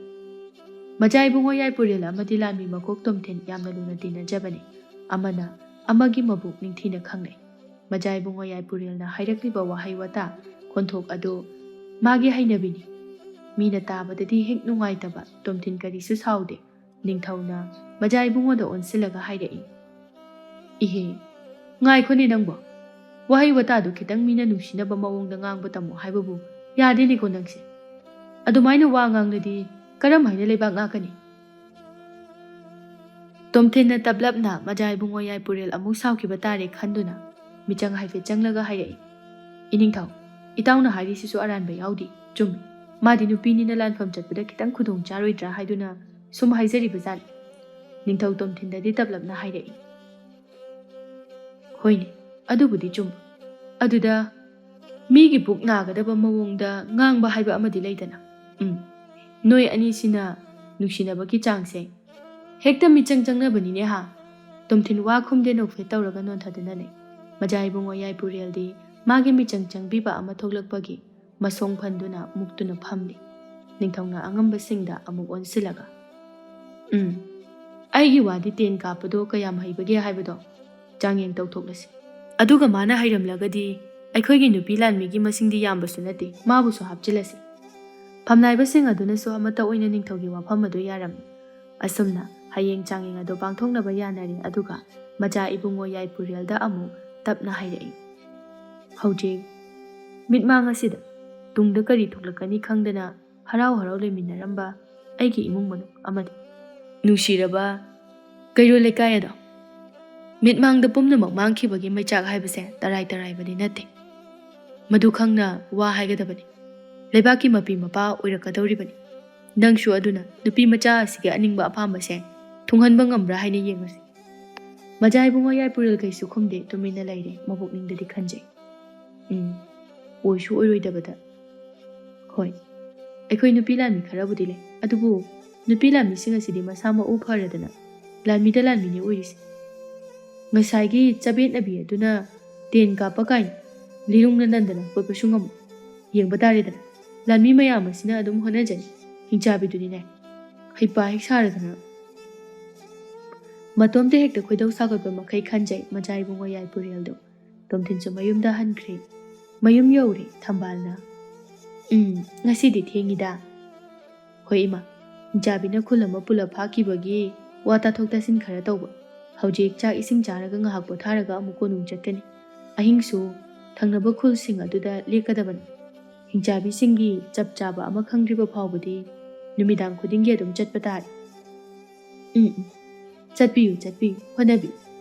ꯃꯖꯥ ꯏꯕꯨꯡꯉꯣ ꯌꯥꯏꯄꯨꯔꯦꯜ ꯑꯃꯗꯤ ꯂꯥꯟꯃꯤ ꯃꯀꯣꯛ ꯇꯣꯝꯊꯤꯟ ꯌꯥꯝꯅ ꯂꯨꯅ ꯇꯤꯟꯅꯖꯕꯅꯤ꯫ ꯑꯃꯅ ꯑꯃꯒꯤ ꯃꯕꯨꯛ ꯅꯤꯡꯊꯤꯅ ꯈꯪꯅꯩ꯫ ꯃꯖꯥ ꯏꯕꯨꯡꯉꯣ ꯌꯥꯏꯄꯨꯔꯦꯜꯅ ꯍꯥꯏꯔꯛꯂꯤꯕ ꯋꯥꯍꯩ ꯋꯥꯇꯥ, ꯈꯣꯟꯊꯣꯛ ꯑꯗꯨ ꯃꯥꯒꯤ ꯍꯩꯅꯕꯤꯅꯤ꯫ ꯃꯤꯅ ꯇꯥꯕꯗꯗꯤ ꯍꯦꯛ ꯅꯨꯡꯉꯥꯏꯇꯕ ꯇꯣꯝꯊꯤꯟ ꯀꯔꯤꯁꯨ ꯁꯥꯎꯗꯦ꯫ ꯅꯤꯡꯊꯧꯅ ꯃꯖꯥ ꯏꯕꯨꯡꯉꯣꯗ ꯑꯣꯟꯁꯤꯜꯂꯒ ꯍꯥꯏꯔꯛꯏ, "ꯏꯍꯦ, ꯉꯥꯏꯈꯣꯅꯦ ꯅꯪꯕꯣ꯫ ꯋꯥꯍꯩ ꯋꯥꯇꯥꯗꯨ ꯈꯤꯇꯪ ꯃꯤꯅ ꯅꯨꯡꯁꯤꯅꯕ ꯃꯑꯣꯡꯗ ꯉꯥꯡꯕ ꯇꯝꯃꯣ ꯍꯥꯏꯕꯕꯨ ꯌꯥꯗꯦꯅꯦꯀꯣ ꯅꯪꯁꯦ꯫ ꯑꯗꯨꯃꯥꯏꯅ ꯋꯥ ꯉꯥꯡꯂꯗꯤ ꯀꯔꯝ ꯍꯥꯏꯅ ꯂꯩꯕꯥꯛ ꯉꯥꯛꯀꯅꯤ?" ꯇꯣꯝꯊꯤꯟꯅ ꯇꯞꯂꯞꯅ ꯃꯖꯥ ꯏꯕꯨꯡꯉꯣ ꯌꯥꯏꯄꯨꯔꯦꯜ ꯑꯃꯨꯛ ꯁꯥꯎꯈꯤꯕ ꯇꯥꯔꯦ ꯈꯟꯗꯨꯅ ꯃꯤꯆꯪ ꯍꯥꯏꯐꯦꯠ ꯆꯪꯂꯒ ꯍꯥꯏꯔꯛꯏ, "ꯏꯅꯤꯡꯊꯧ, ꯏꯇꯥꯎꯅ ꯍꯥꯏꯔꯤꯁꯤꯁꯨ ꯑꯔꯥꯟꯕ ꯌꯥꯎꯗꯦ꯫ ꯆꯨꯝꯃꯤ, ꯃꯥꯗꯤ ꯅꯨꯄꯤꯅꯤꯅ ꯂꯥꯟꯐꯝ ꯆꯠꯄꯗ ꯈꯤꯇꯪ ꯈꯨꯗꯣꯡ ꯆꯥꯔꯣꯏꯗ꯭ꯔꯥ ꯍꯥꯏꯗꯨꯅ ꯁꯨꯝ ꯍꯥꯏꯖꯔꯤꯕ ꯖꯥꯠꯅꯤ"꯫ ꯅꯤꯡꯊꯧ ꯇꯣꯝꯊꯤꯟꯗꯗꯤ ꯇꯞꯂꯞꯅ ꯍꯥꯏꯔꯛꯏ, "ꯍꯣꯏꯅꯦ, ꯑꯗꯨꯕꯨꯗꯤ ꯆꯨꯝꯕ꯫ ꯑꯗꯨꯗ ꯃꯤꯒꯤ ꯄꯨꯛ ꯅꯥꯒꯗꯕ ꯃꯑꯣꯡꯗ ꯉꯥꯡꯕ ꯍꯥꯏꯕ ꯑꯃꯗꯤ ꯂꯩꯗꯅ꯫ ꯎꯝ, ꯅꯣꯏ ꯑꯅꯤꯁꯤꯅ ꯅꯨꯡꯁꯤꯅꯕꯒꯤ ꯆꯥꯡꯁꯦ ꯍꯦꯛꯇ ꯃꯤꯆꯪ ꯆꯪꯅꯕꯅꯤꯅꯦ ꯍꯥ"꯫ ꯇꯣꯝꯊꯤꯟ ꯋꯥ ꯈꯨꯝꯗꯦ, ꯅꯣꯛꯐꯦꯠ ꯇꯧꯔꯒ ꯅꯣꯟꯊꯗꯨꯅ ꯂꯩ꯫ ꯃꯖꯥ ꯏꯕꯨꯡꯉꯣ ꯌꯥꯏꯄꯨꯔꯦꯜꯗꯤ ꯃꯥꯒꯤ ꯃꯤꯆꯪ ꯆꯪꯕꯤꯕ ꯑꯃ ꯊꯣꯛꯂꯛꯄꯒꯤ ꯃꯁꯣꯡ ꯐꯟꯗꯨꯅ ꯃꯨꯛꯇꯨꯅ ꯐꯝꯂꯤ꯫ ꯅꯤꯡꯊꯧꯅ ꯑꯉꯝꯕꯁꯤꯡꯗ ꯑꯃꯨꯛ ꯑꯣꯟꯁꯤꯜꯂꯒ, "ꯎꯝ, ꯑꯩꯒꯤ ꯋꯥꯗꯤ ꯇꯦꯟ ꯀꯥꯞꯄꯗꯣ ꯀꯌꯥꯝ ꯍꯩꯕꯒꯦ ꯍꯥꯏꯕꯗꯣ ꯆꯥꯡꯌꯦꯡ ꯇꯧꯊꯣꯛꯂꯁꯤ꯫ ꯑꯗꯨꯒ ꯃꯥꯅ ꯍꯩꯔꯝꯂꯒꯗꯤ ꯑꯩꯈꯣꯏꯒꯤ ꯅꯨꯄꯤ ꯂꯥꯟꯃꯤꯒꯤ ꯃꯁꯤꯡꯗꯤ ꯌꯥꯝꯕꯁꯨ ꯅꯠꯇꯦ, ꯃꯥꯕꯨꯁꯨ ꯍꯥꯞꯆꯤꯜꯂꯁꯤ"꯫ ꯐꯝꯅꯥꯏꯕꯁꯤꯡ ꯑꯗꯨꯅꯁꯨ ꯑꯃꯠꯇ ꯑꯣꯏꯅ ꯅꯤꯡꯊꯧꯒꯤ ꯋꯥꯐꯝ ꯑꯗꯨ ꯌꯥꯔꯝꯃꯤ꯫ ꯑꯁꯨꯝꯅ ꯍꯌꯦꯡ ꯆꯥꯡꯌꯦꯡ ꯑꯗꯨ ꯄꯥꯡꯊꯣꯛꯅꯕ ꯌꯥꯅꯔꯦ꯫ ꯑꯗꯨꯒ ꯃꯆꯥ ꯏꯕꯨꯡꯉꯣ ꯌꯥꯏꯄꯨꯔꯦꯜꯗ ꯑꯃꯨꯛ ꯇꯞꯅ ꯍꯥꯏꯔꯛꯏ, "ꯍꯧꯖꯤꯛ ꯃꯤꯠꯃꯥꯡ ꯑꯁꯤꯗ ꯇꯨꯡꯗ ꯀꯔꯤ ꯊꯣꯛꯂꯛꯀꯅꯤ ꯈꯪꯗꯅ ꯍꯔꯥꯎ ꯍꯔꯥꯎ ꯂꯩꯃꯤꯟꯅꯔꯝꯕ ꯑꯩꯒꯤ ꯏꯃꯨꯡ ꯃꯅꯨꯡ ꯑꯃꯗꯤ ꯅꯨꯡꯁꯤꯔꯕ ꯀꯩꯔꯣꯜ ꯂꯩꯀꯥꯏ ꯑꯗꯣ ꯃꯤꯠꯃꯥꯡꯗ ꯄꯨꯝꯅꯃꯛ ꯃꯥꯡꯈꯤꯕꯒꯤ ꯃꯩꯆꯥꯛ ꯍꯥꯏꯕꯁꯦ ꯇꯔꯥꯏ ꯇꯔꯥꯏꯕꯗꯤ ꯅꯠꯇꯦ꯫ ꯃꯗꯨ ꯈꯪꯅ ꯋꯥ ꯍꯥꯏꯒꯗꯕꯅꯤ꯫ ꯂꯩꯕꯥꯛꯀꯤ ꯃꯄꯤ ꯃꯄꯥ ꯑꯣꯏꯔꯛꯀꯗꯧꯔꯤꯕꯅꯤ"꯫ ꯅꯪꯁꯨ ꯑꯗꯨꯅ ꯅꯨꯄꯤ ꯃꯆꯥ ꯑꯁꯤꯒꯤ ꯑꯅꯤꯡꯕ ꯑꯄꯥꯝꯕꯁꯦ ꯊꯨꯡꯍꯟꯕ ꯉꯝꯕ꯭ꯔꯥ ꯍꯥꯏꯅ ꯌꯦꯡꯉꯁꯤ꯫ ꯃꯖꯥ ꯏꯕꯨꯡꯉꯣ ꯌꯥꯏꯄꯨꯔꯦꯜ ꯀꯩꯁꯨ ꯈꯨꯝꯗꯦ, ꯇꯨꯃꯤꯟꯅ ꯂꯩꯔꯦ, ꯃꯕꯨꯛꯅꯤꯡꯗꯗꯤ ꯈꯟꯖꯩ꯫ ꯎꯝ, ꯑꯣꯏꯁꯨ ꯑꯣꯏꯔꯣꯏꯗꯕꯗ꯫ ꯍꯣꯏ, ꯑꯩꯈꯣꯏ ꯅꯨꯄꯤ ꯂꯥꯟꯃꯤ ꯈꯔꯕꯨꯗꯤ ꯂꯩ, ꯑꯗꯨꯕꯨ ꯅꯨꯄꯤ ꯂꯥꯟꯃꯤꯁꯤꯡ ꯑꯁꯤꯗꯤ ꯃꯁꯥ ꯃꯎ ꯐꯔꯗꯅ ꯂꯥꯟꯃꯤꯗ ꯂꯥꯟꯃꯤꯅꯤ ꯑꯣꯏꯔꯤꯁꯦ꯫ ꯉꯁꯥꯏꯒꯤ ꯆꯕꯦꯠꯅꯕꯤ ꯑꯗꯨꯅ ꯇꯦꯟ ꯀꯥꯞꯄ ꯀꯥꯏꯅ ꯂꯤꯔꯨꯡꯅ ꯅꯟꯗꯅ ꯀꯣꯠꯄꯁꯨ ꯉꯝꯃꯣꯏ꯫ ꯌꯦꯡꯕ ꯇꯥꯔꯦꯗꯅ, ꯂꯥꯟꯃꯤ ꯃꯌꯥꯝ ꯑꯁꯤꯅ ꯑꯗꯨꯝ ꯍꯣꯠꯅꯖꯅꯤ, ꯍꯤꯡꯆꯥꯕꯤꯗꯨꯅꯤꯅꯦ꯫ ꯍꯩꯄꯥ ꯍꯦꯛ ꯁꯥꯔꯗꯅ꯫ ꯃꯇꯣꯝꯇ ꯍꯦꯛꯇ ꯈꯣꯏꯗꯧ ꯁꯥꯎꯒꯠꯄ ꯃꯈꯩ ꯈꯟꯖꯩ ꯃꯖꯥ ꯏꯕꯨꯡꯉꯣ ꯌꯥꯏꯄꯨꯔꯦꯜꯗꯣ꯫ ꯇꯣꯝꯊꯤꯟꯁꯨ ꯃꯌꯨꯝꯗ ꯍꯟꯈ꯭ꯔꯦ꯫ ꯃꯌꯨꯝ ꯌꯧꯔꯦ ꯊꯝꯕꯥꯜꯅ꯫ "ꯎꯝ, ꯉꯁꯤꯗꯤ ꯊꯦꯡꯉꯤꯗ꯫" "ꯍꯣꯏ ꯏꯃꯥ, ꯍꯤꯡꯆꯥꯕꯤꯅ ꯈꯨꯜ ꯑꯃ ꯄꯨꯂꯞ ꯐꯥꯈꯤꯕꯒꯤ ꯋꯥ ꯇꯥꯊꯣꯛ ꯇꯥꯁꯤꯟ ꯈꯔ ꯇꯧꯕ꯫ ꯍꯧꯖꯤꯛ ꯆꯥꯛ ꯏꯁꯤꯡ ꯆꯥꯔꯒ ꯉꯥꯏꯍꯥꯛ ꯄꯣꯊꯥꯔꯒ ꯑꯃꯨꯛ ꯀꯣꯅꯨꯡ ꯆꯠꯀꯅꯤ꯫ ꯑꯍꯤꯡꯁꯨ ꯊꯪꯅꯕ ꯈꯨꯜꯁꯤꯡ ꯑꯗꯨꯗ ꯂꯦꯛꯀꯗꯕꯅꯤ꯫ ꯍꯤꯡꯆꯥꯕꯤꯁꯤꯡꯒꯤ ꯆꯞ ꯆꯥꯕ ꯑꯃ ꯈꯪꯗ꯭ꯔꯤꯕ ꯐꯥꯎꯕꯗꯤ ꯅꯨꯃꯤꯗꯥꯡ ꯈꯨꯗꯤꯡꯒꯤ ꯑꯗꯨꯝ ꯆꯠꯄ ꯇꯥꯔꯦ꯫" "ꯎꯝ, ꯎꯝ, ꯆꯠꯄꯤꯌꯨ, ꯆꯠꯄꯤꯌꯨ, ꯍꯣꯠꯅꯕꯤꯌꯨ꯫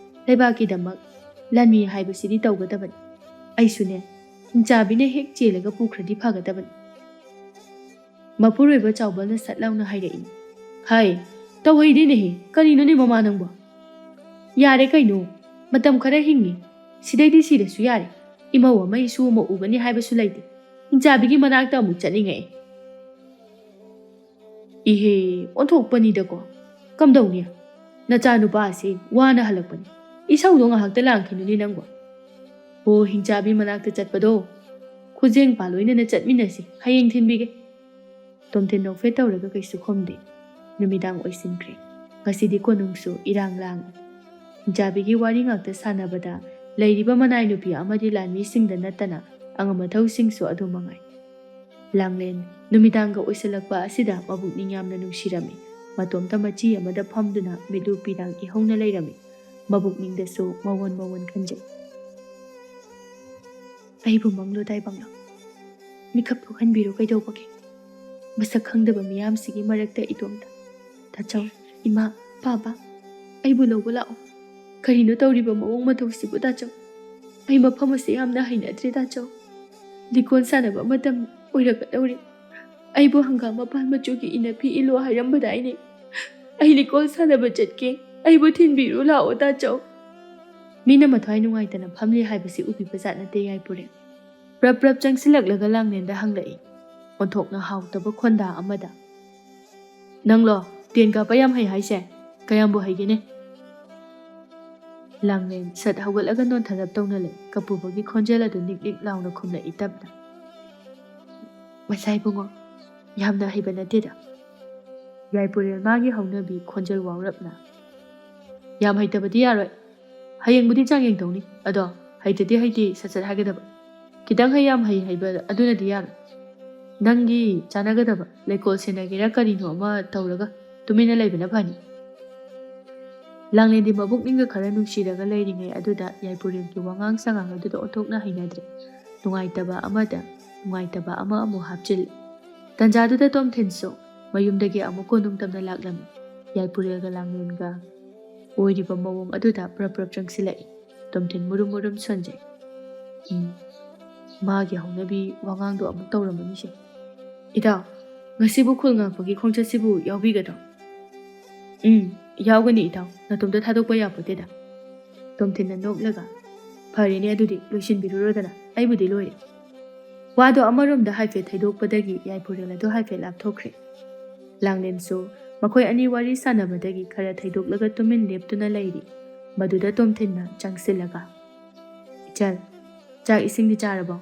ꯂꯩꯕꯥꯛꯀꯤꯗꯃꯛ ꯂꯥꯟꯃꯤ ꯍꯥꯏꯕꯁꯤꯗꯤ ꯇꯧꯒꯗꯕꯅꯤ꯫ ꯑꯩꯁꯨꯅꯦ, ꯍꯤꯡꯆꯥꯕꯤꯅ ꯍꯦꯛ ꯆꯦꯜꯂꯒ ꯄꯨꯈ꯭ꯔꯗꯤ ꯐꯒꯗꯕꯅꯤ꯫" ꯃꯄꯨꯔꯣꯏꯕ ꯆꯥꯎꯕꯜꯅ ꯁꯠ ꯂꯥꯎꯅ ꯍꯥꯏꯔꯛꯏ꯫ "ꯍꯥꯏ, ꯇꯧꯍꯩꯗꯦꯅꯦꯍꯦ, ꯀꯔꯤꯅꯣꯅꯦ ꯃꯃꯥ ꯅꯪꯕꯣ?" "ꯌꯥꯔꯦ ꯀꯩꯅꯣ, ꯃꯇꯝ ꯈꯔ ꯍꯤꯡꯉꯤ, ꯁꯤꯗꯩꯗꯤ ꯁꯤꯔꯁꯨ ꯌꯥꯔꯦ꯫ ꯏꯃꯧ ꯑꯃ ꯏꯁꯨ ꯑꯃ ꯎꯒꯅꯤ ꯍꯥꯏꯕꯁꯨ ꯂꯩꯇꯦ꯫ ꯍꯤꯡꯆꯥꯕꯤꯒꯤ ꯃꯅꯥꯛꯇ ꯑꯃꯨꯛ ꯆꯠꯅꯤꯡꯉꯛꯑꯦ꯫" "ꯏꯍꯦ, ꯑꯣꯟꯊꯣꯛꯄꯅꯤꯗꯀꯣ꯫ ꯀꯝꯗꯧꯅꯤ? ꯅꯆꯥꯅꯨꯄꯥꯁꯤ ꯋꯥꯅ ꯍꯜꯂꯛꯄꯅꯤ꯫ ꯏꯁꯧꯗꯣ ꯉꯥꯏꯍꯥꯛꯇ ꯂꯥꯡꯈꯤꯅꯨꯅꯦ ꯅꯪꯕꯣ꯫ ꯑꯣ, ꯍꯤꯡꯆꯥꯕꯤ ꯃꯅꯥꯛꯇ ꯆꯠꯄꯗꯣ ꯈꯨꯖꯦꯡ ꯄꯥ ꯂꯣꯏꯅꯅ ꯆꯠꯃꯤꯟꯅꯁꯤ, ꯍꯌꯦꯡ ꯊꯤꯟꯕꯤꯒꯦ꯫" ꯇꯣꯝꯊꯤꯟ ꯅꯣꯛꯐꯦꯠ ꯇꯧꯔꯒ ꯀꯩꯁꯨ ꯈꯨꯝꯗꯦ꯫ ꯅꯨꯃꯤꯗꯥꯡ ꯑꯣꯏꯁꯤꯟꯈ꯭ꯔꯦ꯫ ꯉꯁꯤꯗꯤ ꯀꯣꯅꯨꯡꯁꯨ ꯏꯔꯥꯡ ꯂꯥꯡꯏ꯫ ꯍꯤꯡꯆꯥꯕꯤꯒꯤ ꯋꯥꯔꯤ ꯉꯥꯛꯇ ꯁꯥꯟꯅꯕꯗ ꯂꯩꯔꯤꯕ ꯃꯅꯥꯏ ꯅꯨꯄꯤ ꯑꯃꯗꯤ ꯂꯥꯟꯃꯤꯁꯤꯡꯗ ꯅꯠꯇꯅ ꯑꯉꯝ ꯑꯊꯧꯁꯤꯡꯁꯨ ꯑꯗꯨ ꯃꯉꯥꯏ꯫ ꯂꯥꯡꯂꯦꯟ ꯅꯨꯃꯤꯗꯥꯡꯒ ꯑꯣꯏꯁꯤꯜꯂꯛꯄ ꯑꯁꯤꯗ ꯃꯕꯨꯛꯅꯤꯡ ꯌꯥꯝꯅ ꯅꯨꯡꯁꯤꯔꯝꯃꯤ꯫ ꯃꯇꯣꯝꯇ ꯃꯆꯤ ꯑꯃꯗ ꯐꯝꯗꯨꯅ ꯃꯤꯠꯂꯨ ꯄꯤꯔꯥꯡ ꯏꯍꯧꯅ ꯂꯩꯔꯝꯃꯤ꯫ ꯃꯕꯨꯛꯅꯤꯡꯗꯁꯨ ꯃꯋꯣꯟ ꯃꯋꯣꯟ ꯈꯟꯖꯩ꯫ "ꯑꯩꯕꯨ ꯃꯪꯂꯣ ꯇꯥꯏꯕꯪꯂꯣ, ꯃꯤꯀꯞ ꯊꯣꯛꯍꯟꯕꯤꯔꯣ ꯀꯩꯗꯧꯕꯒꯦ? ꯃꯁꯛ ꯈꯪꯗꯕ ꯃꯤꯌꯥꯝꯁꯤꯒꯤ ꯃꯔꯛꯇ ꯏꯇꯣꯝꯇ꯫ ꯇꯥꯆꯧ, ꯏꯃꯥ, ꯄꯥꯕ, ꯑꯩꯕꯨ ꯂꯧꯕ ꯂꯥꯛꯑꯣ꯫ ꯀꯔꯤꯅꯣ ꯇꯧꯔꯤꯕ ꯃꯑꯣꯡ ꯃꯇꯧꯁꯤꯕꯨ ꯇꯥꯆꯧ? ꯑꯩ ꯃꯐꯝ ꯑꯁꯤ ꯌꯥꯝꯅ ꯍꯩꯅꯗ꯭ꯔꯦ ꯇꯥꯆꯧ꯫ ꯂꯤꯀꯣꯟ ꯁꯥꯟꯅꯕ ꯃꯇꯝ ꯑꯣꯏꯔꯛꯀꯗꯧꯔꯦ꯫" ꯑꯩꯕꯨ ꯍꯪꯒꯥꯝ ꯃꯄꯥꯟ ꯃꯆꯨꯒꯤ ꯏꯅꯐꯤ ꯏꯜꯂꯣ ꯍꯥꯏꯔꯝꯕꯗꯥꯏꯅꯦ? ꯑꯩ ꯂꯤꯀꯣꯟ ꯁꯥꯟꯅꯕ ꯆꯠꯀꯦ, ꯑꯩꯕꯨ ꯊꯤꯟꯕꯤꯔꯨ ꯂꯥꯛꯑꯣ ꯇꯥꯆꯧ꯫ ꯃꯤꯅ ꯃꯊ꯭ꯋꯥꯏ ꯅꯨꯡꯉꯥꯏꯇꯅ ꯐꯝꯂꯤ ꯍꯥꯏꯕꯁꯤ ꯎꯕꯤꯕ ꯖꯥꯠ ꯅꯠꯇꯦ ꯌꯥꯏꯄꯨꯔꯦꯜ꯫ ꯄ꯭ꯔꯞ ꯄ꯭ꯔꯞ ꯆꯪꯁꯤꯜꯂꯛꯂꯒ ꯂꯥꯡꯂꯦꯟꯗ ꯍꯪꯂꯛꯏ, ꯑꯣꯟꯊꯣꯛꯅ ꯍꯥꯎꯇꯕ ꯈꯣꯟꯗꯥ ꯑꯃꯗ꯫ "ꯅꯪꯂꯣ ꯇꯦꯟ ꯀꯥꯞꯄ ꯌꯥꯝ ꯍꯩ ꯍꯥꯏꯁꯦ? ꯀꯌꯥꯝꯕꯨ ꯍꯩꯒꯦꯅꯦ?" ꯂꯥꯡꯂꯦꯟ ꯁꯠ ꯍꯧꯒꯠꯂꯒ ꯅꯣꯟꯊꯔꯞ ꯇꯧꯅ ꯂꯩ꯫ ꯀꯄꯨꯕꯒꯤ ꯈꯣꯟꯖꯦꯜ ꯑꯗꯨ ꯅꯤꯛ ꯅꯤꯛ ꯂꯥꯎꯅ ꯈꯨꯝꯂꯛꯏ ꯇꯞꯅ꯫ "ꯃꯆꯥ ꯏꯕꯨꯡꯉꯣ, ꯌꯥꯝꯅ ꯍꯩꯕ ꯅꯠꯇꯦꯗ꯫" ꯌꯥꯏꯄꯨꯔꯦꯜ ꯃꯥꯒꯤ ꯍꯧꯅꯕꯤ ꯈꯣꯟꯖꯦꯜ ꯋꯥꯎꯔꯞꯅ꯫ "ꯌꯥꯝ ꯍꯩꯇꯕꯗꯤ ꯌꯥꯔꯣꯏ꯫ ꯍꯌꯦꯡꯕꯨꯗꯤ ꯆꯥꯡꯌꯦꯡ ꯇꯧꯅꯤ꯫ ꯑꯗꯣ ꯍꯩꯇꯗꯤ ꯍꯩꯇꯦ ꯁꯠ ꯁꯠ ꯍꯥꯏꯒꯗꯕ꯫ ꯈꯤꯇꯪ ꯍꯩ ꯌꯥꯝ ꯍꯩ ꯍꯩꯕ ꯑꯗꯨꯅꯗꯤ ꯌꯥꯔꯣꯏ꯫ ꯅꯪꯒꯤ ꯆꯥꯟꯅꯒꯗꯕ ꯂꯩꯀꯣꯜ ꯁꯦꯟꯅꯒꯦꯔꯥ ꯀꯔꯤꯅꯣ ꯑꯃ ꯇꯧꯔꯒ ꯇꯨꯃꯤꯟꯅ ꯂꯩꯕꯅ ꯐꯅꯤ꯫" ꯂꯥꯡꯂꯦꯟꯗꯤ ꯃꯕꯨꯛꯅꯤꯡꯒ ꯈꯔ ꯅꯨꯡꯁꯤꯔꯒ ꯂꯩꯔꯤꯉꯩ ꯑꯗꯨꯗ ꯌꯥꯏꯄꯨꯔꯦꯜꯒꯤ ꯋꯥꯉꯥꯡ ꯁꯉꯥꯡ ꯑꯗꯨꯗ ꯑꯣꯟꯊꯣꯛꯅ ꯍꯩꯅꯗ꯭ꯔꯦ꯫ ꯅꯨꯡꯉꯥꯏꯇꯕ ꯑꯃꯗ ꯅꯨꯡꯉꯥꯏꯇꯕ ꯑꯃ ꯑꯃꯨꯛ ꯍꯥꯞꯆꯤꯜꯂꯤ꯫ ꯇꯟꯖꯥꯗꯨꯗ ꯇꯣꯝꯊꯤꯟꯁꯨ ꯃꯌꯨꯝꯗꯒꯤ ꯑꯃꯨꯛ ꯀꯣꯅꯨꯡ ꯇꯝꯅ ꯂꯥꯛꯂꯝꯃꯤ꯫ ꯌꯥꯏꯄꯨꯔꯦꯜꯒ ꯂꯥꯡꯂꯦꯟꯒ ꯑꯣꯏꯔꯤꯕ ꯃꯑꯣꯡ ꯑꯗꯨꯗ ꯄ꯭ꯔꯞ ꯄ꯭ꯔꯞ ꯆꯪꯁꯤꯜꯂꯛꯏ꯫ ꯇꯣꯝꯊꯤꯟ ꯃꯨꯔꯨꯝ ꯃꯨꯔꯨꯝ ꯁꯣꯟꯖꯩ꯫ "ꯎꯝ, ꯃꯥꯒꯤ ꯍꯧꯅꯕꯤ ꯋꯥꯉꯥꯡꯗꯣ ꯑꯃꯨꯛ ꯇꯧꯔꯝꯃꯅꯤꯁꯦ꯫ ꯏꯇꯥꯎ, ꯉꯁꯤꯕꯨ ꯈꯨꯜ ꯉꯥꯛꯄꯒꯤ ꯈꯣꯡꯆꯠꯁꯤꯕꯨ ꯌꯥꯎꯕꯤꯒꯗ꯭ꯔꯣ?" "ꯎꯝ, ꯌꯥꯎꯒꯅꯤ ꯏꯇꯥꯎ, ꯅꯇꯣꯝꯇ ꯊꯥꯗꯣꯛꯄ ꯌꯥꯄꯣꯠꯇꯦꯗ꯫" ꯇꯣꯝꯊꯤꯟꯅ ꯅꯣꯛꯂꯒ, "ꯐꯔꯦꯅꯦ, ꯑꯗꯨꯗꯤ ꯂꯣꯏꯁꯤꯟꯕꯤꯔꯨꯔꯣꯗꯅ, ꯑꯩꯕꯨꯗꯤ ꯂꯣꯏꯔꯦ꯫" ꯋꯥꯗꯣ ꯑꯃꯔꯣꯝꯗ ꯍꯥꯏꯐꯦꯠ ꯊꯩꯗꯣꯛꯄꯗꯒꯤ ꯌꯥꯏꯄꯨꯔꯦꯜ ꯑꯗꯨ ꯍꯥꯏꯐꯦꯠ ꯂꯥꯞꯊꯣꯛꯈ꯭ꯔꯦ꯫ ꯂꯥꯡꯂꯦꯟꯁꯨ ꯃꯈꯣꯏ ꯑꯅꯤ ꯋꯥꯔꯤ ꯁꯥꯟꯅꯕꯗꯒꯤ ꯈꯔ ꯊꯩꯗꯣꯛꯂꯒ ꯇꯨꯃꯤꯟ ꯂꯦꯞꯇꯨꯅ ꯂꯩꯔꯤ꯫ ꯃꯗꯨꯗ ꯇꯣꯝꯊꯤꯟꯅ ꯆꯪꯁꯤꯜꯂꯒ, "ꯏꯆꯜ, ꯆꯥꯛ ꯏꯁꯤꯡꯗꯤ ꯆꯥꯔꯕꯣ?"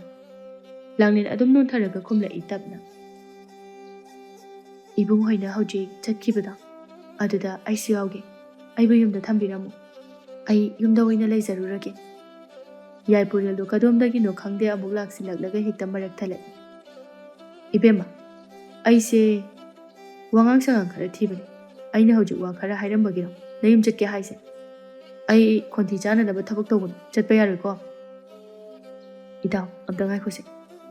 ꯂꯥꯡꯂꯦꯟ ꯑꯗꯨꯝ ꯅꯣꯟꯊꯔꯒ ꯈꯨꯝꯂꯛꯏ ꯇꯞꯅ꯫ "ꯏꯕꯨꯡ ꯍꯣꯏꯅ ꯍꯧꯖꯤꯛ ꯆꯠꯈꯤꯕꯗꯣ, ꯑꯗꯨꯗ ꯑꯩꯁꯨ ꯌꯥꯎꯒꯦ꯫ ꯑꯩꯕꯨ ꯌꯨꯝꯗ ꯊꯝꯕꯤꯔꯝꯃꯨ꯫ ꯑꯩ ꯌꯨꯝꯗ ꯑꯣꯏꯅ ꯂꯩꯖꯔꯨꯔꯒꯦ꯫" ꯌꯥꯏꯄꯨꯔꯦꯜꯗꯣ ꯀꯗꯣꯝꯗꯒꯤꯅꯣ ꯈꯪꯗꯦ ꯑꯃꯨꯛ ꯂꯥꯛꯁꯤꯜꯂꯛꯂꯒ ꯍꯦꯛꯇ ꯃꯔꯛ ꯊꯠꯂꯛꯏ꯫ "ꯏꯕꯦꯝꯃ, ꯑꯩꯁꯦ ꯋꯥꯉꯥꯡ ꯁꯉꯥꯡ ꯈꯔ ꯊꯤꯕꯅꯤ꯫ ꯑꯩꯅ ꯍꯧꯖꯤꯛ ꯋꯥ ꯈꯔ ꯍꯥꯏꯔꯝꯕꯒꯤꯔꯣ ꯅꯌꯨꯝ ꯆꯠꯀꯦ ꯍꯥꯏꯁꯦ? ꯑꯩ ꯈꯣꯟꯊꯤ ꯆꯥꯅꯅꯕ ꯊꯕꯛ ꯇꯧꯕꯅꯤ, ꯆꯠꯄ ꯌꯥꯔꯣꯏꯀꯣ꯫" "ꯏꯇꯥꯎ, ꯑꯝꯇ ꯉꯥꯏꯈꯣꯁꯦ꯫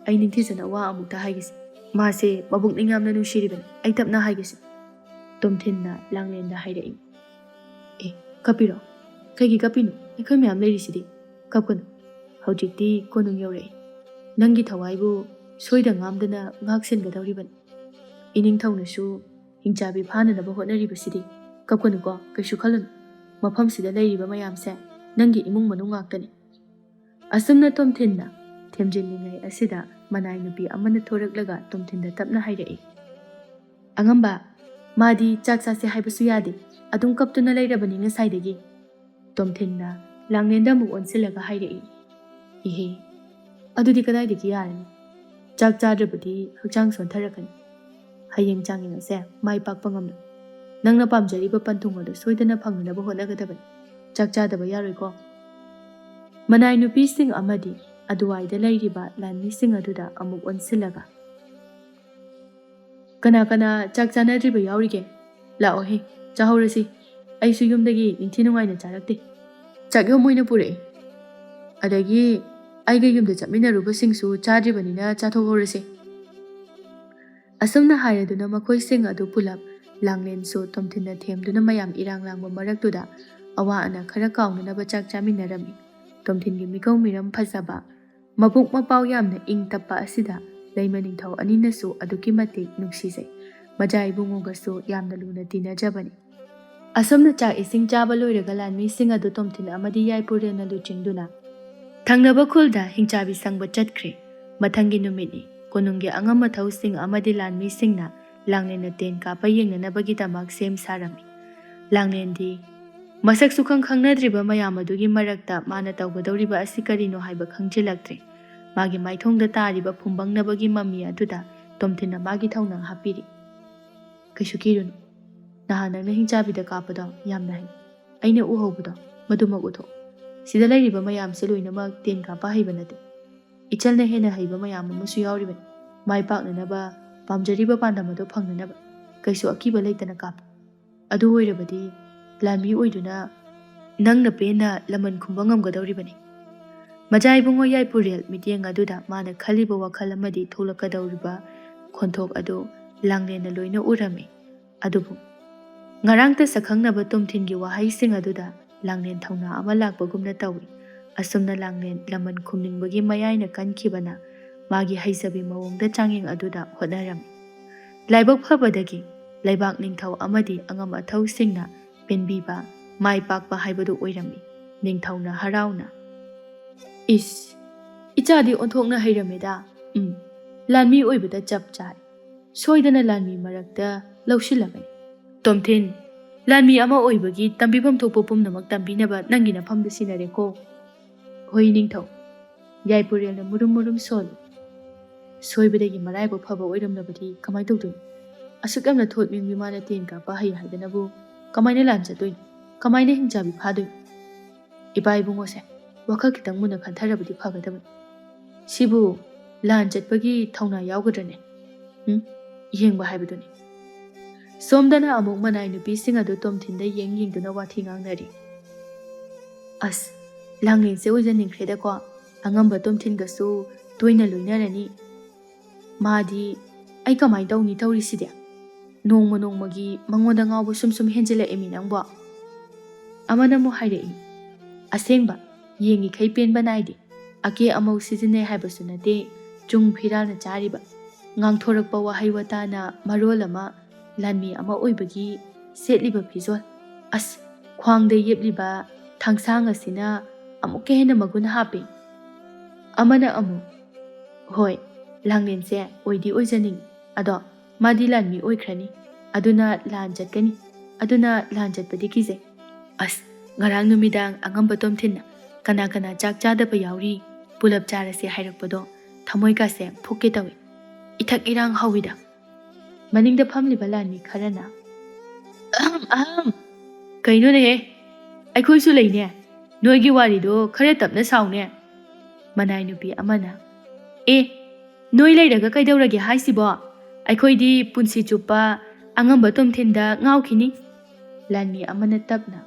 ꯑꯩ ꯅꯤꯡꯊꯤꯖꯅ ꯋꯥ ꯑꯃꯨꯛꯇ ꯍꯥꯏꯒꯦꯁꯦ꯫ ꯃꯥꯁꯦ ꯃꯕꯨꯛꯅꯤꯡ ꯌꯥꯝꯅ ꯅꯨꯡꯁꯤꯔꯤꯕꯅꯤ꯫ ꯑꯩ ꯇꯞꯅ ꯍꯥꯏꯒꯦꯁꯦ꯫" ꯇꯣꯝꯊꯤꯟꯅ ꯂꯥꯡꯂꯦꯟꯗ ꯍꯥꯏꯔꯛꯏ꯫ "ꯑꯦ, ꯀꯞꯄꯤꯔꯣ? ꯀꯩꯒꯤ ꯀꯞꯄꯤꯅꯣ? ꯑꯩꯈꯣꯏ ꯃꯌꯥꯝ ꯂꯩꯔꯤꯁꯤꯗꯤ꯫ ꯀꯞꯀꯅꯨ꯫ ꯍꯧꯖꯤꯛꯇꯤ ꯀꯣꯅꯨꯡ ꯌꯧꯔꯛꯑꯦ꯫ ꯅꯪꯒꯤ ꯊꯋꯥꯏꯕꯨ ꯁꯣꯏꯗ ꯉꯥꯝꯗꯅ ꯉꯥꯛ ꯁꯦꯟꯒꯗꯧꯔꯤꯕꯅꯤ꯫" ꯏꯅꯤꯡꯊꯧꯅꯁꯨ ꯍꯤꯡꯆꯥꯕꯤ ꯐꯥꯅꯅꯕ ꯍꯣꯠꯅꯔꯤꯕꯁꯤꯗꯤ꯫ ꯀꯞꯀꯅꯨꯀꯣ, ꯀꯩꯁꯨ ꯈꯜꯂꯨꯅꯨ꯫ ꯃꯐꯝꯁꯤꯗ ꯂꯩꯔꯤꯕ ꯃꯌꯥꯝꯁꯦ ꯅꯪꯒꯤ ꯏꯃꯨꯡ ꯃꯅꯨꯡ ꯉꯥꯛꯇꯅꯤ꯫ ꯑꯁꯨꯝꯅ ꯇꯣꯝꯊꯤꯟꯅ ꯊꯦꯝꯖꯤꯜꯂꯤꯉꯩ ꯑꯁꯤꯗ ꯃꯅꯥꯏ ꯅꯨꯄꯤ ꯑꯃꯅ ꯊꯣꯔꯛꯂꯒ ꯇꯣꯝꯊꯤꯟꯗ ꯇꯞꯅ ꯍꯥꯏꯔꯛꯏ, "ꯑꯉꯝꯕ, ꯃꯥꯗꯤ ꯆꯥꯛ ꯆꯥꯁꯦ ꯍꯥꯏꯕꯁꯨ ꯌꯥꯗꯦ, ꯑꯗꯨꯝ ꯀꯞꯇꯨꯅ ꯂꯩꯔꯕꯅꯤ ꯉꯁꯥꯏꯗꯒꯤ"꯫ ꯇꯣꯝꯊꯤꯟꯅ ꯂꯥꯡꯂꯦꯟꯗ ꯑꯃꯨꯛ ꯑꯣꯟꯁꯤꯜꯂꯒ ꯍꯥꯏꯔꯛꯏ, "ꯏꯍꯦ, ꯑꯗꯨꯗꯤ ꯀꯗꯥꯏꯗꯒꯤ ꯌꯥꯔꯅꯤ? ꯆꯥꯛ ꯆꯥꯗ꯭ꯔꯕꯗꯤ ꯍꯛꯆꯥꯡ ꯁꯣꯟꯊꯔꯛꯀꯅꯤ꯫ ꯍꯌꯦꯡ ꯆꯥꯡꯌꯦꯡ ꯑꯁꯦ ꯃꯥꯏ ꯄꯥꯛꯄ ꯉꯝꯂꯣꯏ꯫ ꯅꯪꯅ ꯄꯥꯝꯖꯔꯤꯕ ꯄꯟꯊꯨꯡ ꯑꯗꯨ ꯁꯣꯏꯗꯅ ꯐꯪꯅꯅꯕ ꯍꯣꯠꯅꯒꯗꯕꯅꯤ꯫ ꯆꯥꯛ ꯆꯥꯗꯕ ꯌꯥꯔꯣꯏꯀꯣ"꯫ ꯃꯅꯥꯏ ꯅꯨꯄꯤꯁꯤꯡ ꯑꯃꯗꯤ ꯑꯗꯨꯋꯥꯏꯗ ꯂꯩꯔꯤꯕ ꯂꯥꯟꯃꯤꯁꯤꯡ ꯑꯗꯨꯗ ꯑꯃꯨꯛ ꯑꯣꯟꯁꯤꯜꯂꯒ, "ꯀꯅꯥ ꯀꯅꯥ ꯆꯥꯛ ꯆꯥꯅꯗ꯭ꯔꯤꯕ ꯌꯥꯎꯔꯤꯒꯦ? ꯂꯥꯛꯑꯣꯍꯦ, ꯆꯥꯍꯧꯔꯁꯤ꯫ ꯑꯩꯁꯨ ꯌꯨꯝꯗꯒꯤ ꯅꯤꯡꯊꯤ ꯅꯨꯡꯉꯥꯏꯅ ꯆꯥꯔꯛꯇꯦ꯫ ꯆꯥꯛ ꯌꯨꯝ ꯃꯣꯏꯅ ꯄꯨꯔꯛꯑꯦ꯫ ꯑꯗꯒꯤ ꯑꯩꯒ ꯌꯨꯝꯗ ꯆꯠꯃꯤꯟꯅꯔꯨꯕꯁꯤꯡꯁꯨ ꯆꯥꯗ꯭ꯔꯤꯕꯅꯤꯅ ꯆꯥꯊꯣꯛꯍꯧꯔꯁꯦ"꯫ ꯑꯁꯨꯝꯅ ꯍꯥꯏꯔꯗꯨꯅ ꯃꯈꯣꯏꯁꯤꯡ ꯑꯗꯨ ꯄꯨꯂꯞ ꯂꯥꯡꯂꯦꯟꯁꯨ ꯇꯣꯝꯊꯤꯟꯅ ꯊꯦꯝꯗꯨꯅ ꯃꯌꯥꯝ ꯏꯔꯥꯡ ꯂꯥꯡꯕ ꯃꯔꯛꯇꯨꯗ ꯑꯋꯥ ꯑꯅꯥ ꯈꯔ ꯀꯥꯎꯅꯅꯕ ꯆꯥꯛ ꯆꯥꯃꯤꯟꯅꯔꯝꯃꯤ꯫ ꯇꯣꯝꯊꯤꯟꯒꯤ ꯃꯤꯀꯧ ꯃꯤꯔꯝ ꯐꯖꯕ, ꯃꯕꯨꯛ ꯃꯄꯥꯎ ꯌꯥꯝꯅ ꯏꯪ ꯇꯞꯄ ꯑꯁꯤꯗ ꯂꯩꯃ ꯅꯤꯡꯊꯧ ꯑꯅꯤꯅꯁꯨ ꯑꯗꯨꯛꯀꯤ ꯃꯇꯤꯛ ꯅꯨꯡꯁꯤꯖꯩ꯫ ꯃꯖꯥ ꯏꯕꯨꯡꯉꯣꯒꯁꯨ ꯌꯥꯝꯅ ꯂꯨꯅ ꯇꯤꯟꯅꯖꯕꯅꯤ꯫ ꯑꯁꯨꯝꯅ ꯆꯥꯛ ꯏꯁꯤꯡ ꯆꯥꯕ ꯂꯣꯏꯔꯒ ꯂꯥꯟꯃꯤꯁꯤꯡ ꯑꯗꯨ ꯇꯣꯝꯊꯤꯟ ꯑꯃꯗꯤ ꯌꯥꯏꯄꯨꯔꯦꯜꯅ ꯂꯨꯆꯤꯡꯗꯨꯅ ꯊꯪꯅꯕ ꯈꯨꯜꯗ ꯍꯤꯡꯆꯥꯕꯤ ꯁꯪꯕ ꯆꯠꯈ꯭ꯔꯦ꯫ ꯃꯊꯪꯒꯤ ꯅꯨꯃꯤꯠꯅꯤ꯫ ꯀꯣꯅꯨꯡꯒꯤ ꯑꯉꯝ ꯑꯊꯧꯁꯤꯡ ꯑꯃꯗꯤ ꯂꯥꯟꯃꯤꯁꯤꯡꯅ ꯂꯥꯡꯂꯦꯟꯅ ꯇꯦꯟ ꯀꯥꯞꯄ ꯌꯦꯡꯅꯅꯕꯒꯤꯗꯃꯛ ꯁꯦꯝ ꯁꯥꯔꯝꯃꯤ꯫ ꯂꯥꯡꯂꯦꯟꯗꯤ ꯃꯁꯛ ꯁꯨꯈꯪ ꯈꯪꯅꯗ꯭ꯔꯤꯕ ꯃꯌꯥꯝ ꯑꯗꯨꯒꯤ ꯃꯔꯛꯇ ꯃꯥꯅ ꯇꯧꯒꯗꯧꯔꯤꯕ ꯑꯁꯤ ꯀꯔꯤꯅꯣ ꯍꯥꯏꯕ ꯈꯪꯖꯤꯜꯂꯛꯇ꯭ꯔꯦ꯫ ꯃꯥꯒꯤ ꯃꯥꯏꯊꯣꯡꯗ ꯇꯥꯔꯤꯕ ꯐꯨꯝꯕꯪꯅꯕꯒꯤ ꯃꯃꯤ ꯑꯗꯨꯗ ꯇꯣꯝꯊꯤꯟꯅ ꯃꯥꯒꯤ ꯊꯧꯅꯥ ꯍꯥꯞꯄꯤꯔꯤ꯫ "ꯀꯩꯁꯨ ꯀꯤꯔꯨꯅꯨ꯫ ꯅꯍꯥꯟ ꯅꯪꯅ ꯍꯤꯡꯆꯥꯕꯤꯗ ꯀꯥꯞꯄꯗꯣ ꯌꯥꯝꯅ ꯍꯩ꯫ ꯑꯩꯅ ꯎꯍꯧꯕꯗꯣ ꯃꯗꯨꯃꯛ ꯎꯊꯣꯛ꯫ ꯁꯤꯗ ꯂꯩꯔꯤꯕ ꯃꯌꯥꯝꯁꯦ ꯂꯣꯏꯅꯃꯛ ꯇꯦꯟ ꯀꯥꯞꯄ ꯍꯩꯕ ꯅꯠꯇꯦ꯫ ꯏꯆꯜꯅ ꯍꯦꯟꯅ ꯍꯩꯕ ꯃꯌꯥꯝ ꯑꯃꯁꯨ ꯌꯥꯎꯔꯤꯕꯅꯤ꯫ ꯃꯥꯏ ꯄꯥꯛꯅꯅꯕ, ꯄꯥꯝꯖꯔꯤꯕ ꯄꯥꯟꯗꯝ ꯑꯗꯨ ꯐꯪꯅꯅꯕ ꯀꯩꯁꯨ ꯑꯀꯤꯕ ꯂꯩꯇꯅ ꯀꯥꯞꯄꯨ꯫ ꯑꯗꯨ ꯑꯣꯏꯔꯕꯗꯤ ꯂꯥꯟꯃꯤ ꯑꯣꯏꯗꯨꯅ ꯅꯪꯅ ꯄꯦꯟꯅ ꯂꯃꯟ ꯈꯨꯝꯕ ꯉꯝꯒꯗꯧꯔꯤꯕꯅꯤ"꯫ ꯃꯖꯥ ꯏꯕꯨꯡꯉꯣ ꯌꯥꯏꯄꯨꯔꯦꯜ ꯃꯤꯠꯌꯦꯡ ꯑꯗꯨꯗ ꯃꯥꯅ ꯈꯜꯂꯤꯕ ꯋꯥꯈꯜ ꯑꯃꯗꯤ ꯊꯣꯛꯂꯛꯀꯗꯧꯔꯤꯕ ꯈꯣꯟꯊꯣꯛ ꯑꯗꯨ ꯂꯥꯡꯂꯦꯟꯅ ꯂꯣꯏꯅ ꯎꯔꯝꯃꯤ꯫ ꯑꯗꯨꯕꯨ ꯉꯔꯥꯡꯇ ꯁꯛꯈꯪꯅꯕ ꯇꯣꯝꯊꯤꯟꯒꯤ ꯋꯥꯍꯩꯁꯤꯡ ꯑꯗꯨꯗ ꯂꯥꯡꯂꯦꯟ ꯊꯧꯅꯥ ꯑꯃ ꯂꯥꯛꯄꯒꯨꯝꯅ ꯇꯧꯏ꯫ ꯑꯁꯨꯝꯅ ꯂꯥꯡꯂꯦꯟ ꯂꯃꯟ ꯈꯨꯝꯅꯤꯡꯕꯒꯤ ꯃꯌꯥꯏꯅ ꯀꯟꯈꯤꯕꯅ ꯃꯥꯒꯤ ꯍꯩꯖꯕꯤ ꯃꯑꯣꯡꯗ ꯆꯥꯡꯌꯦꯡ ꯑꯗꯨꯗ ꯍꯣꯠꯅꯔꯝꯃꯤ꯫ ꯂꯥꯏꯕꯛ ꯐꯕꯗꯒꯤ ꯂꯩꯕꯥꯛ ꯅꯤꯡꯊꯧ ꯑꯃꯗꯤ ꯑꯉꯝ ꯑꯊꯧꯁꯤꯡꯅ ꯄꯦꯟꯕꯤꯕ, ꯃꯥꯏ ꯄꯥꯛꯄ ꯍꯥꯏꯕꯗꯨ ꯑꯣꯏꯔꯝꯃꯤ꯫ ꯅꯤꯡꯊꯧꯅ ꯍꯔꯥꯎꯅ, "ꯏꯁ, ꯏꯆꯥꯗꯤ ꯑꯣꯟꯊꯣꯛꯅ ꯍꯩꯔꯝꯃꯦꯗ꯫ ꯎꯝ, ꯂꯥꯟꯃꯤ ꯑꯣꯏꯕꯗ ꯆꯞ ꯆꯥꯏ꯫ ꯁꯣꯏꯗꯅ ꯂꯥꯟꯃꯤ ꯃꯔꯛꯇ ꯂꯧꯁꯤꯜꯂꯕꯅꯤ꯫ ꯇꯣꯝꯊꯤꯟ, ꯂꯥꯟꯃꯤ ꯑꯃ ꯑꯣꯏꯕꯒꯤ ꯇꯝꯕꯤꯐꯝ ꯊꯣꯛꯄ ꯄꯨꯝꯅꯃꯛ ꯇꯝꯕꯤꯅꯕ ꯅꯪꯒꯤ ꯅꯐꯝꯗ ꯁꯤꯟꯅꯔꯦꯀꯣ꯫" "ꯍꯣꯏ ꯅꯤꯡꯊꯧ꯫" ꯌꯥꯏꯄꯨꯔꯦꯜꯅ ꯃꯨꯔꯨꯝ ꯃꯨꯔꯨꯝ ꯁꯣꯜꯂꯤ꯫ "ꯁꯣꯏꯕꯗꯒꯤ ꯃꯔꯥꯏꯕꯛ ꯐꯕ ꯑꯣꯏꯔꯝꯂꯕꯗꯤ ꯀꯃꯥꯏꯅ ꯇꯧꯗꯣꯏꯅꯣ? ꯑꯁꯨꯛ ꯌꯥꯝꯅ ꯊꯣꯠ ꯃꯤ ꯃꯤꯃꯥꯅ ꯇꯦꯟ ꯀꯥꯞꯄ ꯍꯩ ꯍꯥꯏꯗꯅꯕꯨ ꯀꯃꯥꯏꯅ ꯂꯥꯟ ꯆꯠꯇꯣꯏꯅꯣ? ꯀꯃꯥꯏꯅ ꯍꯤꯡꯆꯥꯕꯤ ꯐꯥꯗꯣꯏꯅꯣ? ꯏꯄꯥ ꯏꯕꯨꯡꯉꯣꯁꯦ, ꯋꯥꯈꯜ ꯈꯤꯇꯪ ꯃꯨꯟꯅ ꯈꯟꯊꯔꯕꯗꯤ ꯐꯒꯗꯕꯅꯤ꯫ ꯁꯤꯕꯨ ꯂꯥꯟ ꯆꯠꯄꯒꯤ ꯊꯧꯅꯥ ꯌꯥꯎꯒꯗ꯭ꯔꯅꯦ? ꯎꯝ? ꯌꯦꯡꯕ ꯍꯥꯏꯕꯗꯨꯅꯤ꯫" ꯁꯣꯝꯗꯅ ꯑꯃꯨꯛ ꯃꯅꯥꯏ ꯅꯨꯄꯤꯁꯤꯡ ꯑꯗꯨ ꯇꯣꯝꯊꯤꯟꯗ ꯌꯦꯡ ꯌꯦꯡꯗꯨꯅ ꯋꯥꯊꯤ ꯉꯥꯡꯅꯔꯤ꯫ "ꯑꯁ, ꯂꯥꯡꯂꯦꯟꯁꯦ ꯑꯣꯏꯖꯅꯤꯡꯈ꯭ꯔꯦꯗꯀꯣ꯫ ꯑꯉꯝꯕ ꯇꯣꯝꯊꯤꯟꯒꯁꯨ ꯇꯣꯏꯅ ꯂꯣꯏꯅꯔꯅꯤ꯫ ꯃꯥꯗꯤ ꯑꯩ ꯀꯃꯥꯏꯅ ꯇꯧꯅꯤ ꯇꯧꯔꯤꯁꯤꯗꯤ? ꯅꯣꯡꯃ ꯅꯣꯡꯃꯒꯤ ꯃꯉꯣꯟꯗ ꯉꯥꯎꯕ ꯁꯨꯝ ꯁꯨꯝ ꯍꯦꯟꯖꯤꯜꯂꯛꯑꯦꯃꯤ ꯅꯪꯕꯣ꯫" ꯑꯃꯅ ꯑꯃꯨꯛ ꯍꯥꯏꯔꯛꯏ, "ꯑꯁꯦꯡꯕ, ꯌꯦꯡꯉꯤꯈꯩ ꯄꯦꯟꯕ ꯅꯥꯏꯗꯦ꯫ ꯑꯀꯦ ꯑꯃꯧ ꯁꯤꯖꯤꯟꯅꯩ ꯍꯥꯏꯕꯁꯨ ꯅꯠꯇꯦ, ꯆꯨꯡ ꯐꯤꯔꯥꯜꯅ ꯆꯥꯔꯤꯕ꯫ ꯉꯥꯡꯊꯣꯔꯛꯄ ꯋꯥꯍꯩ ꯋꯥꯇꯥꯅ ꯃꯔꯣꯜ ꯑꯃ, ꯂꯥꯟꯃꯤ ꯑꯃ ꯑꯣꯏꯕꯒꯤ ꯁꯦꯠꯂꯤꯕ ꯐꯤꯖꯣꯜ꯫ ꯑꯁ, ꯈ꯭ꯋꯥꯡꯗ ꯌꯦꯞꯂꯤꯕ ꯊꯥꯡꯁꯥꯡ ꯑꯁꯤꯅ ꯑꯃꯨꯛꯀ ꯍꯦꯟꯅ ꯃꯒꯨꯟ ꯍꯥꯞꯄꯤ꯫" ꯑꯃꯅ ꯑꯃꯨꯛ, "ꯍꯣꯏ, ꯂꯥꯡꯂꯦꯟꯁꯦ ꯑꯣꯏꯗꯤ ꯑꯣꯏꯖꯅꯤꯡꯉꯤ, ꯑꯗꯣ ꯃꯥꯗꯤ ꯂꯥꯟꯃꯤ ꯑꯣꯏꯈ꯭ꯔꯅꯤ, ꯑꯗꯨꯅ ꯂꯥꯟ ꯆꯠꯀꯅꯤ, ꯑꯗꯨꯅ ꯂꯥꯟ ꯆꯠꯄꯗꯤ ꯀꯤꯖꯩ꯫ ꯑꯁ, ꯉꯔꯥꯡ ꯅꯨꯃꯤꯗꯥꯡ ꯑꯉꯝꯕ ꯇꯣꯝꯊꯤꯟꯅ ꯀꯅꯥ ꯀꯅꯥ ꯆꯥꯛ ꯆꯥꯗꯕ ꯌꯥꯎꯔꯤ, ꯄꯨꯂꯞ ꯆꯥꯔꯁꯦ ꯍꯥꯏꯔꯛꯄꯗꯣ ꯊꯃꯣꯏꯒꯥꯁꯦ ꯐꯨꯛꯀꯦ ꯇꯧꯏ꯫ ꯏꯊꯛ ꯏꯔꯥꯡ ꯍꯧꯏꯗ꯫" ꯃꯅꯤꯡꯗ ꯐꯝꯂꯤꯕ ꯂꯥꯟꯃꯤ ꯈꯔꯅ, "ꯑꯍꯝ, ꯑꯍꯝ, ꯀꯩꯅꯣꯅꯦꯍꯦ, ꯑꯩꯈꯣꯏꯁꯨ ꯂꯩꯅꯦ, ꯅꯣꯏꯒꯤ ꯋꯥꯔꯤꯗꯣ ꯈꯔ ꯇꯞꯅ ꯁꯥꯎꯅꯦ꯫" ꯃꯅꯥꯏ ꯅꯨꯄꯤ ꯑꯃꯅ, "ꯑꯦ, ꯅꯣꯏ ꯂꯩꯔꯒ ꯀꯩꯗꯧꯔꯒꯦ ꯍꯥꯏꯁꯤꯕꯣ? ꯑꯩꯈꯣꯏꯗꯤ ꯄꯨꯟꯁꯤ ꯆꯨꯞꯄ ꯑꯉꯝꯕ ꯇꯣꯝꯊꯤꯟꯗ ꯉꯥꯎꯈꯤꯅꯤ꯫" ꯂꯥꯟꯃꯤ ꯑꯃꯅ ꯇꯞꯅ,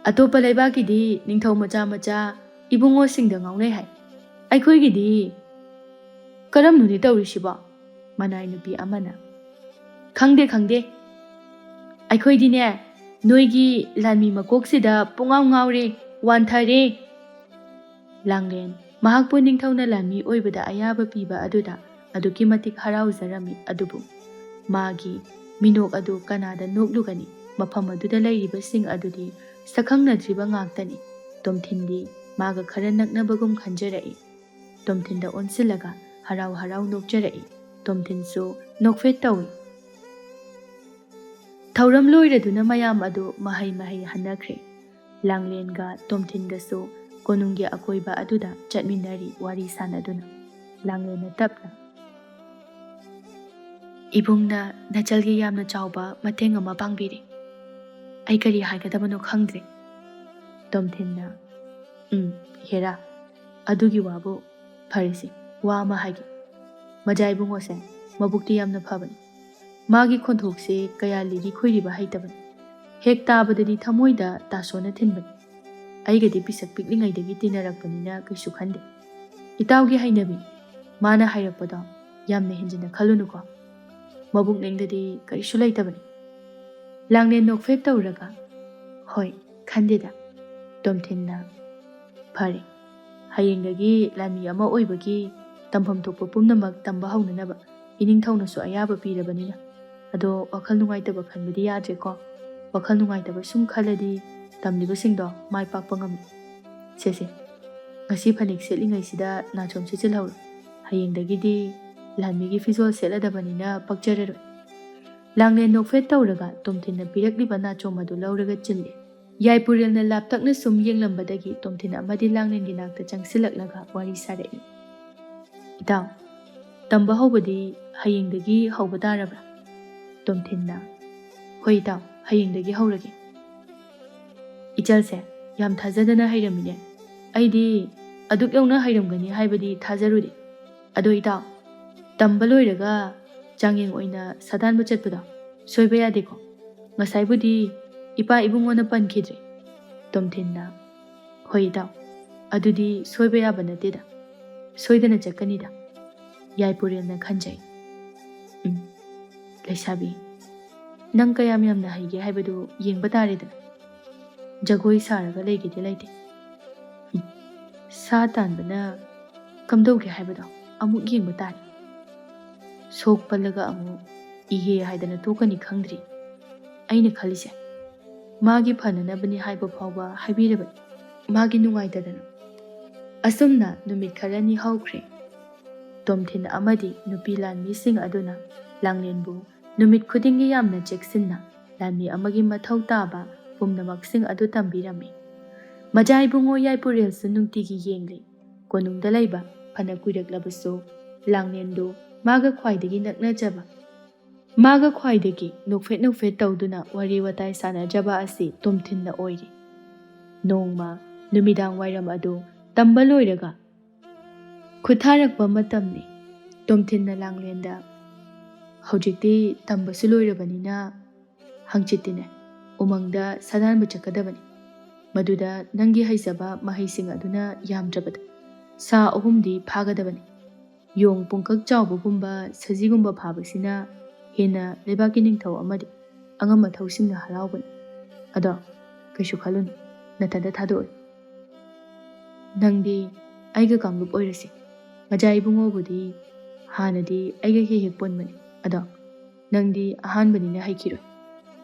"ꯑꯇꯣꯞꯄ ꯂꯩꯕꯥꯛꯀꯤꯗꯤ ꯅꯤꯡꯊꯧ ꯃꯆꯥ ꯃꯆꯥ ꯏꯕꯨꯡꯉꯣꯁꯤꯡꯗ ꯉꯥꯎꯅꯩ ꯍꯥꯏ, ꯑꯩꯈꯣꯏꯒꯤꯗꯤ ꯀꯔꯝꯅꯣꯅꯦ ꯇꯧꯔꯤꯁꯤꯕꯣ?" ꯃꯅꯥꯏ ꯅꯨꯄꯤ ꯑꯃꯅ, "ꯈꯪꯗꯦ, ꯈꯪꯗꯦ, ꯑꯩꯈꯣꯏꯗꯤꯅꯦ ꯅꯣꯏꯒꯤ ꯂꯥꯟꯃꯤ ꯃꯀꯣꯛꯁꯤꯗ ꯄꯨꯡꯉꯥꯎ ꯉꯥꯎꯔꯦ, ꯋꯥꯟꯊꯔꯦ꯫" ꯂꯥꯡꯂꯦꯟ, ꯃꯍꯥꯛꯄꯨ ꯅꯤꯡꯊꯧꯅ ꯂꯥꯟꯃꯤ ꯑꯣꯏꯕꯗ ꯑꯌꯥꯕ ꯄꯤꯕ ꯑꯗꯨꯗ ꯑꯗꯨꯛꯀꯤ ꯃꯇꯤꯛ ꯍꯔꯥꯎꯖꯔꯝꯃꯤ꯫ ꯑꯗꯨꯕꯨ ꯃꯥꯒꯤ ꯃꯤꯅꯣꯛ ꯑꯗꯨ ꯀꯅꯥꯗ ꯅꯣꯛꯂꯨꯒꯅꯤ? ꯃꯐꯝ ꯑꯗꯨꯗ ꯂꯩꯔꯤꯕꯁꯤꯡ ꯑꯗꯨꯗꯤ ꯁꯛꯈꯪꯅꯗ꯭ꯔꯤꯕ ꯉꯥꯛꯇꯅꯤ꯫ ꯇꯣꯝꯊꯤꯟꯗꯤ ꯃꯥꯒ ꯈꯔ ꯅꯛꯅꯕꯒꯨꯝ ꯈꯟꯖꯔꯛꯏ꯫ ꯇꯣꯝꯊꯤꯟꯗ ꯑꯣꯟꯁꯤꯜꯂꯒ ꯍꯔꯥꯎ ꯍꯔꯥꯎ ꯅꯣꯛꯆꯔꯛꯏ꯫ ꯇꯣꯝꯊꯤꯟꯁꯨ ꯅꯣꯛꯐꯦꯠ ꯇꯧꯏ꯫ ꯊꯧꯔꯝ ꯂꯣꯏꯔꯗꯨꯅ ꯃꯌꯥꯝ ꯑꯗꯨ ꯃꯍꯩ ꯃꯍꯩ ꯍꯟꯅꯈ꯭ꯔꯦ꯫ ꯂꯥꯡꯂꯦꯟꯒ ꯇꯣꯝꯊꯤꯟꯒꯁꯨ ꯀꯣꯅꯨꯡꯒꯤ ꯑꯀꯣꯏꯕ ꯑꯗꯨꯗ ꯆꯠꯃꯤꯟꯅꯔꯤ ꯋꯥꯔꯤ ꯁꯥꯅꯗꯨꯅ꯫ ꯂꯥꯡꯂꯦꯟꯅ ꯇꯞꯅ, "ꯏꯕꯨꯡꯅ ꯅꯆꯜꯒꯤ ꯌꯥꯝꯅ ꯆꯥꯎꯕ ꯃꯇꯦꯡ ꯑꯃ ꯄꯥꯡꯕꯤꯔꯦ꯫ ꯑꯩ ꯀꯔꯤ ꯍꯥꯏꯒꯗꯕꯅꯣ ꯈꯪꯗ꯭ꯔꯦ꯫" ꯇꯣꯝꯊꯤꯟꯅ, "ꯎꯝ, ꯍꯦꯔꯥ, ꯑꯗꯨꯒꯤ ꯋꯥꯕꯨ ꯐꯔꯦꯁꯦ, ꯋꯥ ꯑꯃ ꯍꯥꯏꯒꯦ꯫ ꯃꯖꯥ ꯏꯕꯨꯡꯉꯣꯁꯦ ꯃꯕꯨꯛꯇꯤ ꯌꯥꯝꯅ ꯐꯕꯅꯤ꯫ ꯃꯥꯒꯤ ꯈꯣꯟꯊꯣꯛꯁꯦ ꯀꯌꯥ ꯂꯤꯔꯤ ꯈꯣꯏꯔꯤꯕ ꯍꯩꯇꯕꯅꯤ꯫ ꯍꯦꯛ ꯇꯥꯕꯗꯗꯤ ꯊꯃꯣꯏꯗ ꯇꯥꯁꯣꯟꯅ ꯊꯤꯟꯕꯅꯤ꯫ ꯑꯩꯒꯗꯤ ꯄꯤꯁꯛ ꯄꯤꯛꯂꯤꯉꯩꯗꯒꯤ ꯇꯤꯟꯅꯔꯛꯄꯅꯤꯅ ꯀꯩꯁꯨ ꯈꯟꯗꯦ꯫ ꯏꯇꯥꯎꯒꯤ ꯍꯩꯅꯕꯤ, ꯃꯥꯅ ꯍꯥꯏꯔꯛꯄꯗꯣ ꯌꯥꯝꯅ ꯍꯦꯟꯖꯤꯟꯅ ꯈꯜꯂꯨꯅꯨꯀꯣ꯫ ꯃꯕꯨꯛꯅꯤꯡꯗꯗꯤ ꯀꯔꯤꯁꯨ ꯂꯩꯇꯕꯅꯤ꯫" ꯂꯥꯡꯂꯦꯟ ꯅꯣꯛꯐꯦꯠ ꯇꯧꯔꯒ, "ꯍꯣꯏ, ꯈꯟꯗꯦꯗ꯫" ꯇꯣꯝꯊꯤꯟꯅ, "ꯐꯔꯦ, ꯍꯌꯦꯡꯗꯒꯤ ꯂꯥꯟꯃꯤ ꯑꯃ ꯑꯣꯏꯕꯒꯤ ꯇꯝꯐꯝ ꯊꯣꯛꯄ ꯄꯨꯝꯅꯃꯛ ꯇꯝꯕ ꯍꯧꯅꯅꯕ ꯏꯅꯤꯡꯊꯧꯅꯁꯨ ꯑꯌꯥꯕ ꯄꯤꯔꯕꯅꯤꯅ꯫ ꯑꯗꯣ ꯋꯥꯈꯜ ꯅꯨꯡꯉꯥꯏꯇꯕ ꯈꯟꯕꯗꯤ ꯌꯥꯗ꯭ꯔꯦꯀꯣ꯫ ꯋꯥꯈꯜ ꯅꯨꯡꯉꯥꯏꯇꯕ ꯁꯨꯝ ꯈꯜꯂꯗꯤ ꯇꯝꯂꯤꯕꯁꯤꯡꯗꯣ ꯃꯥꯏ ꯄꯥꯛꯄ ꯉꯝꯃꯤ꯫ ꯁꯦ ꯁꯦ, ꯉꯁꯤ ꯐꯅꯦꯛ ꯁꯦꯠꯂꯤꯉꯩꯁꯤꯗ ꯅꯥꯆꯣꯝ ꯁꯦꯠꯆꯤꯜꯍꯧꯔꯣ꯫ ꯍꯌꯦꯡꯗꯒꯤꯗꯤ ꯂꯥꯟꯃꯤꯒꯤ ꯐꯤꯖꯣꯜ ꯁꯦꯠꯂꯗꯕꯅꯤꯅ ꯄꯛꯆꯔꯔꯣꯏ꯫" ꯂꯥꯡꯂꯦꯟ ꯅꯣꯛꯐꯦꯠ ꯇꯧꯔꯒ ꯇꯣꯝꯊꯤꯟꯅ ꯄꯤꯔꯛꯂꯤꯕ ꯅꯥꯆꯣꯝ ꯑꯗꯨ ꯂꯧꯔꯒ ꯆꯤꯜꯂꯦ꯫ ꯌꯥꯏꯄꯨꯔꯦꯜꯅ ꯂꯥꯞꯇꯛꯅ ꯁꯨꯝ ꯌꯦꯡꯂꯝꯕꯗꯒꯤ ꯇꯣꯝꯊꯤꯟ ꯑꯃꯗꯤ ꯂꯥꯡꯂꯦꯟꯒꯤ ꯅꯥꯛꯇ ꯆꯪꯁꯤꯜꯂꯛꯂꯒ ꯋꯥꯔꯤ ꯁꯥꯔꯛꯏ꯫ "ꯏꯇꯥꯎ, ꯇꯝꯕ ꯍꯧꯕꯗꯤ ꯍꯌꯦꯡꯗꯒꯤ ꯍꯧꯕ ꯇꯥꯔꯕ꯭ꯔꯥ?" ꯇꯣꯝꯊꯤꯟꯅ, "ꯍꯣꯏ ꯏꯇꯥꯎ, ꯍꯌꯦꯡꯗꯒꯤ ꯍꯧꯔꯒꯦ꯫" "ꯏꯆꯜꯁꯦ ꯌꯥꯝ ꯊꯥꯖꯗꯅ ꯍꯩꯔꯝꯃꯤꯅꯦ꯫ ꯑꯩꯗꯤ ꯑꯗꯨꯛ ꯌꯧꯅ ꯍꯩꯔꯝꯒꯅꯤ ꯍꯥꯏꯕꯗꯤ ꯊꯥꯖꯔꯨꯗꯦ꯫ ꯑꯗꯣ ꯏꯇꯥꯎ, ꯇꯝꯕ ꯂꯣꯏꯔꯒ ꯆꯥꯡꯌꯦꯡ ꯑꯣꯏꯅ ꯁꯥꯗꯥꯟꯕ ꯆꯠꯄꯗꯣ ꯁꯣꯏꯕ ꯌꯥꯗꯦꯀꯣ꯫ ꯉꯁꯥꯏꯕꯨꯗꯤ ꯏꯄꯥ ꯏꯕꯨꯡꯉꯣꯅ ꯄꯟꯈꯤꯗ꯭ꯔꯦ꯫" ꯇꯣꯝꯊꯤꯟꯅ, "ꯍꯣꯏ ꯏꯇꯥꯎ, ꯑꯗꯨꯗꯤ ꯁꯣꯏꯕ ꯌꯥꯕ ꯅꯠꯇꯦꯗ꯫ ꯁꯣꯏꯗꯅ ꯆꯠꯀꯅꯤꯗ꯫" ꯌꯥꯏꯄꯨꯔꯦꯜꯅ ꯈꯟꯖꯩ꯫ "ꯎꯝ, ꯂꯩꯁꯥꯕꯤ, ꯅꯪ ꯀꯌꯥꯝ ꯌꯥꯝꯅ ꯍꯩꯒꯦ ꯍꯥꯏꯕꯗꯨ ꯌꯦꯡꯕ ꯇꯥꯔꯦꯗꯅ꯫ ꯖꯒꯣꯏ ꯁꯥꯔꯒ ꯂꯩꯒꯦꯗꯤ ꯂꯩꯇꯦ꯫ ꯎꯝ, ꯁꯥ ꯇꯥꯟꯕꯅ ꯀꯝꯗꯧꯒꯦ ꯍꯥꯏꯕꯗꯣ ꯑꯃꯨꯛ ꯌꯦꯡꯕ ꯇꯥꯔꯦ꯫" ꯁꯣꯛ ꯄꯜꯂꯒ ꯑꯃꯨꯛ ꯏꯍꯦ ꯍꯥꯏꯗꯅ ꯇꯣꯛꯀꯅꯤ ꯈꯪꯗ꯭ꯔꯤ꯫ ꯑꯩꯅ ꯈꯜꯂꯤꯁꯦ, ꯃꯥꯒꯤ ꯐꯅꯅꯕꯅꯤ ꯍꯥꯏꯕ ꯐꯥꯎꯕ ꯍꯥꯏꯕꯤꯔꯕꯅꯤ, ꯃꯥꯒꯤ ꯅꯨꯡꯉꯥꯏꯇꯗꯅ꯫ ꯑꯁꯨꯝꯅ ꯅꯨꯃꯤꯠ ꯈꯔꯅꯤ ꯍꯧꯈ꯭ꯔꯦ꯫ ꯇꯣꯝꯊꯤꯟ ꯑꯃꯗꯤ ꯅꯨꯄꯤ ꯂꯥꯟꯃꯤꯁꯤꯡ ꯑꯗꯨꯅ ꯂꯥꯡꯂꯦꯟꯕꯨ ꯅꯨꯃꯤꯠ ꯈꯨꯗꯤꯡꯒꯤ ꯌꯥꯝꯅ ꯆꯦꯛꯁꯤꯟꯅ ꯂꯥꯟꯃꯤ ꯑꯃꯒꯤ ꯃꯊꯧ ꯇꯥꯕ ꯄꯨꯝꯅꯃꯛꯁꯤꯡ ꯑꯗꯨ ꯇꯝꯕꯤꯔꯝꯃꯤ꯫ ꯃꯖꯥ ꯏꯕꯨꯡꯉꯣ ꯌꯥꯏꯄꯨꯔꯦꯜꯁꯨ ꯅꯨꯡꯇꯤꯒꯤ ꯌꯦꯡꯂꯤ꯫ ꯀꯣꯅꯨꯡꯗ ꯂꯩꯕ ꯐꯅ ꯀꯨꯏꯔꯛꯂꯕꯁꯨ ꯂꯥꯡꯂꯦꯟꯗꯨ ꯃꯥꯒ ꯈ꯭ꯋꯥꯏꯗꯒꯤ ꯅꯛꯅꯖꯕ, ꯃꯥꯒ ꯈ꯭ꯋꯥꯏꯗꯒꯤ ꯅꯣꯛꯐꯦꯠ ꯅꯣꯛꯐꯦꯠ ꯇꯧꯗꯨꯅ ꯋꯥꯔꯤ ꯋꯥꯇꯥꯏ ꯁꯥꯟꯅꯖꯕ ꯑꯁꯤ ꯇꯣꯝꯊꯤꯟꯅ ꯑꯣꯏꯔꯤ꯫ ꯅꯣꯡꯃ ꯅꯨꯃꯤꯗꯥꯡ ꯋꯥꯏꯔꯝ ꯑꯗꯨ ꯇꯝꯕ ꯂꯣꯏꯔꯒ ꯈꯨꯠꯊꯥꯔꯛꯄ ꯃꯇꯝꯅꯤ꯫ ꯇꯣꯝꯊꯤꯟꯅ ꯂꯥꯡꯂꯦꯟꯗ, "ꯍꯧꯖꯤꯛꯇꯤ ꯇꯝꯕꯁꯨ ꯂꯣꯏꯔꯕꯅꯤꯅ ꯍꯪꯆꯤꯠꯇꯤꯅꯦ, ꯎꯃꯪꯗ ꯁꯥꯗꯥꯟꯕ ꯆꯠꯀꯗꯕꯅꯤ꯫ ꯃꯗꯨꯗ ꯅꯪꯒꯤ ꯍꯩꯖꯕ ꯃꯍꯩꯁꯤꯡ ꯑꯗꯨꯅ ꯌꯥꯝꯗ꯭ꯔꯕꯗ ꯁꯥ ꯑꯍꯨꯝꯗꯤ ꯐꯥꯒꯗꯕꯅꯤ꯫ ꯌꯣꯡ ꯄꯨꯡꯀꯛ ꯆꯥꯎꯕꯒꯨꯝꯕ, ꯁꯖꯤꯒꯨꯝꯕ ꯐꯥꯕꯁꯤꯅ ꯍꯦꯟꯅ ꯂꯩꯕꯥꯛꯀꯤ ꯅꯤꯡꯊꯧ ꯑꯃꯗꯤ ꯑꯉꯝ ꯑꯊꯧꯁꯤꯡꯅ ꯍꯔꯥꯎꯕꯅꯤ꯫ ꯑꯗꯣ ꯀꯩꯁꯨ ꯈꯜꯂꯨꯅꯨ, ꯅꯊꯟꯇ ꯊꯥꯗꯣꯛꯑꯣꯏ꯫ ꯅꯪꯗꯤ ꯑꯩꯒ ꯀꯥꯡꯂꯨꯞ ꯑꯣꯏꯔꯁꯤ꯫ ꯃꯖꯥ ꯏꯕꯨꯡꯉꯣꯕꯨꯗꯤ ꯍꯥꯟꯅꯗꯤ ꯑꯩꯒ ꯍꯦꯛ ꯍꯦꯛ ꯄꯨꯟꯕꯅꯤ, ꯑꯗꯣ ꯅꯪꯗꯤ ꯑꯍꯥꯟꯕꯅꯤꯅ ꯍꯩꯈꯤꯔꯣꯏ꯫"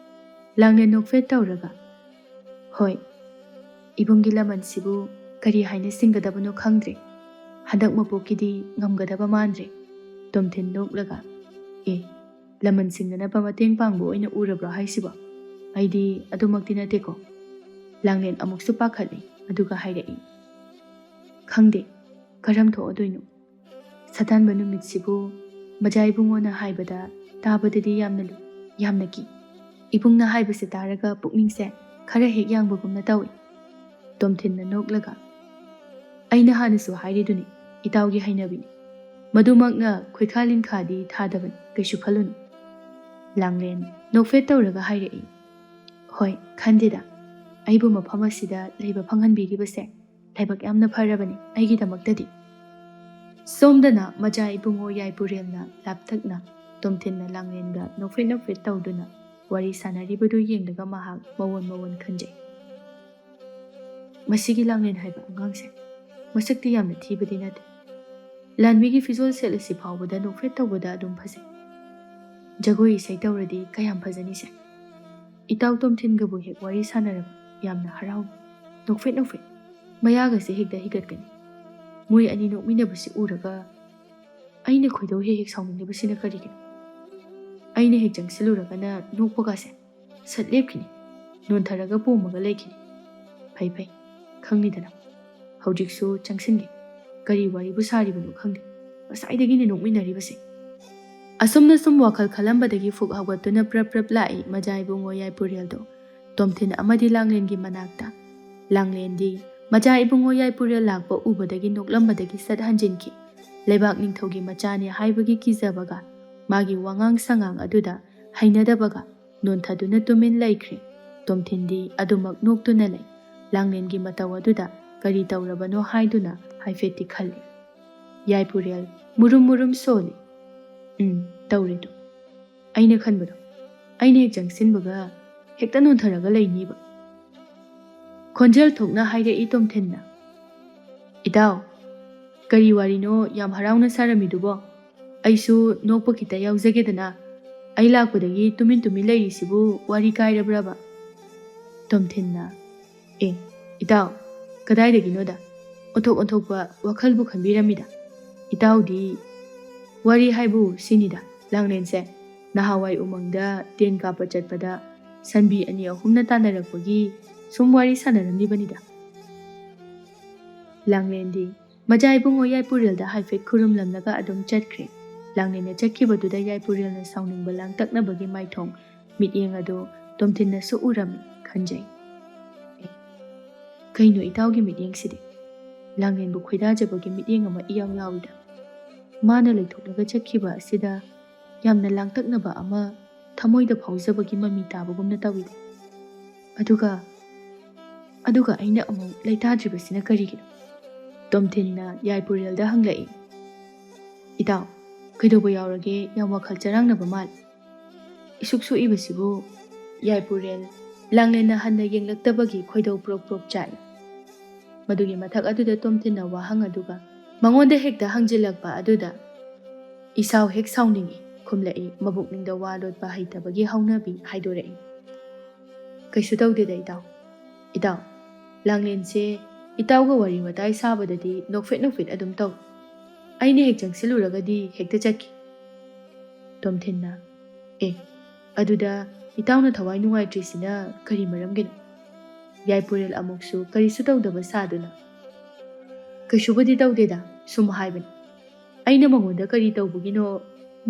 ꯂꯥꯡꯂꯦꯟ ꯅꯣꯛꯐꯦꯠ ꯇꯧꯔꯒ, "ꯍꯣꯏ, ꯏꯕꯨꯡꯒꯤ ꯂꯃꯟꯁꯤꯕꯨ ꯀꯔꯤ ꯍꯥꯏꯅ ꯁꯤꯡꯒꯗꯕꯅꯣ ꯈꯪꯗ꯭ꯔꯦ꯫ ꯍꯟꯗꯛ ꯃꯄꯣꯛꯀꯤꯗꯤ ꯉꯝꯒꯗꯕ ꯃꯥꯟꯗ꯭ꯔꯦ꯫" ꯇꯣꯝꯊꯤꯟ ꯅꯣꯛꯂꯒ, "ꯑꯦ, ꯂꯃꯟ ꯁꯤꯡꯅꯅꯕ ꯃꯇꯦꯡ ꯄꯥꯡꯕ ꯑꯣꯏꯅ ꯎꯔꯕ꯭ꯔꯣ ꯍꯥꯏꯁꯤꯕꯣ? ꯑꯩꯗꯤ ꯑꯗꯨꯃꯛꯇꯤ ꯅꯠꯇꯦꯀꯣ꯫" ꯂꯥꯡꯂꯦꯟ ꯑꯃꯨꯛꯁꯨ ꯄꯥꯈꯠꯂꯤ, ꯑꯗꯨꯒ ꯍꯥꯏꯔꯛꯏ, "ꯈꯪꯗꯦ, ꯀꯔꯝ ꯊꯣꯛꯑꯗꯣꯏꯅꯣ? ꯁꯥꯗꯥꯟꯕ ꯅꯨꯃꯤꯠꯁꯤꯕꯨ ꯃꯖꯥ ꯏꯕꯨꯡꯉꯣꯅ ꯍꯥꯏꯕꯗ ꯇꯥꯕꯗꯗꯤ ꯌꯥꯝꯅ ꯂꯨ, ꯌꯥꯝꯅ ꯀꯤ꯫ ꯏꯕꯨꯡꯅ ꯍꯥꯏꯕꯁꯦ ꯇꯥꯔꯒ ꯄꯨꯛꯅꯤꯡꯁꯦ ꯈꯔ ꯍꯦꯛ ꯌꯥꯡꯕꯒꯨꯝꯅ ꯇꯧꯏ꯫" ꯇꯣꯝꯊꯤꯟꯅ ꯅꯣꯛꯂꯒ, "ꯑꯩꯅ ꯍꯥꯟꯅꯁꯨ ꯍꯥꯏꯔꯤꯗꯨꯅꯤ, ꯏꯇꯥꯎꯒꯤ ꯍꯩꯅꯕꯤꯅꯤ꯫ ꯃꯗꯨꯃꯛꯅ ꯈꯣꯏꯈꯥ ꯂꯤꯟꯈꯥꯗꯤ ꯊꯥꯗꯕꯅꯤ, ꯀꯩꯁꯨ ꯈꯜꯂꯨꯅꯨ꯫" ꯂꯥꯡꯂꯦꯟ ꯅꯣꯛꯐꯦꯠ ꯇꯧꯔꯒ ꯍꯥꯏꯔꯛꯏ, "ꯍꯣꯏ, ꯈꯟꯗꯦꯗ꯫ ꯑꯩꯕꯨ ꯃꯐꯝ ꯑꯁꯤꯗ ꯂꯩꯕ ꯐꯪꯍꯟꯕꯤꯔꯤꯕꯁꯦ ꯂꯥꯏꯕꯛ ꯌꯥꯝꯅ ꯐꯔꯕꯅꯤ ꯑꯩꯒꯤꯗꯃꯛꯇꯗꯤ꯫" ꯁꯣꯝꯗꯅ ꯃꯖꯥ ꯏꯕꯨꯡꯉꯣ ꯌꯥꯏꯄꯨꯔꯦꯜꯅ ꯂꯥꯞꯊꯛꯅ ꯇꯣꯝꯊꯤꯟꯅ ꯂꯥꯡꯂꯦꯟꯒ ꯅꯣꯛꯐꯦꯠ ꯅꯣꯛꯐꯦꯠ ꯇꯧꯗꯨꯅ ꯋꯥꯔꯤ ꯁꯥꯟꯅꯔꯤꯕꯗꯨ ꯌꯦꯡꯂꯒ ꯃꯍꯥꯛ ꯃꯋꯣꯟ ꯃꯋꯣꯟ ꯈꯟꯖꯩ꯫ "ꯃꯁꯤꯒꯤ ꯂꯥꯡꯂꯦꯟ ꯍꯥꯏꯕ ꯑꯉꯥꯡꯁꯦ ꯃꯁꯛꯇꯤ ꯌꯥꯝꯅ ꯊꯤꯕꯗꯤ ꯅꯠꯇꯦ, ꯂꯥꯟꯕꯤꯒꯤ ꯐꯤꯖꯣꯜ ꯁꯦꯠꯂꯁꯤ ꯐꯥꯎꯕꯗ ꯅꯣꯛꯐꯦꯠ ꯇꯧꯕꯗ ꯑꯗꯨꯝ ꯐꯖꯩ꯫ ꯖꯒꯣꯏ ꯏꯁꯩ ꯇꯧꯔꯗꯤ ꯀꯌꯥꯝ ꯐꯖꯅꯤꯁꯦ꯫ ꯏꯇꯥꯎ ꯇꯣꯝꯊꯤꯟꯒꯕꯨ ꯍꯦꯛ ꯋꯥꯔꯤ ꯁꯥꯟꯅꯔꯕ ꯌꯥꯝꯅ ꯍꯔꯥꯎꯏ꯫ ꯅꯣꯛꯐꯦꯠ ꯅꯣꯛꯐꯦꯠ꯫ ꯃꯌꯥꯒꯁꯦ ꯍꯦꯛꯇ ꯍꯤꯒꯠꯀꯅꯤ꯫ ꯃꯣꯏ ꯑꯅꯤ ꯅꯣꯛꯃꯤꯟꯅꯕꯁꯤ ꯎꯔꯒ ꯑꯩꯅ ꯈꯣꯏꯗꯧ ꯍꯦꯛ ꯍꯦꯛ ꯁꯥꯎꯅꯤꯡꯂꯤꯕꯁꯤꯅ ꯀꯔꯤꯒꯤꯅꯣ? ꯑꯩꯅ ꯍꯦꯛ ꯆꯪꯁꯤꯜꯂꯨꯔꯒꯅ ꯅꯣꯛꯄꯒꯁꯦ ꯁꯠ ꯂꯦꯞꯈꯤꯅꯤ꯫ ꯅꯣꯟꯊꯔꯒ ꯄꯣꯝꯃꯒ ꯂꯩꯈꯤꯅꯤ꯫ ꯐꯩ ꯐꯩ, ꯈꯪꯅꯤꯗꯅ꯫ ꯍꯧꯖꯤꯛꯁꯨ ꯆꯪꯁꯤꯟꯒꯦ꯫ ꯀꯔꯤ ꯋꯥꯔꯤꯕꯨ ꯁꯥꯔꯤꯕꯅꯣ ꯈꯪꯗꯦ꯫ ꯉꯁꯥꯏꯗꯒꯤꯅꯦ ꯅꯣꯛꯃꯤꯟꯅꯔꯤꯕꯁꯦ꯫ ꯑꯁꯨꯝꯅ ꯁꯨꯝ ꯋꯥꯈꯜ ꯈꯜꯂꯝꯕꯗꯒꯤ ꯐꯨꯛ ꯍꯧꯒꯠꯇꯨꯅ ꯄ꯭ꯔꯞ ꯄ꯭ꯔꯞ ꯂꯥꯛꯏ ꯃꯖꯥ ꯏꯕꯨꯡꯉꯣ ꯌꯥꯏꯄꯨꯔꯦꯜꯗꯣ꯫ ꯇꯣꯝꯊꯤꯟ ꯑꯃꯗꯤ ꯂꯥꯡꯂꯦꯟꯒꯤ ꯃꯅꯥꯛꯇ꯫ ꯂꯥꯡꯂꯦꯟꯗꯤ ꯃꯖꯥ ꯏꯕꯨꯡꯉꯣ ꯌꯥꯏꯄꯨꯔꯦꯜ ꯂꯥꯛꯄ ꯎꯕꯗꯒꯤ ꯅꯣꯛꯂꯝꯕꯗꯒꯤ ꯁꯠ ꯍꯟꯖꯤꯟꯈꯤ꯫ ꯂꯩꯕꯥꯛ ꯅꯤꯡꯊꯧꯒꯤ ꯃꯆꯥꯅꯤ ꯍꯥꯏꯕꯒꯤ ꯀꯤꯖꯕꯒ ꯃꯥꯒꯤ ꯋꯥꯉꯥꯡ ꯁꯉꯥꯡ ꯑꯗꯨꯗ ꯍꯩꯅꯗꯕꯒ ꯅꯣꯟꯊꯗꯨꯅ ꯇꯨꯃꯤꯟ ꯂꯩꯈ꯭ꯔꯦ꯫ ꯇꯣꯝꯊꯤꯟꯗꯤ ꯑꯗꯨꯃꯛ ꯅꯣꯛꯇꯨꯅ ꯂꯩ꯫ ꯂꯥꯡꯂꯦꯟꯒꯤ ꯃꯇꯧ ꯑꯗꯨꯗ ꯀꯔꯤ ꯇꯧꯔꯕꯅꯣ ꯍꯥꯏꯗꯨꯅ ꯍꯥꯏꯐꯦꯠꯇꯤ ꯈꯜꯂꯤ꯫ ꯌꯥꯏꯄꯨꯔꯦꯜ ꯃꯨꯔꯨꯝ ꯃꯨꯔꯨꯝ ꯁꯣꯜꯂꯤ꯫ "ꯎꯝ, ꯇꯧꯔꯦꯗꯣ꯫ ꯑꯩꯅ ꯈꯟꯕꯗꯣ꯫ ꯑꯩꯅ ꯍꯦꯛ ꯆꯪꯁꯤꯟꯕꯒ ꯍꯦꯛꯇ ꯅꯣꯟꯊꯔꯒ ꯂꯩꯅꯤꯕ꯫" ꯈꯣꯟꯖꯦꯜ ꯊꯣꯛꯅ ꯍꯥꯏꯔꯛꯏ ꯇꯣꯝꯊꯤꯟꯅ꯫ "ꯏꯇꯥꯎ, ꯀꯔꯤ ꯋꯥꯔꯤꯅꯣ ꯌꯥꯝ ꯍꯔꯥꯎꯅ ꯁꯥꯔꯝꯃꯤꯗꯨꯕꯣ? ꯑꯩꯁꯨ ꯅꯣꯛꯄ ꯈꯤꯇ ꯌꯥꯎꯖꯒꯦꯗꯅ꯫ ꯑꯩ ꯂꯥꯛꯄꯗꯒꯤ ꯇꯨꯃꯤꯟ ꯇꯨꯃꯤꯟ ꯂꯩꯔꯤꯁꯤꯕꯨ ꯋꯥꯔꯤ ꯀꯥꯏꯔꯕ꯭ꯔꯕ?" ꯇꯣꯝꯊꯤꯟꯅ, "ꯑꯦ, ꯏꯇꯥꯎ, ꯀꯗꯥꯏꯗꯒꯤꯅꯣꯗ? ꯑꯣꯟꯊꯣꯛ ꯑꯣꯟꯊꯣꯛꯄ ꯋꯥꯈꯜꯕꯨ ꯈꯟꯕꯤꯔꯝꯃꯤꯗ꯫ ꯏꯇꯥꯎꯗꯤ ꯋꯥꯔꯤ ꯍꯥꯏꯕꯨ ꯁꯤꯅꯤꯗ, ꯂꯥꯡꯂꯦꯟꯁꯦ꯫ ꯅꯍꯥꯟꯋꯥꯏ ꯎꯃꯪꯗ ꯇꯦꯟ ꯀꯥꯞꯄ ꯆꯠꯄꯗ ꯁꯟꯕꯤ ꯑꯅꯤ ꯑꯍꯨꯝꯅ ꯇꯥꯟꯅꯔꯛꯄꯒꯤ ꯁꯨꯝ ꯋꯥꯔꯤ ꯁꯥꯟꯅꯔꯝꯂꯤꯕꯅꯤꯗ꯫" ꯂꯥꯡꯂꯦꯟꯗꯤ ꯃꯖꯥ ꯏꯕꯨꯡꯉꯣ ꯌꯥꯏꯄꯨꯔꯦꯜꯗ ꯍꯥꯏꯐꯦꯠ ꯈꯨꯔꯨꯝꯂꯝꯂꯒ ꯑꯗꯨꯝ ꯆꯠꯈ꯭ꯔꯦ꯫ ꯂꯥꯡꯂꯦꯟꯅ ꯆꯠꯈꯤꯕꯗꯨꯗ ꯌꯥꯏꯄꯨꯔꯦꯜꯅ ꯁꯥꯎꯅꯤꯡꯕ ꯂꯥꯡꯇꯛꯅꯕꯒꯤ ꯃꯥꯏꯊꯣꯡ ꯃꯤꯠꯌꯦꯡ ꯑꯗꯨ ꯇꯣꯝꯊꯤꯟꯅꯁꯨ ꯎꯔꯝꯃꯤ ꯈꯟꯖꯩ꯫ "ꯑꯦ, ꯀꯩꯅꯣ ꯏꯇꯥꯎꯒꯤ ꯃꯤꯠꯌꯦꯡꯁꯤꯗꯤ? ꯂꯥꯡꯂꯦꯟꯕꯨ ꯈꯣꯏꯗꯥꯖꯕꯒꯤ ꯃꯤꯠꯌꯦꯡ ꯑꯃ ꯏꯌꯥꯎ ꯌꯥꯎꯏꯗ꯫ ꯃꯥꯅ ꯂꯩꯊꯣꯛꯂꯒ ꯆꯠꯈꯤꯕ ꯑꯁꯤꯗ ꯌꯥꯝꯅ ꯂꯥꯡꯇꯛꯅꯕ ꯑꯃ ꯊꯃꯣꯏꯗ ꯐꯥꯎꯖꯕꯒꯤ ꯃꯃꯤ ꯇꯥꯕꯒꯨꯝꯅ ꯇꯧꯏꯗ꯫ ꯑꯗꯨꯒ, ꯑꯗꯨꯒ ꯑꯩꯅ ꯑꯃꯨꯛ ꯂꯩꯇꯥꯗ꯭ꯔꯤꯕꯁꯤꯅ ꯀꯔꯤꯒꯤꯅꯣ?" ꯇꯣꯝꯊꯤꯟꯅ ꯌꯥꯏꯄꯨꯔꯦꯜꯗ ꯍꯪꯂꯛꯏ꯫ "ꯏꯇꯥꯎ, ꯀꯩꯗꯧꯕ ꯌꯥꯎꯔꯒꯦ? ꯌꯥꯝ ꯋꯥꯈꯜ ꯆꯔꯥꯡꯅꯕ ꯃꯥꯜꯂꯤ꯫" ꯏꯁꯨꯛ ꯁꯨꯛꯏꯕꯁꯤꯕꯨ꯫ ꯌꯥꯏꯄꯨꯔꯦꯜ ꯂꯥꯡꯂꯦꯟꯅ ꯍꯟꯅ ꯌꯦꯡꯂꯛꯇꯕꯒꯤ ꯈꯣꯏꯗꯧ ꯄ꯭ꯔꯣꯛ ꯄ꯭ꯔꯣꯛ ꯆꯥꯛꯏ꯫ ꯃꯗꯨꯒꯤ ꯃꯊꯛ ꯑꯗꯨꯗ ꯇꯣꯝꯊꯤꯟꯅ ꯋꯥꯍꯪ ꯑꯗꯨꯒ ꯃꯉꯣꯟꯗ ꯍꯦꯛꯇ ꯍꯪꯖꯤꯜꯂꯛꯄ ꯑꯗꯨꯗ ꯏꯁꯥꯎ ꯍꯦꯛ ꯁꯥꯎꯅꯤꯡꯏ ꯈꯨꯝꯂꯛꯏ, ꯃꯕꯨꯛꯅꯤꯡꯗ ꯋꯥ ꯂꯣꯠꯄ ꯍꯩꯇꯕꯒꯤ ꯍꯧꯅꯕꯤ ꯍꯥꯏꯗꯣꯔꯛꯏ꯫ "ꯀꯩꯁꯨ ꯇꯧꯗꯦꯗ ꯏꯇꯥꯎ꯫ ꯏꯇꯥꯎ, ꯂꯥꯡꯂꯦꯟꯁꯦ ꯏꯇꯥꯎꯒ ꯋꯥꯔꯤ ꯋꯥꯇꯥꯏ ꯁꯥꯕꯗꯗꯤ ꯅꯣꯛꯐꯦꯠ ꯅꯣꯛꯐꯦꯠ ꯑꯗꯨꯝ ꯇꯧ꯫ ꯑꯩꯅ ꯍꯦꯛ ꯆꯪꯁꯤꯜꯂꯨꯔꯒꯗꯤ ꯍꯦꯛꯇ ꯆꯠꯈꯤ꯫" ꯇꯣꯝꯊꯤꯟꯅ, "ꯑꯦ, ꯑꯗꯨꯗ ꯏꯇꯥꯎꯅ ꯊꯋꯥꯏ ꯅꯨꯡꯉꯥꯏꯇ꯭ꯔꯤꯁꯤꯅ ꯀꯔꯤ ꯃꯔꯝꯒꯤꯅꯣ?" ꯌꯥꯏꯄꯨꯔꯦꯜ ꯑꯃꯨꯛꯁꯨ ꯀꯔꯤꯁꯨ ꯇꯧꯗꯕ ꯁꯥꯗꯨꯅ, "ꯀꯩꯁꯨꯕꯨꯗꯤ ꯇꯧꯗꯦꯗ, ꯁꯨꯝ ꯍꯥꯏꯕꯅꯤ꯫ ꯑꯩꯅ ꯃꯉꯣꯟꯗ ꯀꯔꯤ ꯇꯧꯕꯒꯤꯅꯣ,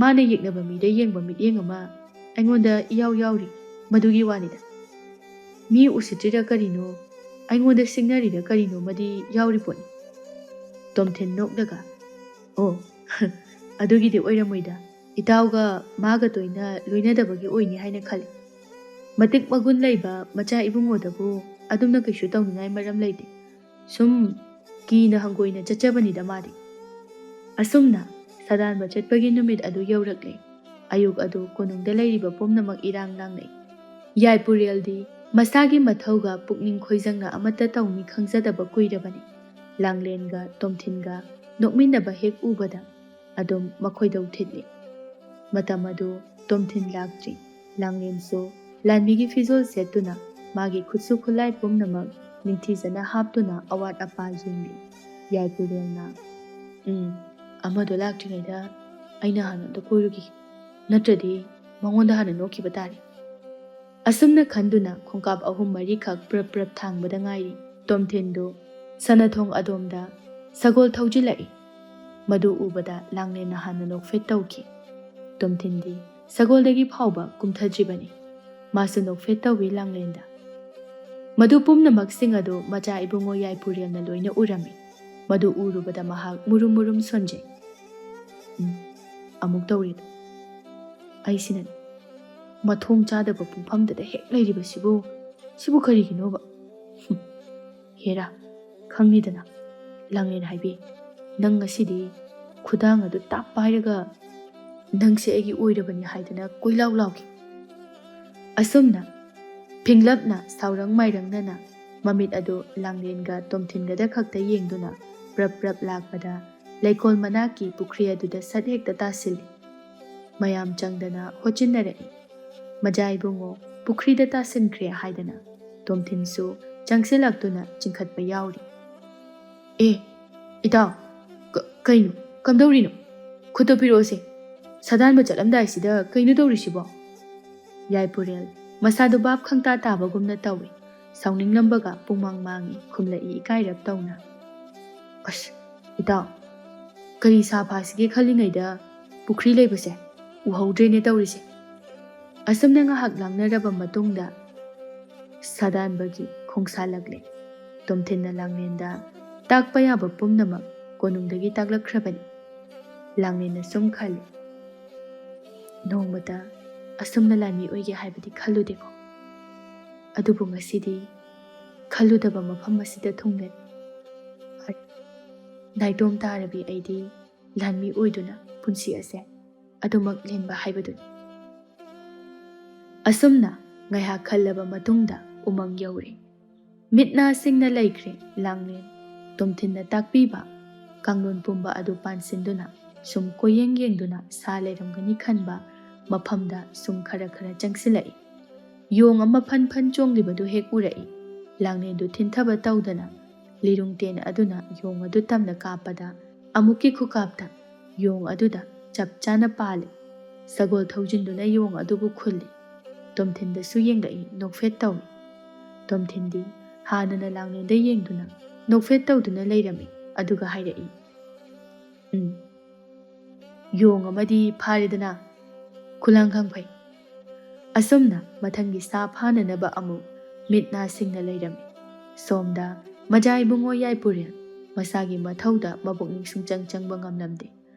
ꯃꯥꯅ ꯌꯦꯛꯅꯕ ꯃꯤꯗ ꯌꯦꯡꯕ ꯃꯤꯠꯌꯦꯡ ꯑꯃ ꯑꯩꯉꯣꯟꯗ ꯏꯌꯥꯎ ꯌꯥꯎꯔꯤ, ꯃꯗꯨꯒꯤ ꯋꯥꯅꯤꯗ꯫ ꯃꯤ ꯎꯁꯤꯠꯇ꯭ꯔꯤꯔ ꯀꯔꯤꯅꯣ, ꯑꯩꯉꯣꯟꯗ ꯁꯤꯡꯅꯔꯤꯔ ꯀꯔꯤꯅꯣꯃꯗꯤ ꯌꯥꯎꯔꯤ ꯄꯣꯠꯅꯤ꯫" ꯇꯣꯝꯊꯤꯟ ꯅꯣꯛꯂꯒ, "ꯑꯣ, ꯑꯗꯨꯒꯤꯗꯤ ꯑꯣꯏꯔꯝꯃꯣꯏꯗ꯫ ꯏꯇꯥꯎꯒ ꯃꯥꯒ ꯇꯣꯏꯅ ꯂꯣꯏꯅꯗꯕꯒꯤ ꯑꯣꯏꯅꯤ ꯍꯥꯏꯅ ꯈꯜꯂꯤ꯫ ꯃꯇꯤꯛ ꯃꯒꯨꯟ ꯂꯩꯕ ꯃꯆꯥ ꯏꯕꯨꯡꯉꯣꯗꯕꯨ ꯑꯗꯨꯝꯅ ꯀꯩꯁꯨ ꯇꯧꯅꯤꯡꯉꯥꯏ ꯃꯔꯝ ꯂꯩꯇꯦ꯫ ꯁꯨꯝ ꯀꯤꯅ ꯍꯪꯒꯣꯏꯅ ꯆꯠꯆꯕꯅꯤꯗ ꯃꯥꯗꯤ꯫" ꯑꯁꯨꯝꯅ ꯁꯗꯥꯟꯕ ꯆꯠꯄꯒꯤ ꯅꯨꯃꯤꯠ ꯑꯗꯨ ꯌꯧꯔꯛꯂꯦ꯫ ꯑꯌꯨꯛ ꯑꯗꯨ ꯀꯣꯅꯨꯡꯗ ꯂꯩꯔꯤꯕ ꯄꯨꯝꯅꯃꯛ ꯏꯔꯥꯡ ꯂꯥꯡꯅꯩ꯫ ꯌꯥꯏꯄꯨꯔꯦꯜꯗꯤ ꯃꯁꯥꯒꯤ ꯃꯊꯧꯒ ꯄꯨꯛꯅꯤꯡ ꯈꯣꯏꯖꯪꯅ ꯑꯃꯠꯇ ꯇꯧꯅꯤ ꯈꯪꯖꯗꯕ ꯀꯨꯏꯔꯕꯅꯤ꯫ ꯂꯥꯡꯂꯦꯟꯒ ꯇꯣꯝꯊꯤꯟꯒ ꯅꯣꯛꯃꯤꯟꯅꯕ ꯍꯦꯛ ꯎꯕꯗ ꯑꯗꯨꯝ ꯃꯈꯣꯏꯗꯧ ꯊꯤꯠꯂꯤ꯫ ꯃꯇꯝ ꯑꯗꯨ ꯇꯣꯝꯊꯤꯟ ꯂꯥꯛꯇ꯭ꯔꯤ꯫ ꯂꯥꯡꯂꯦꯟꯁꯨ ꯂꯥꯟꯃꯤꯒꯤ ꯐꯤꯖꯣꯜ ꯁꯦꯠꯇꯨꯅ ꯃꯥꯒꯤ ꯈꯨꯠꯁꯨ ꯈꯨꯠꯂꯥꯏ ꯄꯨꯝꯅꯃꯛ ꯅꯤꯡꯊꯤꯖꯅ ꯍꯥꯞꯇꯨꯅ ꯑꯋꯥꯠ ꯑꯄꯥ ꯌꯦꯡꯂꯤ꯫ ꯌꯥꯏꯄꯨꯔꯦꯜꯅ, "ꯎꯝ, ꯑꯃꯗꯣ ꯂꯥꯛꯇ꯭ꯔꯤꯉꯩꯗ ꯑꯩꯅ ꯍꯥꯟꯅ ꯑꯝꯇ ꯀꯣꯏꯔꯨꯈꯤꯒꯦ, ꯅꯠꯇ꯭ꯔꯗꯤ ꯃꯉꯣꯟꯗ ꯍꯥꯟꯅ ꯅꯣꯛꯈꯤꯕ ꯇꯥꯔꯦ꯫" ꯑꯁꯨꯝꯅ ꯈꯟꯗꯨꯅ ꯈꯣꯡꯀꯥꯞ ꯑꯍꯨꯝ ꯃꯔꯤꯈꯛ ꯄ꯭ꯔꯞ ꯄ꯭ꯔꯞ ꯊꯥꯡꯕꯗ ꯉꯥꯏꯔꯤ꯫ ꯇꯣꯝꯊꯤꯟꯗꯨ ꯁꯅꯥꯊꯣꯡ ꯑꯗꯣꯝꯗ ꯁꯒꯣꯜ ꯊꯧꯖꯤꯜꯂꯛꯏ꯫ ꯃꯗꯨ ꯎꯕꯗ ꯂꯥꯡꯂꯦꯟꯅ ꯍꯥꯟꯅ ꯅꯣꯛꯐꯦꯠ ꯇꯧꯈꯤ꯫ ꯇꯣꯝꯊꯤꯟꯗꯤ ꯁꯒꯣꯜꯗꯒꯤ ꯐꯥꯎꯕ ꯀꯨꯝꯊꯗ꯭ꯔꯤꯕꯅꯤ꯫ ꯃꯥꯁꯨ ꯅꯣꯛꯐꯦꯠ ꯇꯧꯏ ꯂꯥꯡꯂꯦꯟꯗ꯫ ꯃꯗꯨ ꯄꯨꯝꯅꯃꯛꯁꯤꯡ ꯑꯗꯨ ꯃꯆꯥ ꯏꯕꯨꯡꯉꯣ ꯌꯥꯏꯄꯨꯔꯦꯜꯅ ꯂꯣꯏꯅ ꯎꯔꯝꯃꯤ꯫ ꯃꯗꯨ ꯎꯔꯨꯕꯗ ꯃꯍꯥꯛ ꯃꯨꯔꯨꯝ ꯃꯨꯔꯨꯝ ꯁꯣꯟꯖꯩ꯫ "ꯎꯝ, ꯑꯃꯨꯛ ꯇꯧꯔꯦꯗꯣ꯫ ꯑꯩꯁꯤꯅꯅꯦ, ꯃꯊꯣꯡ ꯆꯥꯗꯕ ꯄꯨꯡꯐꯝꯗꯨꯗ ꯍꯦꯛ ꯂꯩꯔꯤꯕꯁꯤꯕꯨ, ꯁꯤꯕꯨ ꯀꯔꯤꯒꯤꯅꯣꯕ? ꯍꯨꯝ, ꯍꯦꯔꯥ, ꯈꯪꯅꯤꯗꯅ, ꯂꯥꯡꯂꯦꯟ ꯍꯥꯏꯕꯤ, ꯅꯪ ꯉꯁꯤꯗꯤ ꯈꯨꯗꯥꯡ ꯑꯗꯨ ꯇꯥꯞ ꯄꯥꯏꯔꯒ ꯅꯪꯁꯦ ꯑꯩꯒꯤ ꯑꯣꯏꯔꯕꯅꯤ ꯍꯥꯏꯗꯅ ꯀꯣꯏꯂꯥꯎ ꯂꯥꯎꯈꯤ꯫" ꯑꯁꯨꯝꯅ ꯐꯤꯡꯂꯞꯅ ꯁꯥꯎꯔꯪ ꯃꯥꯏꯔꯪꯅꯅ ꯃꯃꯤꯠ ꯑꯗꯨ ꯂꯥꯡꯂꯦꯟꯒ ꯇꯣꯝꯊꯤꯟꯒꯗ ꯈꯛꯇ ꯌꯦꯡꯗꯨꯅ ꯄ꯭ꯔꯞ ꯄ꯭ꯔꯞ ꯂꯥꯛꯄꯗ ꯂꯩꯀꯣꯜ ꯃꯅꯥꯛꯀꯤ ꯄꯨꯈ꯭ꯔꯤ ꯑꯗꯨꯗ ꯁꯠ ꯍꯦꯛꯇ ꯇꯥꯁꯤꯜꯂꯤ꯫ ꯃꯌꯥꯝ ꯆꯪꯗꯅ ꯍꯣꯠꯆꯤꯟꯅꯔꯛꯏ꯫ ꯃꯖꯥ ꯏꯕꯨꯡꯉꯣ ꯄꯨꯈ꯭ꯔꯤꯗ ꯇꯥꯁꯤꯟꯈ꯭ꯔꯦ ꯍꯥꯏꯗꯅ ꯇꯣꯝꯊꯤꯟꯁꯨ ꯆꯪꯁꯤꯜꯂꯛꯇꯨꯅ ꯆꯤꯡꯈꯠꯄ ꯌꯥꯎꯔꯤ꯫ "ꯑꯦ, ꯏꯇꯥꯎ, ꯀ-, ꯀꯩꯅꯣ? ꯀꯝꯗꯧꯔꯤꯅꯣ? ꯈꯨꯠꯇꯣ ꯄꯤꯔꯛꯑꯣꯁꯦ꯫ ꯁꯥꯗꯥꯟꯕ ꯆꯠꯂꯝꯗꯥꯏꯁꯤꯗ ꯀꯩꯅꯣ ꯇꯧꯔꯤꯁꯤꯕꯣ?" ꯌꯥꯏꯄꯨꯔꯦꯜ ꯃꯁꯥꯗꯨ ꯚꯥꯞ ꯈꯪꯇꯥ ꯇꯥꯕꯒꯨꯝꯅ ꯇꯧꯏ꯫ ꯁꯥꯎꯅꯤꯡꯂꯝꯕꯒ ꯄꯨꯡꯃꯥꯡ ꯃꯥꯡꯏ, ꯈꯨꯝꯂꯛꯏ ꯏꯀꯥꯏꯔꯞ ꯇꯧꯅ꯫ "ꯑꯁ, ꯏꯇꯥꯎ, ꯀꯔꯤ ꯁꯥꯐꯥꯁꯤꯒꯦ ꯈꯜꯂꯤꯉꯩꯗ ꯄꯨꯈ꯭ꯔꯤ ꯂꯩꯕꯁꯦ ꯎꯍꯧꯗ꯭ꯔꯦꯅꯦ ꯇꯧꯔꯤꯁꯦ꯫" ꯑꯁꯨꯝꯅ ꯉꯥꯏꯍꯥꯛ ꯂꯥꯡꯅꯔꯕ ꯃꯇꯨꯡꯗ ꯁꯥꯗꯥꯟꯕꯒꯤ ꯈꯣꯡꯁꯥꯜꯂꯛꯂꯦ꯫ ꯇꯣꯝꯊꯤꯟꯅ ꯂꯥꯡꯂꯦꯟꯗ ꯇꯥꯛꯄ ꯌꯥꯕ ꯄꯨꯝꯅꯃꯛ ꯀꯣꯅꯨꯡꯗꯒꯤ ꯇꯥꯛꯂꯛꯈ꯭ꯔꯕꯅꯤ꯫ ꯂꯥꯡꯂꯦꯟꯅ ꯁꯨꯝ ꯈꯜꯂꯤ, "ꯅꯣꯡꯃꯇ ꯑꯁꯨꯝꯅ ꯂꯥꯟꯃꯤ ꯑꯣꯏꯒꯦ ꯍꯥꯏꯕꯗꯤ ꯈꯜꯂꯨꯗꯦꯀꯣ꯫ ꯑꯗꯨꯕꯨ ꯉꯁꯤꯗꯤ ꯈꯜꯂꯨꯗꯕ ꯃꯐꯝ ꯑꯁꯤꯗ ꯊꯨꯡꯂꯦ꯫ ꯅꯥꯏꯇꯣꯝ ꯇꯥꯔꯕꯤ ꯑꯩꯗꯤ ꯂꯥꯟꯃꯤ ꯑꯣꯏꯗꯨꯅ ꯄꯨꯟꯁꯤ ꯑꯁꯦ ꯑꯗꯨꯃꯛ ꯂꯦꯟꯕ ꯍꯥꯏꯕꯗꯨꯅꯤ꯫" ꯑꯁꯨꯝꯅ ꯉꯥꯏꯍꯥꯛ ꯈꯜꯂꯕ ꯃꯇꯨꯡꯗ ꯎꯃꯪ ꯌꯧꯔꯦ꯫ ꯃꯤꯠ ꯅꯥ ꯁꯤꯡꯅ ꯂꯩꯈ꯭ꯔꯦ ꯂꯥꯡꯂꯦꯟ꯫ ꯇꯣꯝꯊꯤꯟꯅ ꯇꯥꯛꯄꯤꯕ ꯀꯥꯡꯂꯣꯟ ꯄꯨꯝꯕ ꯑꯗꯨ ꯄꯥꯟꯁꯤꯟꯗꯨꯅ ꯁꯨꯝ ꯀꯣꯏꯌꯦꯡ ꯌꯦꯡꯗꯨꯅ ꯁꯥ ꯂꯩꯔꯝꯒꯅꯤ ꯈꯟꯕ ꯃꯐꯝꯗ ꯁꯨꯝ ꯈꯔ ꯈꯔ ꯆꯪꯁꯤꯜꯂꯛꯏ꯫ ꯌꯣꯡ ꯑꯃ ꯐꯟ ꯐꯟ ꯆꯣꯡꯂꯤꯕꯗꯨ ꯍꯦꯛ ꯎꯔꯛꯏ꯫ ꯂꯥꯡꯂꯦꯟꯗꯨ ꯊꯤꯟꯊꯕ ꯇꯧꯗꯅ ꯂꯤꯔꯨꯡ ꯇꯦꯟ ꯑꯗꯨꯅ ꯌꯣꯡ ꯑꯗꯨ ꯇꯝꯅ ꯀꯥꯞꯄꯗ ꯑꯃꯨꯛꯀꯤ ꯈꯨꯀꯥꯞꯇ ꯌꯣꯡ ꯑꯗꯨꯗ ꯆꯞ ꯆꯥꯅ ꯄꯥꯜꯂꯤ꯫ ꯁꯒꯣꯜ ꯊꯧꯖꯤꯟꯗꯨꯅ ꯌꯣꯡ ꯑꯗꯨꯕꯨ ꯈꯨꯜꯂꯤ꯫ ꯇꯣꯝꯊꯤꯟꯗꯁꯨ ꯌꯦꯡꯂꯛꯏ, ꯅꯣꯛꯐꯦꯠ ꯇꯧꯏ꯫ ꯇꯣꯝꯊꯤꯟꯗꯤ ꯍꯥꯟꯅꯅ ꯂꯥꯡꯂꯦꯟꯗ ꯌꯦꯡꯗꯨꯅ ꯅꯣꯛꯐꯦꯠ ꯇꯧꯗꯨꯅ ꯂꯩꯔꯝꯃꯤ, ꯑꯗꯨꯒ ꯍꯥꯏꯔꯛꯏ, "ꯎꯝ, ꯌꯣꯡ ꯑꯃꯗꯤ ꯐꯥꯔꯦꯗꯅ, ꯈꯨꯂꯥꯡ ꯈꯪꯐꯩ꯫" ꯑꯁꯨꯝꯅ ꯃꯊꯪꯒꯤ ꯁꯥ ꯐꯥꯅꯅꯕ ꯑꯃꯨꯛ ꯃꯤꯠ ꯅꯥ ꯁꯤꯡꯅ ꯂꯩꯔꯝꯃꯤ꯫ ꯁꯣꯝꯗ ꯃꯖꯥ ꯏꯕꯨꯡꯉꯣ ꯌꯥꯏꯄꯨꯔꯦꯜ ꯃꯁꯥꯒꯤ ꯃꯊꯧꯗ ꯃꯄꯨꯛꯅꯤꯡ ꯁꯨꯡꯆꯪ ꯆꯪꯕ ꯉꯝꯂꯝꯗꯦ꯫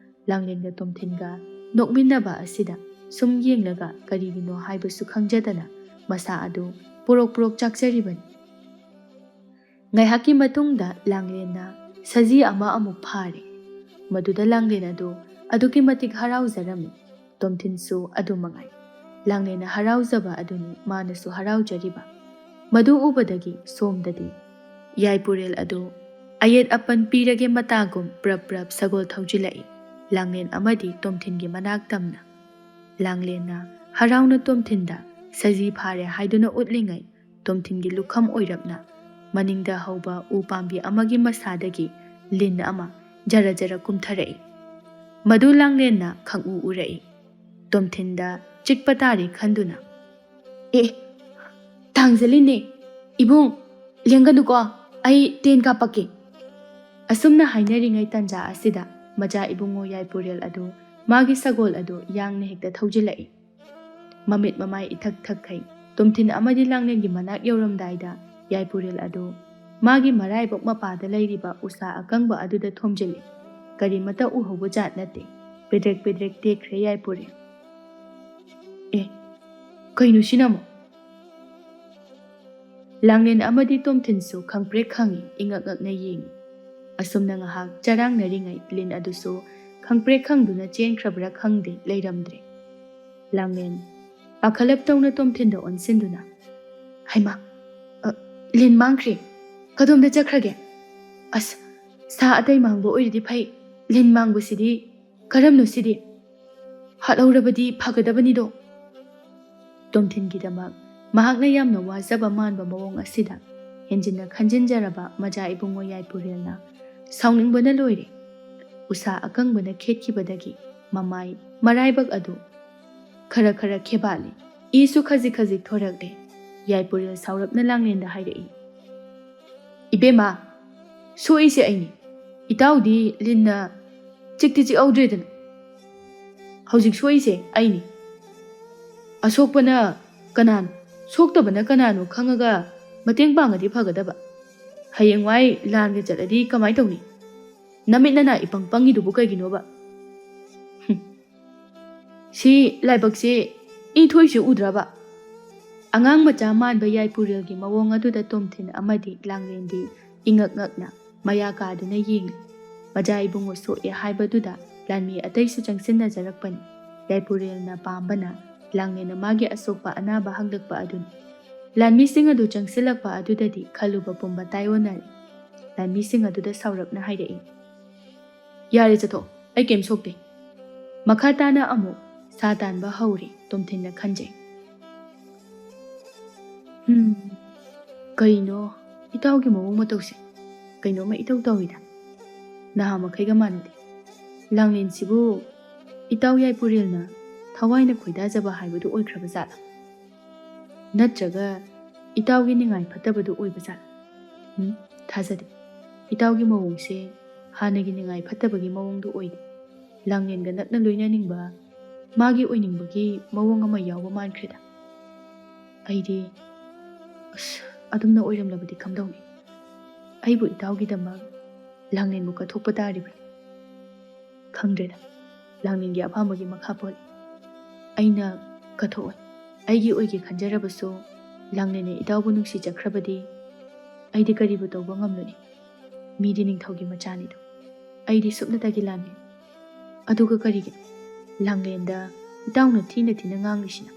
ꯂꯥꯡꯂꯦꯟꯒ ꯇꯣꯝꯊꯤꯟꯒ ꯅꯣꯛꯃꯤꯟꯅꯕ ꯑꯁꯤꯗ ꯁꯨꯝ ꯌꯦꯡꯂꯒ ꯀꯔꯤꯒꯤꯅꯣ ꯍꯥꯏꯕꯁꯨ ꯈꯪꯖꯗꯅ ꯃꯁꯥ ꯑꯗꯨ ꯄꯣꯔꯣꯛ ꯄꯣꯔꯣꯛ ꯆꯥꯛꯆꯔꯤꯕꯅꯤ꯫ ꯉꯥꯏꯍꯥꯛꯀꯤ ꯃꯇꯨꯡꯗ ꯂꯥꯡꯂꯦꯟꯅ ꯁꯖꯤ ꯑꯃ ꯑꯃꯨꯛ ꯐꯥꯔꯦ꯫ ꯃꯗꯨꯗ ꯂꯥꯡꯂꯦꯟ ꯑꯗꯨ ꯑꯗꯨꯛꯀꯤ ꯃꯇꯤꯛ ꯍꯔꯥꯎꯖꯔꯝꯃꯤ꯫ ꯇꯣꯝꯊꯤꯟꯁꯨ ꯑꯗꯨ ꯃꯉꯥꯏ꯫ ꯂꯥꯡꯂꯦꯟꯅ ꯍꯔꯥꯎꯖꯕ ꯑꯗꯨꯅꯤ ꯃꯥꯅꯁꯨ ꯍꯔꯥꯎꯖꯔꯤꯕ꯫ ꯃꯗꯨ ꯎꯕꯗꯒꯤ ꯁꯣꯝꯗꯗꯤ ꯌꯥꯏꯄꯨꯔꯦꯜ ꯑꯗꯨ ꯑꯌꯦꯠ ꯑꯄꯟ ꯄꯤꯔꯒꯦ ꯃꯇꯥꯒꯨꯝ ꯄ꯭ꯔꯞ ꯄ꯭ꯔꯞ ꯁꯒꯣꯜ ꯊꯧꯖꯤꯜꯂꯛꯏ꯫ ꯂꯥꯡꯂꯦꯟ ꯑꯃꯗꯤ ꯇꯣꯝꯊꯤꯟꯒꯤ ꯃꯅꯥꯛ ꯇꯝꯅ꯫ ꯂꯥꯡꯂꯦꯟꯅ ꯍꯔꯥꯎꯅ ꯇꯣꯝꯊꯤꯟꯗ ꯁꯖꯤ ꯐꯥꯔꯦ ꯍꯥꯏꯗꯨꯅ ꯎꯠꯂꯤꯉꯩ, ꯇꯣꯝꯊꯤꯟꯒꯤ ꯂꯨꯈꯝ ꯑꯣꯏꯔꯞꯅ ꯃꯅꯤꯡꯗ ꯍꯧꯕ ꯎ ꯄꯥꯝꯕꯤ ꯑꯃꯒꯤ ꯃꯁꯥꯗꯒꯤ ꯂꯤꯟ ꯑꯃ ꯖꯔ ꯖꯔ ꯀꯨꯝꯊꯔꯛꯏ꯫ ꯃꯗꯨ ꯂꯥꯡꯂꯦꯟꯅ ꯈꯪꯎ ꯎꯔꯛꯏ꯫ ꯇꯣꯝꯊꯤꯟꯗ ꯆꯤꯛꯄ ꯇꯥꯔꯦ ꯈꯟꯗꯨꯅ, "ꯑꯦ, ꯊꯥꯡꯖ ꯂꯤꯟꯅꯦ꯫ ꯏꯕꯨꯡ, ꯂꯦꯡꯒꯅꯨꯀꯣ, ꯑꯩ ꯇꯦꯟ ꯀꯥꯞꯄꯛꯀꯦ"꯫ ꯑꯁꯨꯝꯅ ꯍꯥꯏꯅꯔꯤꯉꯩ ꯇꯟꯖꯥ ꯑꯁꯤꯗ ꯃꯆꯥ ꯏꯕꯨꯡꯉꯣ ꯌꯥꯏꯄꯨꯔꯦꯜ ꯑꯗꯨ ꯃꯥꯒꯤ ꯁꯒꯣꯜ ꯑꯗꯨ ꯌꯥꯡꯅ ꯍꯦꯛꯇ ꯊꯧꯖꯤꯜꯂꯛꯏ꯫ ꯃꯃꯤꯠ ꯃꯃꯥꯏ ꯏꯊꯛ ꯊꯛꯈꯩ ꯇꯣꯝꯊꯤꯟ ꯑꯃꯗꯤ ꯂꯥꯡꯂꯦꯟꯒꯤ ꯃꯅꯥꯛ ꯌꯧꯔꯝꯗꯥꯏꯗ ꯌꯥꯏꯄꯨꯔꯦꯜ ꯑꯗꯨ ꯃꯥꯒꯤ ꯃꯔꯥꯏꯕꯛ ꯃꯄꯥꯗ ꯂꯩꯔꯤꯕ ꯎꯁꯥ ꯑꯀꯪꯕ ꯑꯗꯨꯗ ꯊꯣꯝꯖꯤꯜꯂꯤ꯫ ꯀꯔꯤꯃꯠꯇ ꯎꯍꯧꯕ ꯖꯥꯠ ꯅꯠꯇꯦ꯫ ꯄꯦꯗ꯭ꯔꯦꯛ ꯄꯦꯗ꯭ꯔꯦꯛ ꯇꯦꯛꯈ꯭ꯔꯦ ꯌꯥꯏꯄꯨꯔꯦꯜ꯫ "ꯑꯦ, ꯀꯩꯅꯣ ꯁꯤꯅ ꯑꯃꯨꯛ?" ꯂꯥꯡꯂꯦꯟ ꯑꯃꯗꯤ ꯇꯣꯝꯊꯤꯟꯁꯨ ꯈꯪꯄ꯭ꯔꯦꯛ ꯈꯪꯏ, ꯏꯉꯛ ꯉꯛꯅ ꯌꯦꯡꯏ꯫ ꯑꯁꯨꯝꯅ ꯉꯥꯏꯍꯥꯛ ꯆꯔꯥꯡꯅꯔꯤꯉꯩ ꯂꯤꯟ ꯑꯗꯨꯁꯨ ꯈꯪꯄ꯭ꯔꯦꯛ ꯈꯪꯗꯨꯅ ꯆꯦꯟꯈ꯭ꯔꯕ꯭ꯔꯥ ꯈꯪꯗꯦ, ꯂꯩꯔꯝꯗ꯭ꯔꯦ꯫ ꯂꯥꯡꯂꯦꯟ ꯄꯥꯈꯠꯂꯞ ꯇꯧꯅ ꯇꯣꯝꯊꯤꯟꯗ ꯑꯣꯟꯁꯤꯟꯗꯨꯅ, "ꯍꯩꯃꯥ, ꯑ, ꯂꯤꯟ ꯃꯥꯡꯈ꯭ꯔꯦ꯫ ꯀꯗꯣꯝꯗ ꯆꯠꯈ꯭ꯔꯒꯦ? ꯑꯁ, ꯁꯥ ꯑꯇꯩ ꯃꯥꯡꯕ ꯑꯣꯏꯔꯗꯤ ꯐꯩ, ꯂꯤꯟ ꯃꯥꯡꯕꯁꯤꯗꯤ ꯀꯔꯝꯅꯣ ꯁꯤꯗꯤ? ꯍꯥꯠꯍꯧꯔꯕꯗꯤ ꯐꯒꯗꯕꯅꯤꯗꯣ"꯫ ꯇꯣꯝꯊꯤꯟꯒꯤꯗꯃꯛ ꯃꯍꯥꯛꯅ ꯌꯥꯝꯅ ꯋꯥꯖꯕ ꯃꯥꯟꯕ ꯃꯑꯣꯡ ꯑꯁꯤꯗ ꯍꯦꯟꯖꯤꯟꯅ ꯈꯟꯖꯤꯟꯖꯔꯕ ꯃꯆꯥ ꯏꯕꯨꯡꯉꯣ ꯌꯥꯏꯄꯨꯔꯦꯜꯅ ꯁꯥꯎꯅꯤꯡꯕꯅ ꯂꯣꯏꯔꯦ꯫ ꯎꯁꯥ ꯑꯀꯪꯕꯅ ꯈꯦꯠꯈꯤꯕꯗꯒꯤ ꯃꯃꯥꯏ ꯃꯔꯥꯏꯕꯛ ꯑꯗꯨ ꯈꯔ ꯈꯔ ꯈꯦꯕꯥꯠꯂꯤ꯫ ꯏꯁꯨ ꯈꯖꯤꯛ ꯈꯖꯤꯛ ꯊꯣꯔꯛꯂꯦ꯫ ꯌꯥꯏꯄꯨꯔꯦꯜ ꯁꯥꯎꯔꯞꯅ ꯂꯥꯡꯂꯦꯟꯗ ꯍꯥꯏꯔꯛꯏ, "ꯏꯕꯦꯝꯃ, ꯁꯣꯛꯏꯁꯦ ꯑꯩꯅꯤ꯫ ꯏꯇꯥꯎꯗꯤ ꯂꯤꯟꯅ ꯆꯤꯛꯇꯤ ꯆꯤꯛꯍꯧꯗ꯭ꯔꯦꯗꯅ꯫ ꯍꯧꯖꯤꯛ ꯁꯣꯛꯏꯁꯦ ꯑꯩꯅꯤ꯫ ꯑꯁꯣꯛꯄꯅ ꯀꯅꯥꯅꯣ, ꯁꯣꯛꯇꯕꯅ ꯀꯅꯥꯅꯣ ꯈꯪꯉꯒ ꯃꯇꯦꯡ ꯄꯥꯡꯉꯗꯤ ꯐꯒꯗꯕ꯫ ꯍꯌꯦꯡꯋꯥꯏ ꯂꯥꯟꯒ ꯆꯠꯂꯗꯤ ꯀꯃꯥꯏ ꯇꯧꯅꯤ? ꯅꯃꯤꯠ ꯅꯅꯥ ꯏꯄꯪ ꯄꯪꯉꯤꯗꯨꯕꯨ ꯀꯩꯒꯤꯅꯣꯕ? ꯍꯨꯝ꯫ ꯁꯤ ꯂꯥꯏꯕꯛꯁꯦ ꯏ ꯊꯣꯛꯏꯁꯦ ꯎꯗ꯭ꯔꯕ?" ꯑꯉꯥꯡ ꯃꯆꯥ ꯃꯥꯟꯕ ꯌꯥꯏꯄꯨꯔꯦꯜꯒꯤ ꯃꯑꯣꯡ ꯑꯗꯨꯗ ꯇꯣꯝꯊꯤꯟ ꯑꯃꯗꯤ ꯂꯥꯡꯂꯦꯟꯗꯤ ꯏꯉꯛ ꯉꯛꯅ ꯃꯌꯥ ꯀꯥꯗꯨꯅ ꯌꯦꯡꯂꯤ꯫ ꯃꯆꯥ ꯏꯕꯨꯡꯉꯣ ꯁꯣꯛꯑꯦ ꯍꯥꯏꯕꯗꯨꯗ ꯂꯥꯟꯃꯤ ꯑꯇꯩꯁꯨ ꯆꯪꯁꯤꯟꯅꯖꯔꯛꯄꯅꯤ꯫ ꯌꯥꯏꯄꯨꯔꯦꯜꯅ ꯄꯥꯝꯕꯅ ꯂꯥꯡꯂꯦꯟꯅ ꯃꯥꯒꯤ ꯑꯁꯣꯛꯄ ꯑꯅꯥꯕ ꯍꯪꯂꯛꯄ ꯑꯗꯨꯅꯤ꯫ ꯂꯥꯟꯃꯤꯁꯤꯡ ꯑꯗꯨ ꯆꯪꯁꯤꯜꯂꯛꯄ ꯑꯗꯨꯗꯗꯤ ꯈꯜꯂꯨꯕ ꯄꯨꯝꯕ ꯇꯥꯏꯑꯣꯟꯅꯔꯦ꯫ ꯂꯥꯟꯃꯤꯁꯤꯡ ꯑꯗꯨꯗ ꯁꯥꯎꯔꯞꯅ ꯍꯥꯏꯔꯛꯏ, "ꯌꯥꯔꯦ, ꯆꯠꯊꯣꯛ, ꯑꯩ ꯀꯩꯝ ꯁꯣꯛꯇꯦ"꯫ ꯃꯈꯥ ꯇꯥꯅ ꯑꯃꯨꯛ ꯁꯥ ꯇꯥꯟꯕ ꯍꯧꯔꯦ꯫ ꯇꯣꯝꯊꯤꯟꯅ ꯈꯟꯖꯩ, "ꯎꯝ, ꯀꯩꯅꯣ, ꯏꯇꯥꯎꯒꯤ ꯃꯑꯣꯡ ꯃꯇꯧꯁꯦ ꯀꯩꯅꯣꯝꯃ ꯏꯇꯧ ꯇꯧꯏꯗ꯫ ꯅꯍꯥ ꯃꯈꯩꯒ ꯃꯥꯟꯅꯗꯦ꯫ ꯂꯥꯡꯂꯦꯟꯁꯤꯕꯨ ꯏꯇꯥꯎ ꯌꯥꯏꯄꯨꯔꯦꯜꯅ ꯊꯋꯥꯏꯅ ꯈꯣꯏꯗꯥꯖꯕ ꯍꯥꯏꯕꯗꯨ ꯑꯣꯏꯈ꯭ꯔꯕ ꯖꯥꯠꯂ? ꯅꯠꯇ꯭ꯔꯒ ꯏꯇꯥꯎꯒꯤ ꯅꯤꯡꯉꯥꯏ ꯐꯠꯇꯕꯗꯨ ꯑꯣꯏꯕ ꯖꯥꯠꯂ? ꯎꯝ, ꯊꯥꯖꯗꯦ꯫ ꯏꯇꯥꯎꯒꯤ ꯃꯑꯣꯡꯁꯦ ꯍꯥꯟꯅꯒꯤ ꯅꯤꯡꯉꯥꯏ ꯐꯠꯇꯕꯒꯤ ꯃꯑꯣꯡꯗꯨ ꯑꯣꯏꯗꯦ꯫ ꯂꯥꯡꯂꯦꯟꯒ ꯅꯛꯅ ꯂꯣꯏꯅꯅꯤꯡꯕ, ꯃꯥꯒꯤ ꯑꯣꯏꯅꯤꯡꯕꯒꯤ ꯃꯑꯣꯡ ꯑꯃ ꯌꯥꯎꯕ ꯃꯥꯟꯈ꯭ꯔꯦꯗ꯫ ꯑꯩꯗꯤ, ꯑꯁ, ꯑꯗꯨꯝꯅ ꯑꯣꯏꯔꯝꯂꯕꯗꯤ ꯀꯝꯗꯧꯅꯤ? ꯑꯩꯕꯨ ꯏꯇꯥꯎꯒꯤꯗꯃꯛ ꯂꯥꯡꯂꯦꯟꯕꯨ ꯀꯠꯊꯣꯛꯄ ꯇꯥꯔꯤꯕꯅꯤ꯫ ꯈꯪꯗ꯭ꯔꯦꯗ, ꯂꯥꯡꯂꯦꯟꯒꯤ ꯑꯄꯥꯝꯕꯒꯤ ꯃꯈꯥ ꯄꯣꯜꯂꯤ꯫ ꯑꯩꯅ ꯀꯠꯊꯣꯛꯑꯣꯏ꯫ ꯑꯩꯒꯤ ꯑꯣꯏꯒꯦ ꯈꯟꯖꯔꯕꯁꯨ ꯂꯥꯡꯂꯦꯟꯅ ꯏꯇꯥꯎꯕꯨ ꯅꯨꯡꯁꯤꯖꯈ꯭ꯔꯕꯗꯤ ꯑꯩꯗꯤ ꯀꯔꯤꯕꯨ ꯇꯧꯕ ꯉꯝꯂꯨꯅꯤ? ꯃꯤꯗꯤ ꯅꯤꯡꯊꯧꯒꯤ ꯃꯆꯥꯅꯤꯗꯣ꯫ ꯑꯩꯗꯤ ꯁꯨꯞꯅꯇꯒꯤ ꯂꯥꯟꯃꯤ꯫ ꯑꯗꯨꯒ ꯀꯔꯤꯒꯤꯅꯣ ꯂꯥꯡꯂꯦꯟꯗ ꯏꯇꯥꯎꯅ ꯊꯤꯅ ꯊꯤꯅ ꯉꯥꯡꯂꯤꯁꯤꯅ?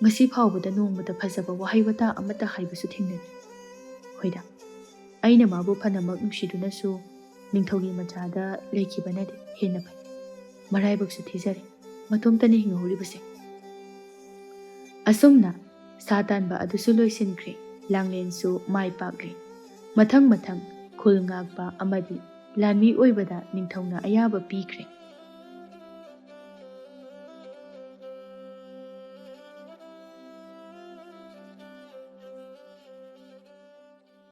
ꯉꯁꯤ ꯐꯥꯎꯕꯗ ꯅꯣꯡꯃꯇ ꯐꯖꯕ ꯋꯥꯍꯩ ꯋꯥꯇꯥ ꯑꯃꯠꯇ ꯍꯥꯏꯕꯁꯨ ꯊꯦꯡꯅꯗꯦ꯫ ꯍꯣꯏꯗ, ꯑꯩꯅ ꯃꯥꯕꯨ ꯐꯅꯃꯛ ꯅꯨꯡꯁꯤꯗꯨꯅꯁꯨ ꯅꯤꯡꯊꯧꯒꯤ ꯃꯆꯥꯗ ꯂꯩꯈꯤꯕꯅꯗꯤ ꯍꯦꯟꯅ ꯐꯩ꯫ ꯃꯔꯥꯏꯕꯛꯁꯨ ꯊꯤꯖꯔꯦ, ꯃꯇꯣꯝꯇꯅ ꯍꯤꯡꯍꯧꯔꯤꯕꯁꯦ꯫ ꯑꯁꯨꯝꯅ ꯁꯥ ꯇꯥꯟꯕ ꯑꯗꯨꯁꯨ ꯂꯣꯏꯁꯤꯟꯈ꯭ꯔꯦ꯫ ꯂꯥꯡꯂꯦꯟꯁꯨ ꯃꯥꯏ ꯄꯥꯛꯂꯦ꯫ ꯃꯊꯪ ꯃꯊꯪ ꯈꯨꯜ ꯉꯥꯛꯄ ꯑꯃꯗꯤ ꯂꯥꯟꯃꯤ ꯑꯣꯏꯕꯗ ꯅꯤꯡꯊꯧꯅ ꯑꯌꯥꯕ ꯄꯤꯈ꯭ꯔꯦ꯫